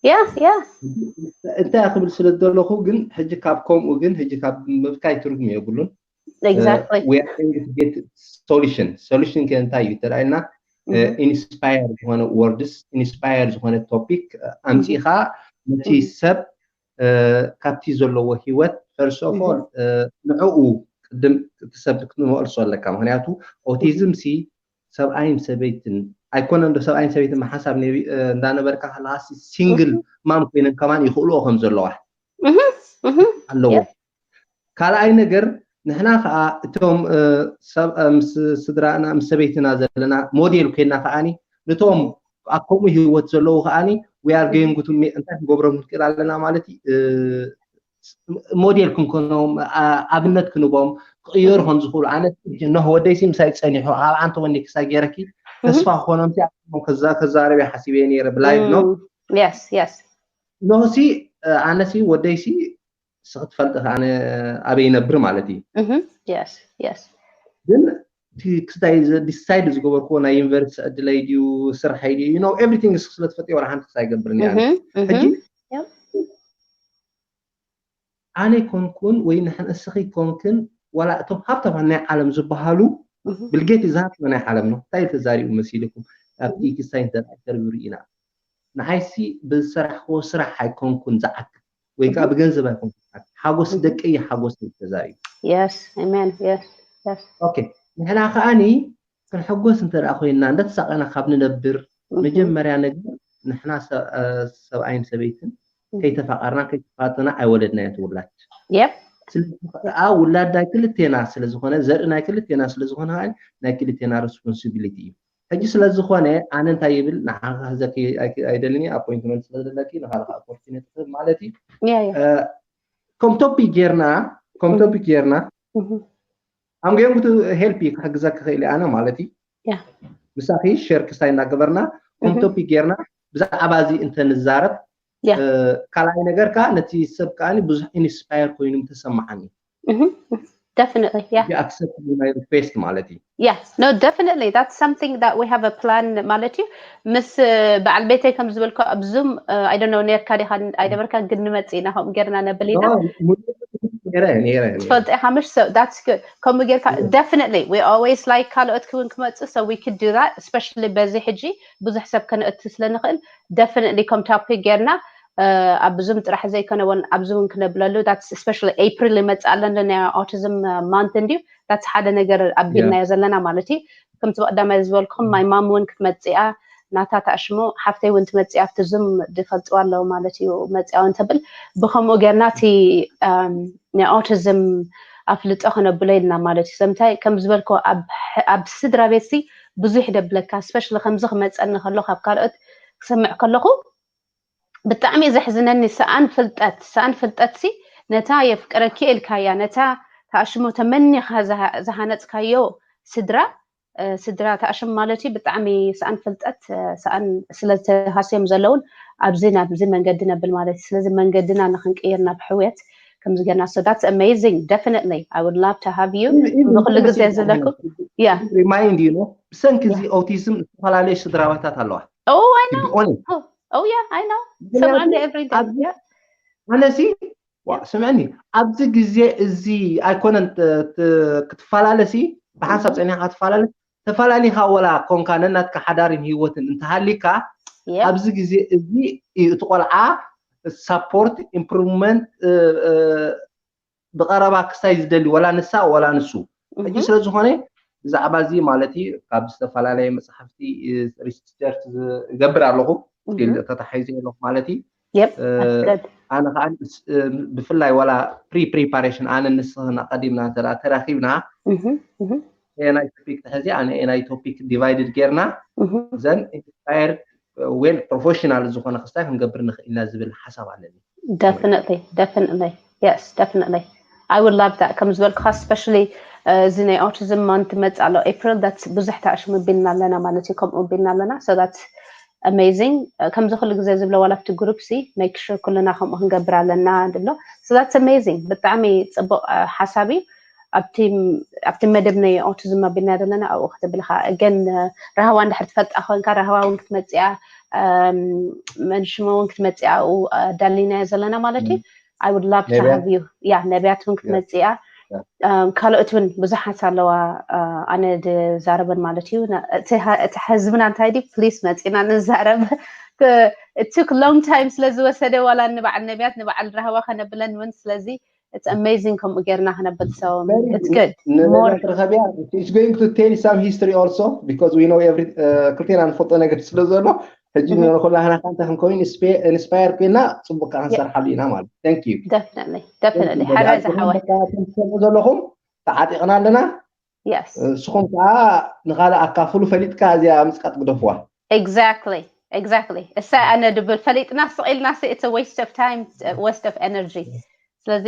Yeah, yeah. እንታይ ክብል ስለ ዘለኹ ግን ሕጂ ካብ ከምኡ ግን ሕጂ ካብ ምብካይ ትርጉም የብሉን። Exactly. We are going to get solution. Solution ከ እንታይ እዩ ተራኢልና? Inspire ዝኾነ words, inspire ዝኾነ topic ኣምጺኻ ነቲ ሰብ ካብቲ ዘለዎ ህይወት first of all ንዕኡ ቅድም እቲ ሰብ ክትመልሶ ኣለካ። ምክንያቱ autism ሲ ሰብኣይን ሰበይትን ኣይኮነን ዶ? ሰብኣይን ሰበይትን ሓሳብ እንዳነበርካ ከለካ single mom ኮይነን ከማን ይኽእልኦ ከም ዘለዋ ኣለዎ። ካልኣይ ነገር ንሕና ከዓ እቶም ምስ ስድራና ምስ ሰበይትና ዘለና ሞዴል ኮይና ከዓኒ ነቶም ኣብ ከምኡ ህይወት ዘለዉ ከዓኒ we are going to እንታይ ክንገብሮም ክንክእል ኣለና ማለት እዩ። ሞዴል ክንኮኖም ኣብነት ክንቦም ክቅየሩ ከም ዝኽእሉ ኣነ ነህ ወደይሲ ምሳይ ፀኒሑ ኣብ ዓንተ ወኒ ክሳ ገይረኪ ተስፋ ክኾኖም ከዛረብ ሓሲበ ነረ ብላይ ነው። Yes, yes. ኖሲ ኣነሲ ወደይሲ ስኽትፈልጥ ኣነ ኣበይ ይነብር ማለት እዩ። Yes, yes. ግን ክስታይ decide ዝገበርኩዎ ናይ ዩኒቨርሲቲ ዕድለይ ድዩ ስርሐይ ድዩ you know everything ስለ ትፈልጥ ወላ ሓንቲ ክሳይ ገብርኒ ሕጂ ኣነ ኮንኩን ወይ ንሕን እስኺ ኮንክን ዋላ እቶም ሃብታማት ናይ ዓለም ዝበሃሉ ብልጌት እዩ ዝሃብትመ ናይ ዓለም ነው እንታይ ተዛሪቡ መሲልኩም ኣብቲ ክስታይ እንተ ኢንተርቪው ርኢና ንዓይሲ ብዝሰራሕክዎ ስራሕ ኣይኮንኩን ዝዓክት ወይ ከዓ ብገንዘብ ኣይኮንኩን ዝዓክት ሓጎስ ደቀይ ሓጎስ እዩ ተዛሪቡ yes amen yes yes okay ንሕና ከዓኒ ክንሕጎስ እንተ ኮይንና እንደተሳቀና ካብ ንነብር መጀመርያ ነገር ንሕና ሰብኣይን ሰበይትን ከይተፋቀርና ከይተፋጠና ኣይወለድናዮ ትውላድ yep ስለዚ ውላድ ናይ ክልቴና ስለዝኮነ ዘርኢ ናይ ክልቴና ስለዝኮነ ናይ ክልቴና responsibility እዩ ሕጂ ስለዝኮነ ኣነ እንታይ ይብል ንዓኻ ክህዘኪ ኣይደልን appointment ስለዘለኪ ንካልካ opportunity ማለት እዩ yeah yeah ከም topic ጌርና ከም topic ጌርና I'm going to help you ክሕግዘኪ ክእል ኣነ ማለት እዩ yeah ምሳኺ share ክስታይ እናገበርና ከም topic ጌርና ብዛዕባ እዚ እንተንዛረብ yeah ካልኣይ ነገር ከዓ ነቲ ሰብ ከዓ ብዙሕ inspire ኮይኑ ተሰማዓኒ definitely yeah accept my request ማለት እዩ yeah no definitely that's something that we have a plan ማለት እዩ ምስ በዓል ቤተይ ከም ዝበልኩ ኣብ ዙም I don't know ነርካ ዲኻ ኣይነበርካ ግን ንመፅእ ኢና ከምኡ ጌርና ነብል ኢና ትፈልጥ ኢኻ ምሽ that's good ከምኡ ጌርካ definitely we always like ካልኦት ክውን ክመፁ so we could do that especially በዚ ሕጂ ብዙሕ ሰብ ከነእቱ ስለ ንኽእል definitely ከም topic ጌርና ኣብ ዙም ጥራሕ ዘይኮነ እውን ኣብዚ እውን ክነብለሉ that's especially April ይመፅእ ኣለና ናይ autism month እንድዩ that's ሓደ ነገር ኣቢልናዮ ዘለና ማለት እዩ ከምቲ ብቀዳማይ ዝበልኩም my mom እውን ክትመፅእ እያ ናታ ተኣሽሙ ሓፍተይ እውን ትመፅእ ኣብቲ ዙም ዝፈልጥዋ ኣለዉ ማለት እዩ መፅያ እውን ተብል ብከምኡ ጌርና እቲ ናይ autism ኣፍልጦ ክነብሎ ኢልና ማለት እዩ ሰምታይ ከም ዝበልኮ ኣብ ስድራ ቤት ብዙሕ ደብለካ especially ከምዚ ክመፀኒ ከሎ ካብ ካልኦት ክሰምዕ ከለኹ ብጣዕሚ ዘሕዝነኒ ሰኣን ፍልጠት ሰኣን ፍልጠት ሲ ነታ የፍቅረኪ ኢልካያ ነታ ተኣሽሙ ተመኒኻ ዝሃነፅካዮ ስድራ ስድራ ተኣሽም ማለት እዩ ብጣዕሚ ሰኣን ፍልጠት ሰኣን ስለዝተሃስዮም ዘለውን ኣብዚ ናብዚ መንገዲ ነብል ማለት እዩ ስለዚ መንገድና ንክንቅይር ናብ ሕውየት ከምዚ ገና so that's amazing definitely I would love to have you ብኩሉ ግዜ ዝብለኩ yeah remind you ብሰንኪ እዚ autism ዝተፈላለዩ ስድራባታት ኣለዋ oh I know oh yeah I know ሰምዓኒ every day yeah ኣነሲ ስምዕኒ ኣብዚ ግዜ እዚ ኣይኮነን ክትፈላለሲ ብሓንሳብ ፀኒኻ ክትፈላለስ ተፈላለኻ ወላ ኮንካ ነናትካ ሓዳርን ህይወትን እንተሃሊካ ኣብዚ ግዜ እዚ እዩ እቲ ቆልዓ support improvement ብቀረባ ክስታይ ዝደሊ ወላ ንሳ ወላ ንሱ ሕጂ ስለዝኾነ ብዛዕባ እዚ ማለት እዩ ካብ ዝተፈላለየ መፅሓፍቲ research ዝገብር ኣለኹ ተታሒዘ ኣለኹ ማለት እዩ ኣነ ከዓ ብፍላይ ዋላ pre preparation ኣነ ንስኽን ኣቀዲምና እንተ ተራኺብና ናይ topic ተሐዚ ኣነ ናይ topic divided ጌርና then inspired well professional ዝኾነ ክስታይ ክንገብር ንኽእል ኢና ዝብል ሓሳብ ኣለኒ definitely definitely yes definitely I would love that ከም ዝበልኩኻ especially እዚ ናይ autism month መፅእ ኣሎ April that's ብዙሕ ተኣሽሙ ቢልና ኣለና ማለት እዩ ከምኡ ቢልና ኣለና so that's amazing ከምዚ ኩሉ ግዜ ዝብሎ ዋላ ኣብቲ group ሲ make sure ኩልና ከምኡ ክንገብር ኣለና ድብሎ so that's amazing ብጣዕሚ ፅቡቅ ሓሳብ እዩ ኣብቲ መደብ ናይ autism ኣቢልና ዘለና ኣብኡ ክትብል ኻ ግን ራህዋ እንድሕር ትፈልጣ ኮንካ ራህዋ እውን ክትመፅያ መንሽሞ እውን ክትመፅያ ኣብኡ ኣዳሊናዮ ዘለና ማለት እዩ I would love to have you yeah ነቢያት እውን ክትመፅያ ካልኦት እውን ብዙሓት ኣለዋ ኣነ ዝዛረበን ማለት እዩ እቲ ህዝብና እንታይ ድዩ please መፂና ንዛረብ it took long time ስለ ዝወሰደ ዋላ ንበዓል ነቢያት ንበዓል ራህዋ ከነብለን እውን ስለዚ it's amazing ከምኡ ጌርና ክነብል so it's good ንረኸብያ it's going to tell some history also because we know every ክልቴና ንፈልጦ ነገር ስለ ዘሎ ሕጂ ንረኹላህና ካንተ ክንከውን inspire ኮይና ፅቡቅ ከዓ ክንሰርሓሉ ኢና ማለት thank you definitely definitely ሓራይ ዝሓወይ ዘለኹም ተዓጢቕና ኣለና yes ንስኹም ከዓ ንካልእ ኣካፍሉ ፈሊጥካ እዚኣ ምፅቃጥ ግደፍዋ exactly exactly እሳ ኣነ ድብል ፈሊጥና ስቕ ኢልና it's a waste of time waste of energy ስለዚ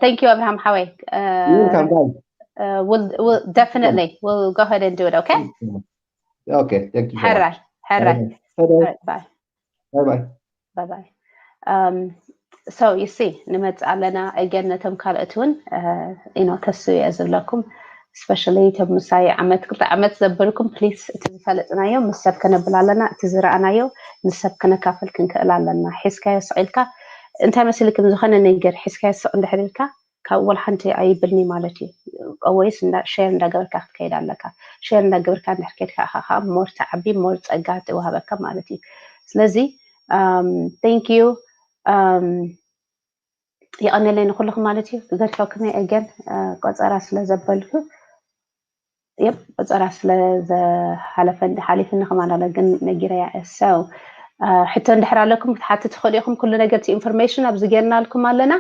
thank you ኣብርሃም ሓወይ You're welcome, guys. Uh, we'll, we'll definitely we'll go ahead and do it okay Okay, thank you. ሕራይ ሕራይ Bye bye. bye bye um, so you see ንመፅእ ኣለና again ነቶም ካልኦት እውን you know ተስኡ እየ ዝብለኩም especially እቶም ምሳይ ዓመት ክልተ ዓመት ዘበልኩም please እቲ ዝፈለጥናዮ ምስ ሰብ ከነብል ኣለና እቲ ዝረኣናዮ ምስ ሰብ ክነካፍል ክንክእል ኣለና ሒዝካዮ ስቕ ኢልካ እንታይ መሲልክን ዝኾነ ነገር ሒዝካ ስቕ እንድሕር ኢልካ ካብ ወላ ሓንቲ ኣይብልኒ ማለት እዩ። ወይስ ሼር እንዳገበርካ ክትከይድ ኣለካ። ሼር እንዳገበርካ እንድሕር ከይድካ ኢኻ ከዓ ሞር ትዓቢ ሞር ጸጋ ትወሃበካ ማለት እዩ። ስለዚ thank you። የቐነለይ ንኩልኹም ማለት እዩ። ክገድፈኩም እየ again ቆፀራ ስለ ዘበልኩ የብ ቆፀራ ስለ ዝሓለፈ ሓሊፍኒ ከማን ኣሎ ግን ነጊረያ እየ። So ሕቶ እንድሕር ኣለኩም ክትሓቱ ትኽእሉ ኢኹም። ኩሉ ነገር እቲ ኢንፎርሜሽን ኣብዚ ጌርናልኩም ኣለና።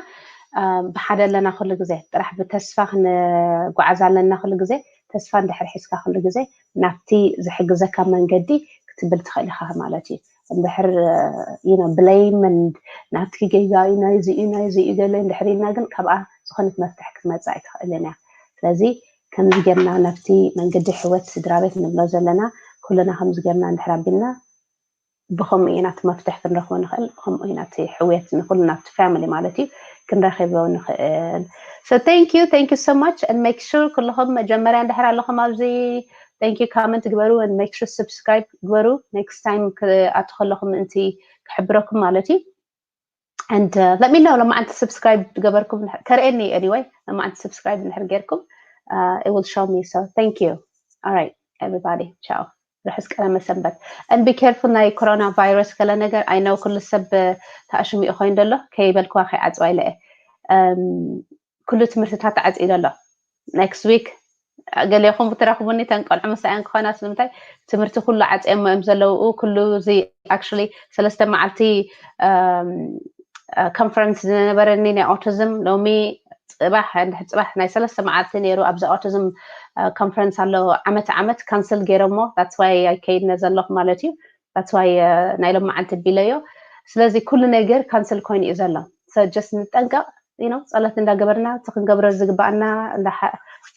ብሓደ ኣለና ኩሉ ግዜ ጥራሕ ብተስፋ ክንጓዓዝ ኣለና ኩሉ ግዜ። ተስፋ እንድሕር ሒዝካ ኩሉ ግዜ ናብቲ ዝሕግዘካ መንገዲ ክትብል ትኽእል ኢኻ ማለት እዩ። እንድሕር ብለይም ናትኪ ጌጋ እዩ ናይዚ እዩ ናይዚ እዩ ገለ እንድሕር ኢልና ግን ካብኣ ዝኾነት መፍትሒ ክትመፅእ ኣይትኽእልን እያ። ስለዚ ከምዚ ጌርና ናብቲ መንገዲ ሕወት ስድራ ቤት ንብሎ ዘለና ኩልና ከምዚ ጌርና እንድሕር ኣቢልና ብኸምኡ ኢና እቲ መፍትሒ ክንረኽቦ ንኽእል። ብኸምኡ ኢና እቲ ሕውየት ንኹሉ ናብቲ ፋሚሊ ማለት እዩ ክንረኽቦ ንኽእል። So thank you, thank you so much and make sure ኩልኹም መጀመርያ እንድሕር ኣለኹም ኣብዚ thank you comment ግበሩ and make sure subscribe ግበሩ። Next time ክኣቱ ከለኹ ምእንቲ ክሕብረኩም ማለት እዩ። And let me know ሎማዓንቲ subscribe ገበርኩም ከርእየኒ። Anyway ሎማዓንቲ subscribe እንድሕር ጌርኩም it will show me. So thank you. All right everybody, ciao. ርሑስ ቀዳመ ሰንበት and be careful ናይ ኮሮና ቫይረስ ገለ ነገር። I know ኩሉ ሰብ ተኣሽሙ እዩ ኮይኑ ዘሎ ከይበልክዋ ከይዓፅዋ ኢለ እየ። ኩሉ ትምህርትታት ተዓፅዩ ዘሎ። Next week ገሌኹም ክትረኽቡኒ ተን ቆልዑ ምሳኣን ክኾና። ስለምንታይ ትምህርቲ ኩሉ ዓፅየሞ እዮም ዘለዉ። ኩሉ እዚ actually ሰለስተ መዓልቲ ኮንፈረንስ ዝነበረኒ ናይ ኦቲዝም ሎሚ ፅባሕ እንድሕር ፅባሕ ናይ ሰለስተ መዓልቲ ነይሩ ኣብዚ ኦቲዝም ኮንፈረንስ ኣሎ ዓመት ዓመት ካንስል ገይረሞ that's why ኣይከይድነ ዘለኹ ማለት እዩ። That's why ናይ ሎም መዓልቲ ቢለዮ። ስለዚ ኩሉ ነገር ካንስል ኮይኑ እዩ ዘሎ። So just ንጠንቀቕ። You know ጸሎት እንዳገበርና እቲ ክንገብሮ ዝግባኣና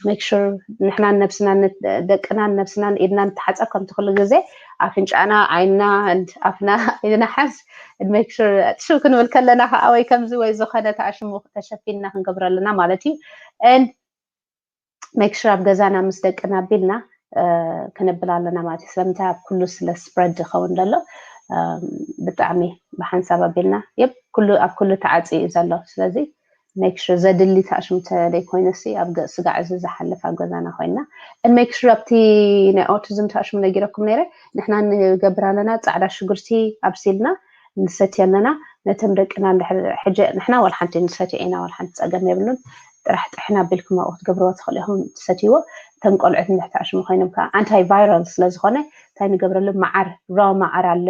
make sure ንሕናን ነብስናን ደቅናን ነብስናን ኢድና ንተሓጸብ ከምቲ ኩሉ ግዜ ኣፍንጫና ዓይንና ኣፍና ኢድና ሓዝ make sure ሽው ክንብል ከለና ከዓ ወይ ከምዚ ወይ ዝኾነ ተኣሽሙ ተሸፊንና ክንገብሮ ኣለና ማለት እዩ። And make sure ኣብ ገዛና ምስ ደቅና ኣቢልና ክንብል ኣለና ማለት እዩ። ስለምንታይ ኣብ ኩሉ ስለ ስፕረድ ዝኸውን ዘሎ ብጣዕሚ ብሓንሳብ ኣቢልና የብ ኩሉ ኣብ ኩሉ ተዓፂ እዩ ዘሎ። ስለዚ make sure ዘድሊ ተኣሽሙ ተደይ ኮይነሲ ኣብ ስጋዕ እዚ ዝሓልፍ ኣብ ገዛና ኮይና make sure ኣብቲ ናይ ኦቲዝም ተኣሽሙ ነጊረኩም ነይረ። ንሕና ንገብር ኣለና ፃዕዳ ሽጉርቲ ኣብሲልና ንሰትዮ ኣለና። ነቶም ደቅና ሕጂ ንሕና ዋላ ሓንቲ ንሰትዮ ኢና ዋላ ሓንቲ ፀገም የብሉን። ጥራሕ ጥሕና ኣቢልኩም ኣብኡ ክትገብርዎ ትኽእሉ ኢኹም ትሰትይዎ። እቶም ቆልዑት እንድሕር ተኣሽሙ ኮይኖም ከዓ ኣንታይ ቫይራል ስለዝኾነ እንታይ ንገብረሉ መዓር ራው መዓር ኣሎ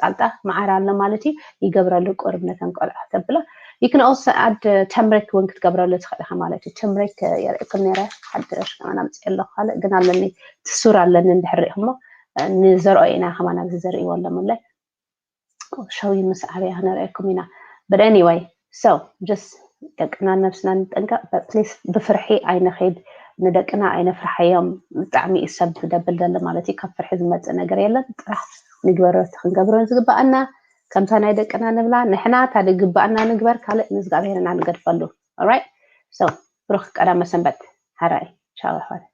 ፃልጣ መዓር ኣሎ ማለት እዩ ይገብረሉ ቁርብ ነተን ቆልዑ ተብሎ። You can also add turmeric እውን ክትገብረሉ ትኽእል ኢኻ ማለት እዩ። Turmeric የርእኩም ነይረ ሓድሽ ከማን ኣምፅእ ኣለኹ ካልእ ግን ኣለኒ ትሱር ኣለኒ እንድሕር ሪኢኹሞ ንዘርኦ ኢና ከማን ኣብዚ ዘርእዎ ኣለሙለይ ሸዊ ምስ ዓበያ ክነርእየኩም ኢና። But anyway so just ደቅና ነብስና ንጠንቀቅ please። ብፍርሒ ኣይንኺድ ንደቅና ኣይነፍርሓዮም። ብጣዕሚ እዩ ሰብ ደብል ዘሎ ማለት እዩ። ካብ ፍርሒ ዝመፅእ ነገር የለን። ጥራሕ ንግበሮ እቲ ክንገብሮን ዝግባኣና ከምታ ናይ ደቅና ንብላ ንሕና እታ ዝግባኣና ንግበር ካልእ ንእግዚኣብሔር ኢና ንገድፈሉ። Alright so ብሩክ ቀዳመ ሰንበት ሓራይ ቻው ኣሕዋት።